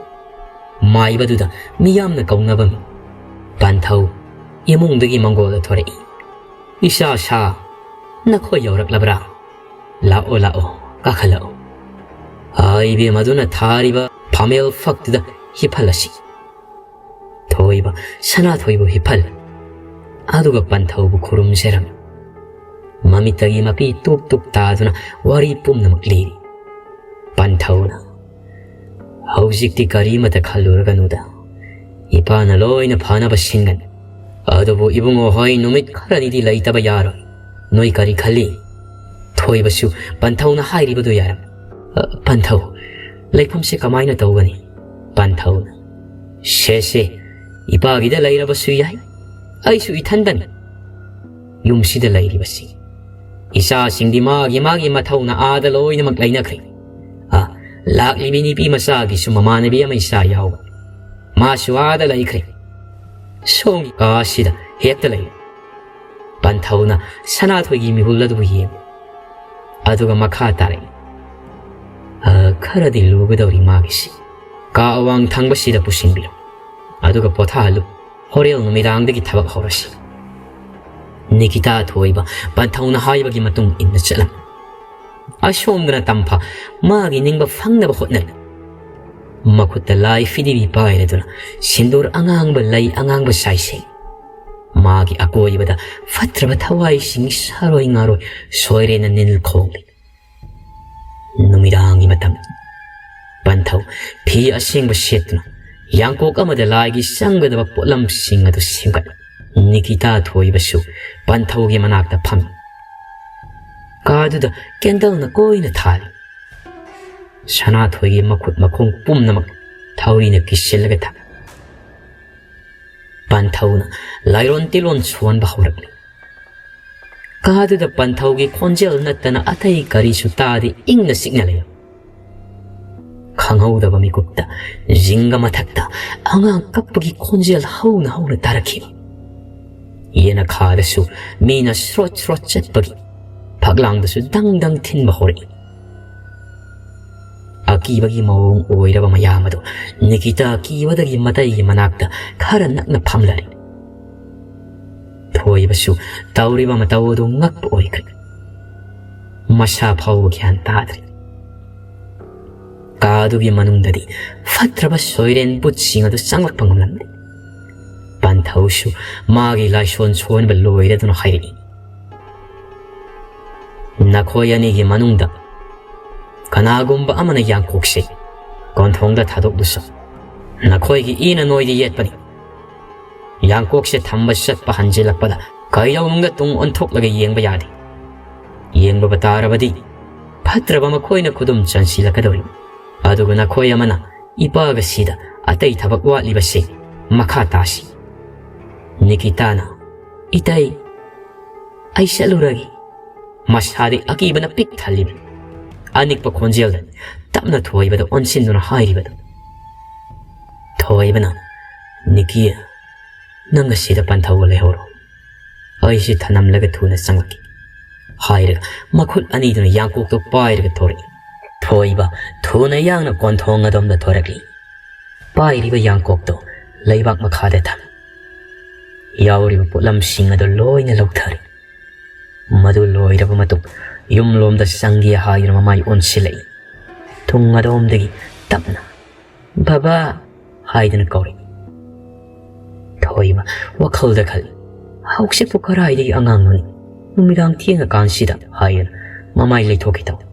ꯃꯥꯏꯕꯗꯨꯗ ꯃꯤꯌꯥꯝꯅ ꯀꯧꯅꯕ ꯃꯤ꯫ ꯄꯟꯊꯧ ꯏꯃꯨꯡꯗꯒꯤ ꯃꯪꯒꯣꯜꯗ ꯊꯣꯔꯛꯏ꯫ "ꯏꯆꯥ ꯁꯥ, ꯅꯈꯣꯏ ꯌꯧꯔꯛꯂꯕ꯭ꯔꯥ? ꯂꯥꯛꯑꯣ, ꯂꯥꯛꯑꯣ, ꯀꯥꯈꯠꯂꯛꯑꯣ꯫ ꯑꯥ, ꯏꯕꯦꯝ ꯑꯗꯨꯅ ꯊꯥꯔꯤꯕ ꯐꯝꯃꯦꯜ ꯐꯛꯇꯨꯗ ꯍꯤꯞꯍꯜꯂꯁꯤ꯫" ꯊꯣꯏꯕ ꯁꯅꯥꯊꯣꯏꯕꯨ ꯍꯤꯞꯍꯜꯂꯤ꯫ ꯑꯗꯨꯒ ꯄꯟꯊꯧꯕꯨ ꯈꯨꯔꯨꯝꯖꯔꯝꯃꯤ꯫ ꯃꯃꯤꯠꯇꯒꯤ ꯃꯄꯤ ꯇꯨꯞ ꯇꯨꯞ ꯇꯥꯗꯨꯅ ꯋꯥꯔꯤ ꯄꯨꯝꯅꯃꯛ ꯂꯤꯔꯤ꯫ ꯄꯟꯊꯧꯅ, "ꯍꯧꯖꯤꯛꯇꯤ ꯀꯔꯤꯃꯇ ꯈꯜꯂꯨꯔꯒꯅꯨꯗ꯫ ꯏꯄꯥꯅ ꯂꯣꯏꯅ ꯐꯅꯕ ꯁꯤꯟꯒꯅꯤ꯫ ꯑꯗꯨꯕꯨ ꯏꯕꯨꯡꯉꯣ ꯍꯣꯏ ꯅꯨꯃꯤꯠ ꯈꯔꯅꯤꯗꯤ ꯂꯩꯇꯕ ꯌꯥꯔꯣꯏ꯫ ꯅꯣꯏ ꯀꯔꯤ ꯈꯜꯂꯤ?" ꯊꯣꯏꯕꯁꯨ ꯄꯟꯊꯧꯅ ꯍꯥꯏꯔꯤꯕꯗꯨ ꯌꯥꯔꯝꯃꯤ꯫ "ꯑ, ꯄꯟꯊꯧ, ꯂꯩꯐꯝꯁꯦ ꯀꯃꯥꯏꯅ ꯇꯧꯒꯅꯤ?" ꯄꯟꯊꯧꯅ, "ꯁꯦ ꯁꯦ, ꯏꯄꯥꯒꯤꯗ ꯂꯩꯔꯕꯁꯨ ꯌꯥꯏ, ꯑꯩꯁꯨ ꯏꯊꯟꯗꯅꯤ ꯌꯨꯝꯁꯤꯗ ꯂꯩꯔꯤꯕꯁꯤ꯫ ꯏꯆꯥꯁꯤꯡꯗꯤ ꯃꯥꯒꯤ ꯃꯥꯒꯤ ꯃꯊꯧꯅ ꯑꯥꯗ ꯂꯣꯏꯅꯃꯛ ꯂꯩꯅꯈ꯭ꯔꯦ꯫ ꯑ, ꯂꯥꯛꯂꯤꯕꯤ ꯅꯨꯄꯤ ꯃꯆꯥꯒꯤꯁꯨ ꯃꯃꯥꯟꯅꯕꯤ ꯑꯃ ꯏꯆꯥ ꯌꯥꯎꯕ, ꯃꯥꯁꯨ ꯑꯥꯗ ꯂꯩꯈ꯭ꯔꯦ꯫ ꯁꯣꯝꯒꯤ ꯀꯥꯁꯤꯗ ꯍꯦꯛꯇ ꯂꯩ꯫" ꯄꯟꯊꯧꯅ ꯁꯅꯥꯊꯣꯏꯒꯤ ꯃꯤꯍꯨꯜ ꯑꯗꯨꯕꯨ ꯌꯦꯡꯉꯤ꯫ ꯑꯗꯨꯒ ꯃꯈꯥ ꯇꯥꯔꯛꯏ꯫ "ꯑ, ꯈꯔꯗꯤ ꯂꯨꯒꯗꯧꯔꯤ ꯃꯥꯒꯤꯁꯤ꯫ ꯀꯥ ꯑꯋꯥꯡ ꯊꯪꯕꯁꯤꯗ ꯄꯨꯁꯤꯟꯕꯤꯔꯣ꯫ ꯑꯗꯨꯒ ꯄꯣꯊꯥꯍꯜꯂꯨ꯫ ꯍꯣꯔꯦꯟ ꯅꯨꯃꯤꯗꯥꯡꯗꯒꯤ ꯊꯕꯛ ꯍꯧꯔꯁꯤ꯫" ꯅꯤꯀꯤꯇꯥ ꯊꯣꯏꯕ ꯄꯟꯊꯧꯅ ꯍꯥꯏꯕꯒꯤ ꯃꯇꯨꯡ ꯏꯟꯅ ꯆꯠꯂꯝꯃꯤ꯫ ꯑꯁꯣꯝꯗꯅ ꯇꯝꯐꯥ ꯃꯥꯒꯤ ꯅꯤꯡꯕ ꯐꯪꯅꯕ ꯍꯣꯠꯅꯔꯤ꯫ ꯃꯈꯨꯠꯇ ꯂꯥꯏ ꯐꯤꯗꯤꯕꯤ ꯄꯥꯏꯔꯗꯨꯅ ꯁꯤꯟꯗꯨꯔ ꯑꯉꯥꯡꯕ ꯂꯩ ꯑꯉꯥꯡꯕ ꯁꯥꯏꯁꯦ꯫ ꯃꯥꯒꯤ ꯑꯀꯣꯏꯕꯗ ꯐꯠꯇ꯭ꯔꯕ ꯊꯋꯥꯏꯁꯤꯡ ꯁꯥꯔꯣꯏ ꯉꯥꯔꯣꯏ ꯁꯣꯏꯔꯦꯅ ꯅꯤꯜ ꯈꯣꯡꯂꯤ꯫ ꯅꯨꯃꯤꯗꯥꯡꯒꯤ ꯃꯇꯝ꯫ ꯄꯟꯊꯧ ꯐꯤ ꯑꯁꯦꯡꯕ ꯁꯦꯠꯇꯨꯅ ꯌꯥꯡꯀꯣꯛ ꯑꯃꯗ ꯂꯥꯏꯒꯤ ꯆꯪꯒꯗꯕ ꯄꯣꯠꯂꯝꯁꯤꯡ ꯑꯗꯨ ꯁꯦꯝꯒꯠꯂꯤ꯫ ꯅꯤꯀꯤꯇꯥ ꯊꯣꯏꯕꯁꯨ ꯄꯟꯊꯧꯒꯤ ꯃꯅꯥꯛꯇ ꯐꯝꯃꯤ꯫ ꯀꯥꯗꯨꯗ ꯀꯦꯟꯗꯜꯅ ꯀꯣꯏꯅ ꯊꯥꯜꯂꯤ꯫ ꯁꯅꯥꯊꯣꯏꯒꯤ ꯃꯈꯨꯠ ꯃꯈꯣꯡ ꯄꯨꯝꯅꯃꯛ ꯊꯧꯔꯤꯅ ꯀꯤꯁꯤꯜꯂꯒ ꯊꯝꯃꯤ꯫ ꯄꯟꯊꯧꯅ ꯂꯥꯏꯔꯣꯟ ꯇꯤꯂꯣꯟ ꯁꯣꯟꯕ ꯍꯧꯔꯛꯂꯤ꯫ ꯀꯥꯗꯨꯗ ꯄꯟꯊꯧꯒꯤ ꯈꯣꯟꯖꯦꯜ ꯅꯠꯇꯅ ꯑꯇꯩ ꯀꯔꯤꯁꯨ ꯇꯥꯗꯦ꯫ ꯏꯪꯅ ꯆꯤꯛꯅ ꯂꯩ꯫ ꯈꯪꯍꯧꯗꯕ ꯃꯤꯀꯨꯞꯇ ꯖꯤꯡꯒ ꯃꯊꯛꯇ ꯑꯉꯥꯡ ꯀꯞꯄꯒꯤ ꯈꯣꯟꯖꯦꯜ ꯍꯧꯅ ꯍꯧꯅ ꯇꯥꯔꯛꯈꯤ꯫ ꯌꯦꯅꯈꯥꯗꯁꯨ ꯃꯤꯅ ꯁ꯭ꯔꯣꯠ ꯁ꯭ꯔꯣꯠ ꯆꯠꯄꯒꯤ, ꯐꯛꯂꯥꯡꯗꯁꯨ ꯗꯪ ꯗꯪ ꯊꯤꯟꯕ ꯍꯧꯔꯛꯏ꯫ ꯑꯀꯤꯕꯒꯤ ꯃꯑꯣꯡ ꯑꯣꯏꯔꯕ ꯃꯌꯥꯝ ꯑꯗꯨ ꯅꯤꯀꯤꯇꯥ ꯀꯤꯕꯗꯒꯤ ꯃꯇꯩꯒꯤ ꯃꯅꯥꯛꯇ ꯈꯔ ꯅꯛꯅ ꯐꯝꯂꯔꯦ꯫ ꯊꯣꯏꯕꯁꯨ ꯇꯧꯔꯤꯕ ꯃꯇꯧ ꯑꯗꯨ ꯉꯛꯄ ꯑꯣꯏꯈ꯭ꯔꯦ꯫ ꯃꯁꯥ ꯐꯥꯎꯕ ꯒ꯭ꯌꯥꯟ ꯇꯥꯗ꯭ꯔꯦ꯫ ꯀꯥ ꯑꯗꯨꯒꯤ ꯃꯅꯨꯡꯗꯗꯤ ꯐꯠꯇ꯭ꯔꯕ ꯁꯣꯏꯔꯦꯟ ꯕꯨꯠꯁꯤꯡ ꯑꯗꯨ ꯆꯪꯂꯛꯄ ꯉꯝꯂꯝꯗꯦ꯫ ꯄꯟꯊꯧꯁꯨ ꯃꯥꯒꯤ ꯂꯥꯏꯁꯣꯟ ꯁꯣꯟꯕ ꯂꯣꯏꯔꯗꯨꯅ ꯍꯥꯏꯔꯛꯏ, "ꯅꯈꯣꯏ ꯑꯅꯤꯒꯤ ꯃꯅꯨꯡꯗ ꯀꯅꯥꯒꯨꯝꯕ ꯑꯃꯅ ꯌꯥꯡꯀꯣꯛꯁꯦ ꯀꯣꯟꯊꯣꯡꯗ ꯊꯥꯗꯣꯛꯂꯨꯁꯨ, ꯅꯈꯣꯏꯒꯤ ꯏꯅ ꯅꯣꯏꯗ ꯌꯦꯠꯄꯅꯤ꯫ ꯌꯥꯡꯀꯣꯛꯁꯦ ꯊꯝꯕ ꯆꯠꯄ ꯍꯟꯖꯤꯜꯂꯛꯄꯗ ꯀꯩꯗꯧꯅꯨꯡꯗ ꯇꯨꯡ ꯑꯣꯟꯊꯣꯛꯂꯒ ꯌꯦꯡꯕ ꯌꯥꯗꯦ꯫ ꯌꯦꯡꯕ ꯇꯥꯔꯕꯗꯤ ꯐꯠꯇ꯭ꯔꯕ ꯃꯈꯣꯏꯅ ꯈꯨꯗꯨꯝ ꯆꯟꯁꯤꯜꯂꯛꯀꯗꯧꯔꯤ꯫ ꯑꯗꯨꯒ ꯅꯈꯣꯏ ꯑꯃꯅ ꯏꯄꯥꯒ ꯁꯤꯗ ꯑꯇꯩ ꯊꯕꯛ ꯋꯥꯠꯂꯤꯕꯁꯦ ꯃꯈꯥ ꯇꯥꯁꯤ꯫" ꯅꯤꯀꯤꯇꯥꯅ, "ꯏꯇꯩ, ꯑꯩ ꯆꯠꯂꯨꯔꯒꯦ꯫" ꯃꯁꯥꯗꯤ ꯑꯀꯤꯕꯅ ꯄꯤꯛ ꯊꯜꯂꯤꯕ꯫ ꯑꯅꯤꯛꯄ ꯈꯣꯟꯖꯦꯜꯗ ꯇꯞꯅ ꯊꯣꯏꯕꯗ ꯑꯣꯟꯁꯤꯟꯗꯨꯅ ꯍꯥꯏꯔꯤꯕꯗꯨ꯫ ꯊꯣꯏꯕꯅ, "ꯅꯤꯀꯤ, ꯅꯪ ꯑꯁꯤꯗ ꯄꯟꯊꯧꯒ ꯂꯩꯍꯧꯔꯣ꯫ ꯑꯩꯁꯤ ꯊꯅꯝꯂꯒ ꯊꯨꯅ ꯆꯪꯂꯛꯀꯦ," ꯍꯥꯏꯔꯒ ꯃꯈꯨꯠ ꯑꯅꯤꯗꯨꯅ ꯌꯥꯡꯀꯣꯛꯇꯣ ꯄꯥꯏꯔꯒ ꯊꯣꯔꯛꯏ꯫ ꯊꯣꯏꯕ ꯊꯨꯅ ꯌꯥꯡꯅ ꯀꯣꯟꯊꯣꯡ ꯑꯗꯣꯝꯗ ꯊꯣꯔꯛꯂꯤ꯫ ꯄꯥꯏꯔꯤꯕ ꯌꯥꯡꯀꯣꯛꯇꯣ ꯂꯩꯕꯥꯛ ꯃꯈꯥꯗ ꯊꯝꯃꯤ꯫ ꯌꯥꯎꯔꯤꯕ ꯄꯣꯠꯂꯝꯁꯤꯡ ꯑꯗꯨ ꯂꯣꯏꯅ ꯂꯧꯊꯔꯦ꯫ ꯃꯗꯨ ꯂꯣꯏꯔꯕ ꯃꯇꯨꯡ ꯌꯨꯝꯂꯣꯝꯗ ꯆꯪꯒꯦ ꯍꯥꯏꯗꯨꯅ ꯃꯃꯥꯏ ꯑꯣꯟꯁꯤꯜꯂꯛꯏ꯫ ꯊꯣꯡ ꯑꯗꯣꯝꯗꯒꯤ ꯇꯞꯅ, "ꯕꯕꯥ" ꯍꯥꯏꯗꯨꯅ ꯀꯧꯔꯛꯏ꯫ ꯊꯣꯏꯕ ꯋꯥꯈꯜꯗ ꯈꯜꯂꯤ, "ꯍꯧꯖꯤꯛꯄꯨ ꯀꯔꯥꯏꯗꯒꯤ ꯑꯉꯥꯡꯅꯣꯅꯦ? ꯅꯨꯃꯤꯗꯥꯡ ꯊꯦꯡꯉꯀꯥꯟꯁꯤꯗ" ꯍꯥꯏꯗꯨꯅ ꯃꯃꯥꯏ ꯂꯩꯊꯣꯛꯈꯤ ꯇꯧꯏ꯫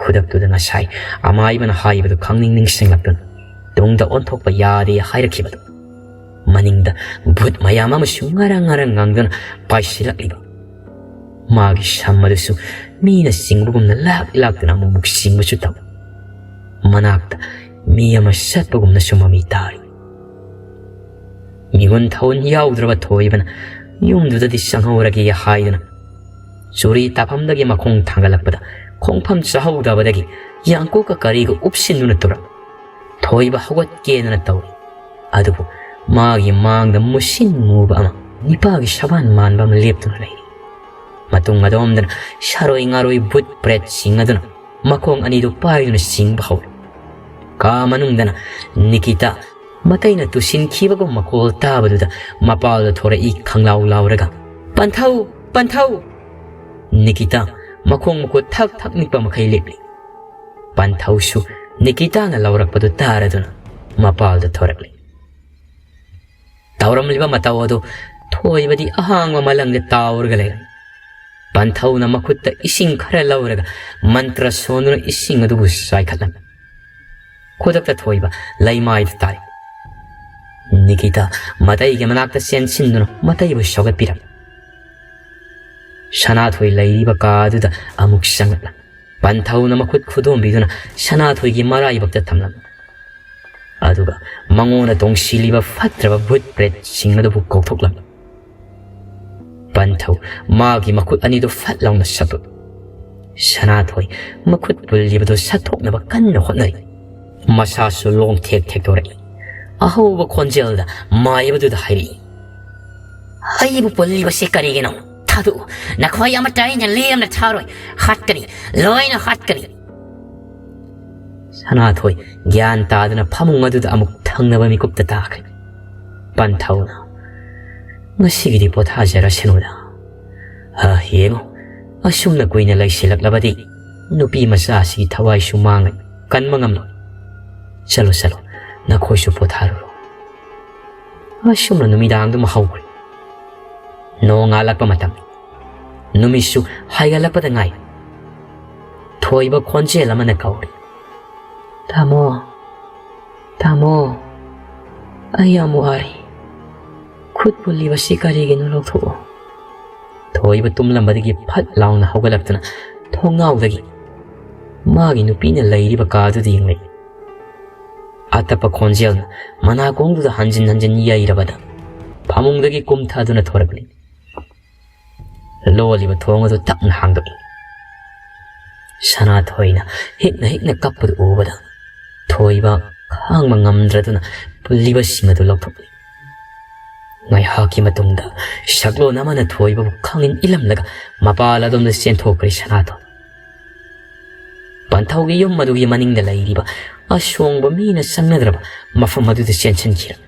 ꯈꯨꯗꯛꯇꯨꯗ ꯉꯁꯥꯏ ꯑꯃꯥꯏꯕꯅ ꯍꯥꯏꯕꯗꯨ ꯈꯪꯅꯤꯡ ꯅꯤꯡꯁꯤꯡꯂꯛꯇꯨꯅ ꯇꯨꯡꯗ ꯑꯣꯟꯊꯣꯛꯄ ꯌꯥꯗꯦ ꯍꯥꯏꯔꯛꯈꯤꯕꯗꯨ ꯃꯅꯤꯡꯗ ꯚꯨꯠ ꯃꯌꯥꯝ ꯑꯃꯁꯨ ꯉꯔꯪ ꯉꯔꯪ ꯉꯪꯗꯨꯅ ꯄꯥꯏꯁꯤꯜꯂꯛꯂꯤꯕ꯫ ꯃꯥꯒꯤ ꯁꯝ ꯑꯗꯨꯁꯨ ꯃꯤꯅ ꯆꯤꯡꯕꯒꯨꯝꯅ ꯂꯥꯛ ꯂꯥꯛꯇꯨꯅ ꯑꯃꯨꯛꯃꯨꯛ ꯆꯤꯡꯕꯁꯨ ꯇꯧꯏ꯫ ꯃꯅꯥꯛꯇ ꯃꯤ ꯑꯃ ꯆꯠꯄꯒꯨꯝꯅꯁꯨ ꯃꯃꯤ ꯇꯥꯔꯤ꯫ ꯃꯤꯍꯨꯟ ꯊꯧꯟ ꯌꯥꯎꯗ꯭ꯔꯕ ꯊꯣꯏꯕꯅ ꯌꯨꯝꯗꯨꯗꯗꯤ ꯆꯪꯍꯧꯔꯒꯦ ꯍꯥꯏꯗꯨꯅ ꯆꯨꯔꯤ ꯇꯥꯐꯝꯗꯒꯤ ꯃꯈꯣꯡ ꯊꯥꯡꯒꯠꯂꯛꯄꯗ ꯈꯣꯡꯐꯝ ꯆꯥꯍꯧꯗꯕꯗꯒꯤ ꯌꯥꯡꯀꯣꯛꯀ ꯀꯔꯤꯒ ꯎꯞꯁꯤꯟꯗꯨꯅ ꯇꯨꯔꯝꯃꯤ꯫ ꯊꯣꯏꯕ ꯍꯧꯒꯠꯀꯦꯗꯅ ꯇꯧꯔꯤ꯫ ꯑꯗꯨꯕꯨ ꯃꯥꯒꯤ ꯃꯥꯡꯗ ꯃꯨꯁꯤꯟ ꯃꯨꯕ ꯑꯃ, ꯅꯤꯄꯥꯒꯤ ꯁꯕꯥꯟ ꯃꯥꯟꯕ ꯑꯃ ꯂꯦꯞꯇꯨꯅ ꯂꯩꯔꯤ꯫ ꯃꯇꯨꯡ ꯑꯗꯣꯝꯗꯅ ꯁꯥꯔꯣꯏ ꯉꯥꯔꯣꯏ ꯚꯨꯠ ꯄ꯭ꯔꯦꯠ ꯁꯤꯡ ꯑꯗꯨꯅ ꯃꯈꯣꯡ ꯑꯅꯤꯗꯨ ꯄꯥꯏꯗꯨꯅ ꯆꯤꯡꯕ ꯍꯧꯔꯦ꯫ ꯀꯥ ꯃꯅꯨꯡꯗꯅ ꯅꯤꯀꯤꯇꯥ ꯃꯇꯩꯅ ꯇꯨꯁꯤꯟꯈꯤꯕꯒꯨꯝ ꯃꯈꯣꯜ ꯇꯥꯕꯗꯨꯗ ꯃꯄꯥꯜꯗ ꯊꯣꯔꯛꯏ ꯈꯪꯂꯥꯎ ꯂꯥꯎꯔꯒ, "ꯄꯟꯊꯧ! ꯄꯟꯊꯧ!" ꯅꯤꯀꯤꯇꯥ ꯃꯈꯣꯡ ꯃꯈꯨꯠ ꯊꯛ ꯊꯛ ꯅꯤꯛꯄ ꯃꯈꯩ ꯂꯦꯞꯂꯤ꯫ ꯄꯟꯊꯧꯁꯨ ꯅꯤꯀꯤꯇꯥꯅ ꯂꯥꯎꯔꯛꯄꯗꯨ ꯇꯥꯔꯗꯨꯅ ꯃꯄꯥꯜꯗ ꯊꯣꯔꯛꯂꯤ꯫ ꯇꯧꯔꯝꯂꯤꯕ ꯃꯇꯧ ꯑꯗꯨ ꯊꯣꯏꯕꯗꯤ ꯑꯍꯥꯡꯕ ꯃꯂꯪꯗ ꯇꯥꯎꯔꯒ ꯂꯩꯔꯝꯃꯤ꯫ ꯄꯟꯊꯧꯅ ꯃꯈꯨꯠꯇ ꯏꯁꯤꯡ ꯈꯔ ꯂꯧꯔꯒ ꯃꯟꯇ꯭ꯔ ꯁꯣꯟꯗꯨꯅ ꯏꯁꯤꯡ ꯑꯗꯨꯕꯨ ꯆꯥꯏꯈꯠꯂꯝꯃꯤ꯫ ꯈꯨꯗꯛꯇ ꯊꯣꯏꯕ ꯂꯩꯃꯥꯏꯗ ꯇꯥꯔꯤ꯫ ꯅꯤꯀꯤꯇꯥ ꯃꯇꯩꯒꯤ ꯃꯅꯥꯛꯇ ꯆꯦꯟꯁꯤꯟꯗꯨꯅ ꯃꯇꯩꯕꯨ ꯁꯧꯒꯠꯄꯤꯔꯝꯃꯤ꯫ ꯁꯅꯥꯊꯣꯏ ꯂꯩꯔꯤꯕ ꯀꯥ ꯑꯗꯨꯗ ꯑꯃꯨꯛ ꯆꯪꯂꯛꯂꯝꯃꯤ꯫ ꯄꯟꯊꯧꯅ ꯃꯈꯨꯠ ꯈꯨꯗꯣꯝꯕꯤꯗꯨꯅ ꯁꯅꯥꯊꯣꯏꯒꯤ ꯃꯔꯥꯏꯕꯛꯇ ꯊꯝꯂꯝꯃꯤ꯫ ꯑꯗꯨꯒ ꯃꯉꯣꯟꯗ ꯇꯣꯡꯁꯤꯜꯂꯤꯕ ꯐꯠꯇ꯭ꯔꯕ ꯚꯨꯠ ꯄ꯭ꯔꯦꯠꯁꯤꯡ ꯑꯗꯨꯕꯨ ꯀꯧꯊꯣꯛꯂꯝꯃꯤ꯫ ꯄꯟꯊꯧ ꯃꯥꯒꯤ ꯃꯈꯨꯠ ꯑꯅꯤꯗꯨ ꯐꯠ ꯂꯥꯎꯅ ꯁꯠꯇꯣꯛꯏ꯫ ꯁꯅꯥꯊꯣꯏ ꯃꯈꯨꯠ ꯄꯨꯜꯂꯤꯕꯗꯨ ꯁꯠꯊꯣꯛꯅꯕ ꯀꯟꯅ ꯍꯣꯠꯅꯔꯤ꯫ ꯃꯁꯥꯁꯨ ꯂꯣꯡ ꯊꯦꯛ ꯊꯦꯛ ꯇꯧꯔꯛꯏ꯫ ꯑꯍꯧꯕ ꯈꯣꯟꯖꯦꯜꯗ ꯃꯥꯏꯕꯗꯨꯗ ꯍꯥꯏꯔꯛꯏ, "ꯑꯩꯕꯨ ꯄꯨꯜꯂꯤꯕꯁꯤ ꯀꯔꯤꯒꯤꯅꯣ? ꯊꯥꯗꯣꯛꯎ꯫ ꯅꯈꯣꯏ ꯑꯃꯠꯇ ꯑꯩꯅ ꯂꯦꯝꯅ ꯊꯥꯔꯣꯏ꯫ ꯍꯥꯠꯀꯅꯤ, ꯂꯣꯏꯅ ꯍꯥꯠꯀꯅꯤ!" ꯁꯅꯥꯊꯣꯏ ꯒ꯭ꯌꯥꯟ ꯇꯥꯗꯅ ꯐꯃꯨꯡ ꯑꯗꯨꯗ ꯑꯃꯨꯛ ꯊꯪꯅꯕ ꯃꯤꯀꯨꯞꯇ ꯇꯥꯈ꯭ꯔꯦ꯫ ꯄꯟꯊꯧꯅ, "ꯉꯁꯤꯒꯤꯗꯤ ꯄꯣꯊꯥꯖꯔꯁꯅꯨꯗ꯫ ꯑ, ꯌꯦꯡꯉꯨ, ꯑꯁꯨꯝꯅ ꯀꯨꯏꯅ ꯂꯩꯁꯤꯜꯂꯛꯂꯕꯗꯤ ꯅꯨꯄꯤ ꯃꯆꯥ ꯑꯁꯤꯒꯤ ꯊꯋꯥꯏꯁꯨ ꯃꯥꯡꯂꯅꯤ, ꯀꯟꯕ ꯉꯝꯂꯣꯏ꯫ ꯆꯠꯂꯣ, ꯆꯠꯂꯣ, ꯅꯈꯣꯏꯁꯨ ꯄꯣꯊꯥꯔꯨꯔꯣ꯫" ꯑꯁꯨꯝꯅ ꯅꯨꯃꯤꯗꯥꯡꯗꯨꯃ ꯍꯧꯈ꯭ꯔꯦ꯫ ꯅꯣꯡꯉꯥꯜꯂꯛꯄ ꯃꯇꯝ, ꯅꯨꯃꯤꯠꯁꯨ ꯍꯥꯏꯒꯠꯂꯛꯄꯗ ꯉꯥꯏ꯫ ꯊꯣꯏꯕ ꯈꯣꯟꯖꯦꯜ ꯑꯃꯅ ꯀꯧꯔꯤ, "ꯇꯥꯃꯣ, ꯇꯥꯃꯣ, ꯑꯩ ꯌꯥꯝ ꯋꯥꯔꯦ꯫ ꯈꯨꯠ ꯄꯨꯜꯂꯤꯕꯁꯤ ꯀꯔꯤꯒꯤꯅꯣ? ꯂꯧꯊꯣꯛꯑꯣ꯫" ꯊꯣꯏꯕ ꯇꯨꯝꯂꯝꯕꯗꯒꯤ ꯐꯠ ꯂꯥꯎꯅ ꯍꯧꯒꯠꯂꯛꯇꯨꯅ ꯊꯣꯡꯅꯥꯎꯗꯒꯤ ꯃꯥꯒꯤ ꯅꯨꯄꯤꯅ ꯂꯩꯔꯤꯕ ꯀꯥꯗꯨꯗ ꯌꯦꯡꯂꯛꯏ꯫ ꯑꯇꯞꯄ ꯈꯣꯟꯖꯦꯜꯅ ꯃꯅꯥꯀꯣꯡꯗꯨꯗ ꯍꯟꯖꯤꯟ ꯍꯟꯖꯤꯟ ꯌꯩꯔꯕꯗ ꯐꯃꯨꯡꯗꯒꯤ ꯀꯨꯝꯊꯗꯨꯅ ꯊꯣꯔꯛꯂꯤ꯫ ꯂꯣꯜꯂꯤꯕ ꯊꯣꯡ ꯑꯗꯨ ꯇꯞꯅ ꯍꯥꯡꯗꯣꯛꯏ꯫ ꯁꯅꯥꯊꯣꯏꯅ ꯍꯤꯛꯅ ꯍꯤꯛꯅ ꯀꯞꯄꯗꯨ ꯎꯕꯗ ꯊꯣꯏꯕ ꯈꯥꯡꯕ ꯉꯝꯗ꯭ꯔꯗꯨꯅ ꯄꯨꯜꯂꯤꯕꯁꯤꯡ ꯑꯗꯨ ꯂꯧꯊꯣꯛꯂꯤ꯫ ꯉꯥꯏꯍꯥꯛꯀꯤ ꯃꯇꯨꯡꯗ ꯁꯛꯂꯣꯟ ꯑꯃꯅ ꯊꯣꯏꯕꯕꯨ ꯈꯥꯡꯏꯟ ꯏꯜꯂꯝꯂꯒ ꯃꯄꯥꯜ ꯑꯗꯣꯝꯗ ꯆꯦꯟꯊꯣꯛꯈ꯭ꯔꯦ ꯁꯅꯥꯊꯣꯏ꯫ ꯄꯟꯊꯧꯒꯤ ꯌꯨꯝ ꯑꯗꯨꯒꯤ ꯃꯅꯤꯡꯗ ꯂꯩꯔꯤꯕ ꯑꯁꯣꯡꯕ ꯃꯤꯅ ꯆꯪꯅꯗ꯭ꯔꯕ ꯃꯐꯝ ꯑꯗꯨꯗ ꯆꯦꯟꯁꯤꯟꯈꯤꯔꯝꯃꯤ꯫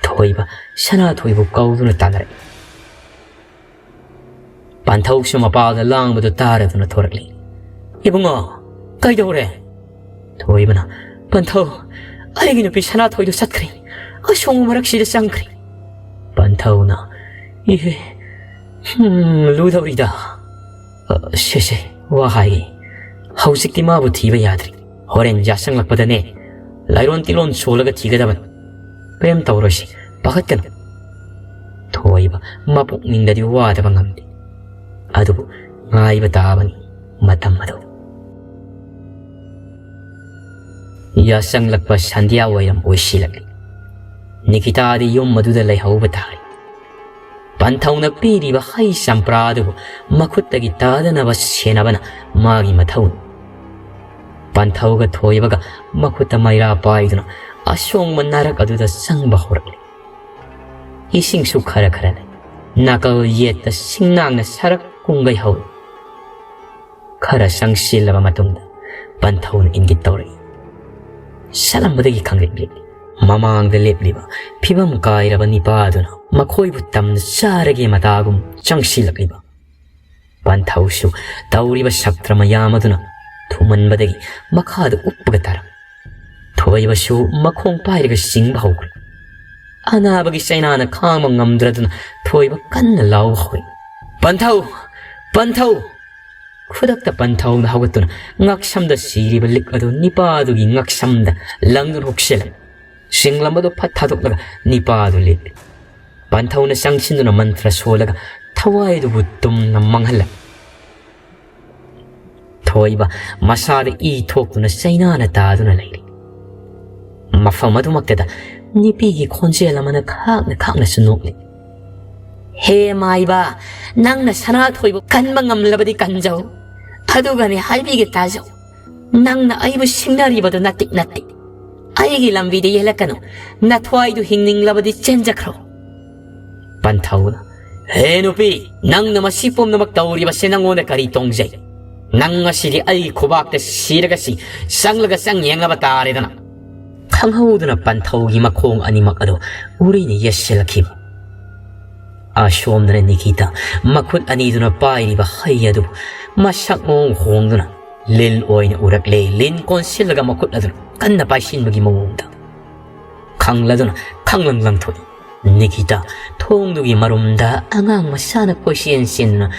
ꯊꯣꯏꯕ ꯁꯅꯥꯊꯣꯏꯕꯨ ꯀꯧꯗꯨꯅ ꯇꯥꯟꯅꯔꯛꯏ꯫ ꯄꯟꯊꯧꯁꯨ ꯃꯄꯥꯜꯗ ꯂꯥꯡꯕꯗꯨ ꯇꯥꯔꯗꯨꯅ ꯊꯣꯔꯛꯂꯤ꯫ "ꯏꯕꯨꯡꯉꯣ, ꯀꯩꯗꯧꯔꯦ?" ꯊꯣꯏꯕꯅ, "ꯄꯟꯊꯧ, ꯑꯩꯒꯤ ꯅꯨꯄꯤ ꯁꯅꯥꯊꯣꯏꯗꯨ ꯆꯠꯈ꯭ꯔꯦ꯫ ꯑꯁꯣꯡꯕ ꯃꯔꯛꯁꯤꯗ ꯆꯪꯈ꯭ꯔꯦ꯫" ꯄꯟꯊꯧꯅ, "ꯏꯍꯦ, ꯍꯨꯝ, ꯂꯨꯗꯧꯔꯤꯗ꯫ ꯑ, ꯁꯦ, ꯁꯦ, ꯋꯥ ꯍꯥꯏꯒꯦ꯫ ꯍꯧꯖꯤꯛꯇꯤ ꯃꯥꯕꯨ ꯊꯤꯕ ꯌꯥꯗ꯭ꯔꯤ꯫ ꯍꯣꯔꯦꯟ ꯌꯥꯁꯪꯂꯛꯄꯗꯅꯦ, ꯂꯥꯏꯔꯣꯟ ꯇꯤꯂꯣꯟ ꯁꯣꯜꯂꯒ ꯊꯤꯒꯗꯕꯅꯤ꯫ ꯀꯔꯤꯝ ꯇꯧꯔꯣꯏꯁꯤ, ꯄꯥꯈꯠꯀꯅꯨ꯫" ꯊꯣꯏꯕ ꯃꯄꯨꯛꯅꯤꯡꯗꯗꯤ ꯋꯥꯗꯕ ꯉꯝꯗꯦ꯫ ꯑꯗꯨꯕꯨ ꯉꯥꯏꯕ ꯇꯥꯕꯅꯤ ꯃꯇꯝ ꯑꯗꯨ꯫ ꯌꯥꯁꯪꯂꯛꯄ ꯁꯟꯙ꯭ꯌꯥ ꯋꯥꯏꯔꯝ ꯑꯣꯏꯁꯤꯜꯂꯛꯂꯤ꯫ ꯅꯤꯀꯤꯇꯥꯗꯤ ꯌꯨꯝ ꯑꯗꯨꯗ ꯂꯩꯍꯧꯕ ꯇꯥꯔꯦ꯫ ꯄꯟꯊꯧꯅ ꯄꯤꯔꯤꯕ ꯍꯩ ꯆꯝꯄ꯭ꯔꯥ ꯑꯗꯨꯕꯨ ꯃꯈꯨꯠꯇꯒꯤ ꯇꯥꯗꯅꯕ ꯁꯦꯟꯅꯕꯅ ꯃꯥꯒꯤ ꯃꯊꯧꯅꯤ꯫ ꯄꯟꯊꯧꯒ ꯊꯣꯏꯕꯒ ꯃꯈꯨꯠꯇ ꯃꯩꯔꯥ ꯄꯥꯏꯗꯨꯅ ꯑꯁꯣꯡꯕ ꯅꯥꯔꯛ ꯑꯗꯨꯗ ꯆꯪꯕ ꯍꯧꯔꯛꯂꯤ꯫ ꯏꯁꯤꯡꯁꯨ ꯈꯔ ꯈꯔ ꯂꯩ꯫ ꯅꯥꯀꯜ ꯌꯦꯠꯇ ꯁꯤꯡꯅꯥꯡꯅ ꯁꯔꯛ ꯀꯨꯡꯒꯩ ꯍꯧꯏ꯫ ꯈꯔ ꯆꯪꯁꯤꯜꯂꯕ ꯃꯇꯨꯡꯗ ꯄꯟꯊꯧꯅ ꯏꯪꯒꯤꯠ ꯇꯧꯔꯛꯏ꯫ ꯆꯠꯂꯝꯕꯗꯒꯤ ꯈꯪꯂꯤꯛꯂꯤ꯫ ꯃꯃꯥꯡꯗ ꯂꯦꯞꯂꯤꯕ ꯐꯤꯕꯝ ꯀꯥꯏꯔꯕ ꯅꯤꯄꯥꯗꯨꯅ ꯃꯈꯣꯏꯕꯨ ꯇꯝꯅ ꯆꯥꯔꯒꯦ ꯃꯇꯥꯒꯨꯝ ꯆꯪꯁꯤꯜꯂꯛꯂꯤꯕ꯫ ꯄꯟꯊꯧꯁꯨ ꯇꯧꯔꯤꯕ ꯁꯛꯇ꯭ꯔ ꯃꯌꯥꯝ ꯑꯗꯨꯅ ꯊꯨꯃꯟꯕꯗꯒꯤ ꯃꯈꯥꯗ ꯎꯞꯄꯒ ꯇꯥꯔꯝꯃꯤ꯫ ꯊꯣꯏꯕꯁꯨ ꯃꯈꯣꯡ ꯄꯥꯏꯔꯒ ꯆꯤꯡꯕ ꯍꯧꯈ꯭ꯔꯦ꯫ ꯑꯅꯥꯕꯒꯤ ꯆꯩꯅꯥꯅ ꯈꯥꯡꯕ ꯉꯝꯗ꯭ꯔꯗꯨꯅ ꯊꯣꯏꯕ ꯀꯟꯅ ꯂꯥꯎꯕ ꯍꯧꯏ꯫ "ꯄꯟꯊꯧ! ꯄꯟꯊꯧ!" ꯈꯨꯗꯛꯇ ꯄꯟꯊꯧꯅ ꯍꯧꯒꯠꯇꯨꯅ ꯉꯛꯁꯝꯗ ꯁꯤꯔꯤꯕ ꯂꯤꯛ ꯑꯗꯨ ꯅꯤꯄꯥꯗꯨꯒꯤ ꯉꯛꯁꯝꯗ ꯂꯪꯗꯨꯅ ꯍꯨꯛꯆꯤꯜꯂꯝꯃꯤ꯫ ꯆꯤꯡꯂꯝꯕꯗꯨ ꯐꯠ ꯊꯥꯗꯣꯛꯂꯒ ꯅꯤꯄꯥꯗꯨ ꯂꯦꯞꯄꯤ꯫ ꯄꯟꯊꯧꯅ ꯆꯪꯁꯤꯟꯗꯨꯅ ꯃꯟꯇ꯭ꯔ ꯁꯣꯜꯂꯒ ꯊꯋꯥꯏꯗꯨꯕꯨ ꯇꯨꯝꯅ ꯃꯥꯡꯍꯜꯂꯝꯃꯤ꯫ ꯊꯣꯏꯕ ꯃꯁꯥꯗ ꯏ ꯊꯣꯛꯇꯨꯅ ꯆꯩꯅꯥꯅ ꯇꯥꯗꯨꯅ ꯂꯩꯔꯤ꯫ ꯃꯐꯝ ꯑꯗꯨꯃꯛꯇꯗ ꯅꯤꯄꯤꯒꯤ ꯈꯣꯟꯖꯦꯜ ꯑꯃꯅ ꯈꯥꯛꯅ ꯈꯥꯛꯅꯁꯨ ꯅꯣꯛꯂꯤ꯫ ꯍꯦ ꯃꯥꯏꯕ, ꯅꯪꯅ ꯁꯅꯥꯊꯣꯏꯕꯨ ꯀꯟꯕ ꯉꯝꯂꯕꯗꯤ ꯀꯟꯖꯧ꯫ ꯑꯗꯨꯒꯅꯦ, ꯍꯥꯏꯕꯤꯒꯦ ꯇꯥꯖꯧ꯫ ꯅꯪꯅ ꯑꯩꯕꯨ ꯁꯤꯡꯅꯔꯤꯕꯗꯨ ꯅꯠꯇꯦ, ꯅꯠꯇꯦ꯫ ꯑꯩꯒꯤ ꯂꯝꯕꯤꯗ ꯌꯦꯜꯂꯛꯀꯅꯨ꯫ ꯅꯊ꯭ꯋꯥꯏꯗꯨ ꯍꯤꯡꯅꯤꯡꯂꯕꯗꯤ ꯆꯦꯟꯖꯈ꯭ꯔꯣ꯫ ꯄꯟꯊꯧꯅ, "ꯍꯦ ꯅꯨꯄꯤ, ꯅꯪꯅ ꯃꯁꯤ ꯄꯨꯝꯅꯃꯛ ꯇꯧꯔꯤꯕꯁꯦ ꯅꯪꯉꯣꯟꯗ ꯀꯔꯤ ꯇꯣꯡꯖꯩ? ꯅꯪ ꯉꯁꯤꯗꯤ ꯑꯩꯒꯤ ꯈꯨꯕꯥꯛꯇ ꯁꯤꯔꯒꯁꯤ ꯆꯪꯂꯒ ꯆꯪ ꯌꯦꯡꯂꯕ ꯇꯥꯔꯦꯗꯅ"꯫ ꯈꯪꯍꯧꯗꯅ ꯄꯟꯊꯧꯒꯤ ꯃꯈꯣꯡ ꯑꯅꯤꯃꯛ ꯑꯗꯨ ꯎꯔꯤꯅ ꯌꯦꯠꯁꯤꯜꯂꯛꯈꯤꯕ꯫ ꯑꯁꯣꯝꯗꯅ ꯅꯤꯀꯤꯇꯥ ꯃꯈꯨꯠ ꯑꯅꯤꯗꯨꯅ ꯄꯥꯏꯔꯤꯕ ꯍꯩ ꯑꯗꯨ ꯃꯁꯛ ꯃꯑꯣꯡ ꯍꯣꯡꯗꯨꯅ ꯂꯤꯟ ꯑꯣꯏꯅ ꯎꯔꯛꯂꯦ꯫ ꯂꯤꯟ ꯀꯣꯟꯁꯤꯜꯂꯒ ꯃꯈꯨꯠ ꯑꯗꯨꯅ ꯀꯟꯅ ꯄꯥꯏꯁꯤꯟꯕꯒꯤ ꯃꯑꯣꯡꯗ꯫ ꯈꯪꯂꯗꯨꯅ ꯈꯪꯂꯪ ꯂꯪꯊꯣꯛꯏ꯫ ꯅꯤꯀꯤꯇꯥ ꯊꯣꯡꯗꯨꯒꯤ ꯃꯔꯨꯝꯗ ꯑꯉꯥꯡ ꯃꯆꯥꯅ ꯀꯣꯏꯆꯦꯟ ꯆꯦꯟꯗꯨꯅ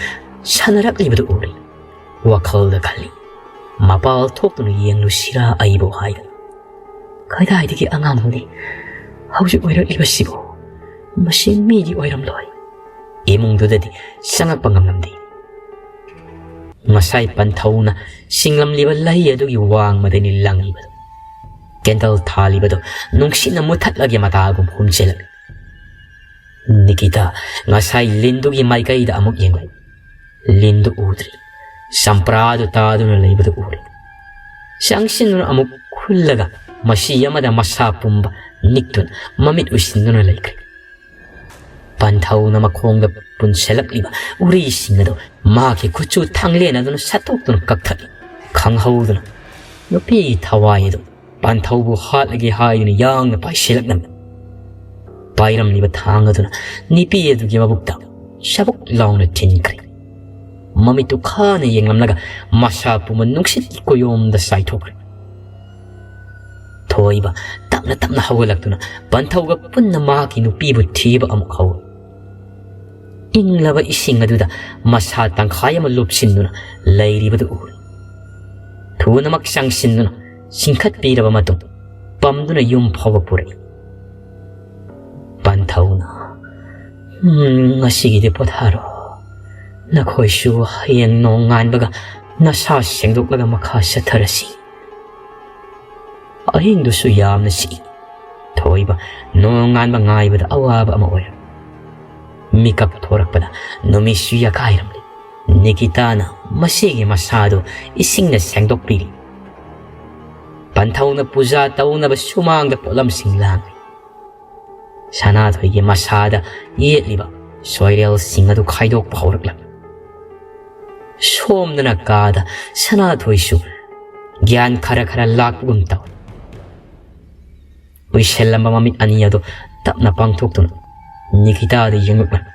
ꯁꯥꯟꯅꯔꯛꯂꯤꯕꯗꯨ ꯎꯔꯤ꯫ ꯋꯥꯈꯜꯗ ꯈꯜꯂꯤ, "ꯃꯄꯥꯜ ꯊꯣꯛꯇꯨꯅ ꯌꯦꯡꯂꯨꯁꯤꯔꯥ ꯑꯩꯕꯨ?" ꯍꯥꯏꯗꯅ꯫ "ꯀꯗꯥꯏꯗꯒꯤ ꯑꯉꯥꯡꯅꯣꯅꯦ ꯍꯧꯖꯤꯛ ꯑꯣꯏꯔꯛꯂꯤꯕꯁꯤꯕꯨ? ꯃꯁꯤ ꯃꯤꯗꯤ ꯑꯣꯏꯔꯝꯂꯣꯏ"꯫ ꯏꯃꯨꯡꯗꯨꯗꯗꯤ ꯆꯪꯉꯛꯄ ꯉꯝꯂꯝꯗꯦ꯫ ꯉꯁꯥꯏ ꯄꯟꯊꯧꯅ ꯁꯤꯡꯂꯝꯂꯤꯕ ꯂꯩ ꯑꯗꯨꯒꯤ ꯋꯥꯡꯃꯗꯅꯤ ꯂꯪꯂꯤꯕꯗꯨ꯫ ꯀꯦꯟꯗꯜ ꯊꯥꯜꯂꯤꯕꯗꯨ ꯅꯨꯡꯁꯤꯠꯅ ꯃꯨꯊꯠꯂꯒꯦ ꯃꯇꯥꯒꯨꯝ ꯍꯨꯝꯖꯤꯜꯂꯛꯂꯤ꯫ ꯅꯤꯀꯤꯇꯥ ꯉꯁꯥꯏ ꯂꯤꯟꯗꯨꯒꯤ ꯃꯥꯏꯀꯩꯗ ꯑꯃꯨꯛ ꯌꯦꯡꯂꯛꯏ꯫ ꯂꯤꯟꯗꯨ ꯎꯗ꯭ꯔꯤ꯫ ꯆꯝꯄ꯭ꯔꯥꯗꯨ ꯇꯥꯗꯨꯅ ꯂꯩꯕꯗꯨ ꯎꯔꯦ꯫ ꯆꯪꯁꯤꯟꯗꯨꯅ ꯑꯃꯨꯛ ꯈꯨꯜꯂꯒ ꯃꯁꯤ ꯑꯃꯗ ꯃꯁꯥ ꯄꯨꯝꯕ ꯅꯤꯛꯇꯨꯅ ꯃꯃꯤꯠ ꯎꯏꯁꯤꯟꯗꯨꯅ ꯂꯩꯈ꯭ꯔꯦ꯫ ꯄꯟꯊꯧꯅ ꯃꯈꯣꯡꯗ ꯄꯨꯟꯁꯤꯜꯂꯛꯂꯤꯕ ꯎꯔꯤꯁꯤꯡ ꯑꯗꯨ ꯃꯍꯥꯛꯀꯤ ꯈꯨꯠꯁꯨ ꯊꯥꯡꯂꯦꯟ ꯑꯗꯨꯅ ꯁꯠꯇꯣꯛꯇꯨꯅ ꯀꯛꯊꯠꯂꯤ꯫ ꯈꯪꯍꯧꯗꯅ ꯅꯨꯄꯤꯒꯤ ꯊꯋꯥꯏ ꯑꯗꯨ ꯄꯟꯊꯧꯕꯨ ꯍꯥꯠꯂꯒꯦ ꯍꯥꯏꯗꯨꯅ ꯌꯥꯡꯅ ꯄꯥꯏꯁꯤꯜꯂꯛꯂꯝꯃꯤ꯫ ꯄꯥꯏꯔꯝꯂꯤꯕ ꯊꯥꯡ ꯑꯗꯨꯅ ꯅꯨꯄꯤ ꯑꯗꯨꯒꯤ ꯃꯕꯨꯛꯇ ꯁꯕꯨꯛ ꯂꯥꯎꯅ ꯊꯤꯟꯈ꯭ꯔꯦ꯫ ꯃꯃꯤꯠꯇꯨ ꯈꯥꯅ ꯌꯦꯡꯂꯝꯂꯒ ꯃꯁꯥ ꯄꯨꯝꯕ ꯅꯨꯡꯁꯤꯠꯀꯤ ꯀꯣꯌꯣꯝꯗ ꯆꯥꯏꯊꯣꯛꯈ꯭ꯔꯦ꯫ ꯊꯣꯏꯕ ꯇꯞꯅ ꯇꯞꯅ ꯍꯧꯒꯠꯂꯛꯇꯨꯅ ꯄꯟꯊꯧꯒ ꯄꯨꯟꯅ ꯃꯍꯥꯛꯀꯤ ꯅꯨꯄꯤꯕꯨ ꯊꯤꯕ ꯑꯃꯨꯛ ꯍꯧꯔꯦ꯫ ꯏꯪꯂꯕ ꯏꯁꯤꯡ ꯑꯗꯨꯗ ꯃꯁꯥ ꯇꯪꯈꯥꯏ ꯑꯃ ꯂꯨꯞꯁꯤꯟꯗꯨꯅ ꯂꯩꯔꯤꯕꯗꯨ ꯎꯔꯦ꯫ ꯊꯨꯅꯃꯛ ꯆꯪꯁꯤꯟꯗꯨꯅ ꯆꯤꯡꯈꯠꯄꯤꯔꯕ ꯃꯇꯨꯡ ꯄꯝꯗꯨꯅ ꯌꯨꯝ ꯐꯥꯎꯕ ꯄꯨꯔꯛꯏ꯫ ꯄꯟꯊꯧꯅ, "ꯎꯝ, ꯉꯁꯤꯒꯤꯗꯤ ꯄꯣꯊꯥꯔꯣ꯫ ꯅꯈꯣꯏꯁꯨ ꯍꯌꯦꯡ ꯅꯣꯡꯉꯥꯟꯕꯒ ꯅꯁꯥ ꯁꯦꯡꯗꯣꯛꯂꯒ ꯃꯈꯥ ꯆꯠꯊꯔꯁꯤ"꯫ ꯑꯍꯤꯡꯗꯨꯁꯨ ꯌꯥꯝꯅ ꯆꯤꯛꯏ꯫ ꯊꯣꯏꯕ ꯅꯣꯡꯉꯥꯟꯕ ꯉꯥꯏꯕꯗ ꯑꯋꯥꯕ ꯑꯃ ꯑꯣꯏꯔꯦ꯫ ꯃꯤꯀꯞ ꯊꯣꯔꯛꯄꯗ ꯅꯨꯃꯤꯠꯁꯨ ꯌꯥꯀꯥꯏꯔꯝꯂꯦ꯫ ꯅꯤꯀꯤꯇꯥꯅ ꯃꯁꯤꯒꯤ ꯃꯁꯥꯗꯨ ꯏꯁꯤꯡꯅ ꯁꯦꯡꯗꯣꯛꯄꯤꯔꯤ꯫ ꯄꯟꯊꯧꯅ ꯄꯨꯖꯥ ꯇꯧꯅꯕ ꯁꯨꯃꯥꯡꯗ ꯄꯣꯠꯂꯝꯁꯤꯡ ꯂꯥꯡꯂꯤ꯫ ꯁꯅꯥꯊꯣꯏꯒꯤ ꯃꯁꯥꯗ ꯌꯦꯠꯂꯤꯕ ꯁꯣꯏꯔꯦꯜꯁꯤꯡ ꯑꯗꯨ ꯈꯥꯏꯗꯣꯛꯄ ꯍꯧꯔꯛꯂꯝꯃꯤ꯫ ꯁꯣꯝꯗꯅ ꯀꯥꯗ ꯁꯅꯥꯊꯣꯏꯁꯨ ꯒ꯭ꯌꯥꯟ ꯈꯔ ꯈꯔ ꯂꯥꯛꯄꯒꯨꯝ ꯇꯧꯏ꯫ ꯎꯏꯁꯜꯂꯝꯕ ꯃꯃꯤꯠ ꯑꯅꯤ ꯑꯗꯨ ꯇꯞꯅ ꯄꯥꯡꯊꯣꯛꯇꯨꯅ ꯅꯤꯀꯤꯇꯥꯗ ꯌꯦꯡꯂꯛꯂꯝꯃꯤ꯫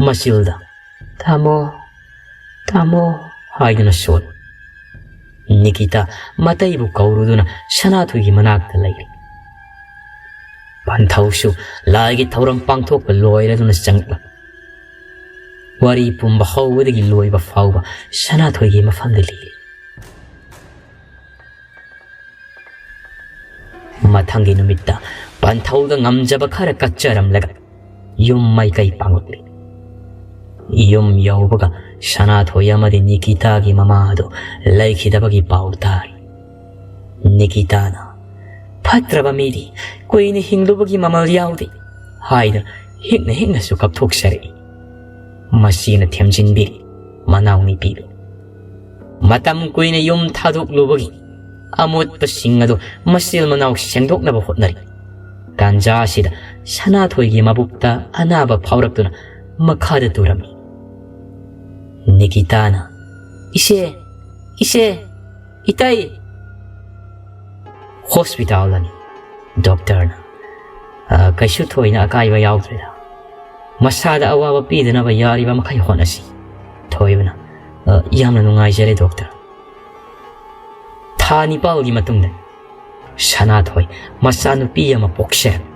ꯃꯆꯤꯜꯗ "ꯇꯥꯃꯣ, ꯇꯥꯃꯣ" ꯍꯥꯏꯗꯨꯅ ꯁꯣꯜꯂꯤ꯫ ꯅꯤꯀꯤꯇꯥ ꯃꯇꯩꯕꯨ ꯀꯧꯔꯨꯗꯨꯅ ꯁꯅꯥꯊꯣꯏꯒꯤ ꯃꯅꯥꯛꯇ ꯂꯩꯔꯤ꯫ ꯄꯟꯊꯧꯁꯨ ꯂꯥꯏꯒꯤ ꯊꯧꯔꯝ ꯄꯥꯡꯊꯣꯛꯄ ꯂꯣꯏꯔꯗꯨꯅ ꯆꯪꯂꯛꯂꯝꯃꯤ꯫ ꯋꯥꯔꯤ ꯄꯨꯝꯕ ꯍꯧꯕꯗꯒꯤ ꯂꯣꯏꯕ ꯐꯥꯎꯕ ꯁꯅꯥꯊꯣꯏꯒꯤ ꯃꯐꯝꯗ ꯂꯤꯔꯤ꯫ ꯃꯊꯪꯒꯤ ꯅꯨꯃꯤꯠꯇ ꯄꯟꯊꯧꯗ ꯉꯝꯖꯕ ꯈꯔ ꯀꯠꯆꯔꯝꯂꯒ ꯌꯨꯝ ꯃꯥꯏꯀꯩ ꯄꯥꯡꯂꯛꯂꯤ꯫ ꯌꯨꯝ ꯌꯧꯕꯒ ꯁꯅꯥꯊꯣꯏ ꯑꯃꯗꯤ ꯅꯤꯀꯤꯇꯥꯒꯤ ꯃꯃꯥ ꯑꯗꯨ ꯂꯩꯈꯤꯗꯕꯒꯤ ꯄꯥꯎ ꯇꯥꯔꯤ꯫ ꯅꯤꯀꯤꯇꯥꯅ, "ꯐꯠꯇ꯭ꯔꯕ ꯃꯤꯗꯤ ꯀꯨꯏꯅ ꯍꯤꯡꯂꯨꯕꯒꯤ ꯃꯃꯜ ꯌꯥꯎꯗꯦ" ꯍꯥꯏꯗꯨꯅ ꯍꯤꯛꯅ ꯍꯤꯛꯅꯁꯨ ꯀꯞꯊꯣꯛꯆꯔꯛꯏ꯫ ꯃꯁꯤꯅ ꯊꯦꯝꯖꯤꯟꯕꯤꯔꯤ ꯃꯅꯥꯎ ꯅꯨꯄꯤꯕꯨ꯫ ꯃꯇꯝ ꯀꯨꯏꯅ ꯌꯨꯝ ꯊꯥꯗꯣꯛꯂꯨꯕꯒꯤ ꯑꯃꯣꯠꯄꯁꯤꯡ ꯑꯗꯨ ꯃꯆꯤꯜ ꯃꯅꯥꯎ ꯁꯦꯡꯗꯣꯛꯅꯕ ꯍꯣꯠꯅꯔꯤ꯫ ꯇꯥꯟꯖꯥ ꯑꯁꯤꯗ ꯁꯅꯥꯊꯣꯏꯒꯤ ꯃꯕꯨꯛꯇ ꯑꯅꯥꯕ ꯐꯥꯎꯔꯛꯇꯨꯅ ꯃꯈꯥꯗ ꯇꯨꯔꯝꯃꯤ꯫ ꯅꯤꯀꯤꯇꯥꯅ, "ꯏꯆꯦ, ꯏꯆꯦ, ꯏꯇꯩ!" ꯍꯣꯁꯄꯤꯇꯥꯜꯗꯅꯤ꯫ ꯗꯣꯛꯇꯔꯅ, "ꯑ, ꯀꯩꯁꯨ ꯊꯣꯏꯅ ꯑꯀꯥꯏꯕ ꯌꯥꯎꯗ꯭ꯔꯦꯗ꯫ ꯃꯁꯥꯗ ꯑꯋꯥꯕ ꯄꯤꯗꯅꯕ ꯌꯥꯔꯤꯕ ꯃꯈꯩ ꯍꯣꯠꯅꯁꯤ꯫" ꯊꯣꯏꯕꯅ, "ꯑ, ꯌꯥꯝꯅ ꯅꯨꯡꯉꯥꯏꯖꯔꯦ ꯗꯣꯛꯇꯔ꯫" ꯊꯥ ꯅꯤꯄꯥꯜꯒꯤ ꯃꯇꯨꯡꯗ ꯁꯅꯥꯊꯣꯏ ꯃꯆꯥꯅꯨꯄꯤ ꯑꯃ ꯄꯣꯛꯆꯔꯝꯃꯤ꯫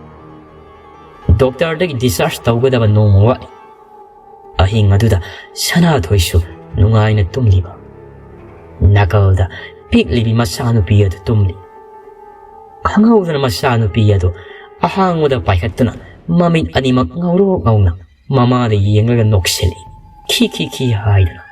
ꯗꯣꯛꯇꯔꯗꯒꯤ ꯗꯤꯁꯆꯥꯔꯖ ꯇꯧꯒꯗꯕ ꯅꯣꯡꯃ ꯋꯥꯠꯂꯤ꯫ ꯑꯍꯤꯡ ꯑꯗꯨꯗ ꯁꯅꯥꯊꯣꯏꯁꯨ ꯅꯨꯡꯉꯥꯏꯅ ꯇꯨꯝꯂꯤꯕ꯫ ꯅꯥꯀꯜꯗ ꯄꯤꯛꯂꯤꯕꯤ ꯃꯆꯥꯅꯨꯄꯤ ꯑꯗꯨ ꯇꯨꯝꯂꯤ꯫ ꯈꯪꯍꯧꯗꯅ ꯃꯆꯥꯅꯨꯄꯤ ꯑꯗꯨ ꯑꯍꯥꯡꯕꯗ ꯄꯥꯏꯈꯠꯇꯨꯅ ꯃꯃꯤꯠ ꯑꯅꯤꯃꯛ ꯉꯧꯔꯣꯛ ꯉꯧꯅ ꯃꯃꯥꯗ ꯌꯦꯡꯂꯒ ꯅꯣꯛꯁꯤꯜꯂꯤ꯫ "ꯈꯤ ꯈꯤ ꯈꯤ" ꯍꯥꯏꯗꯨꯅ꯫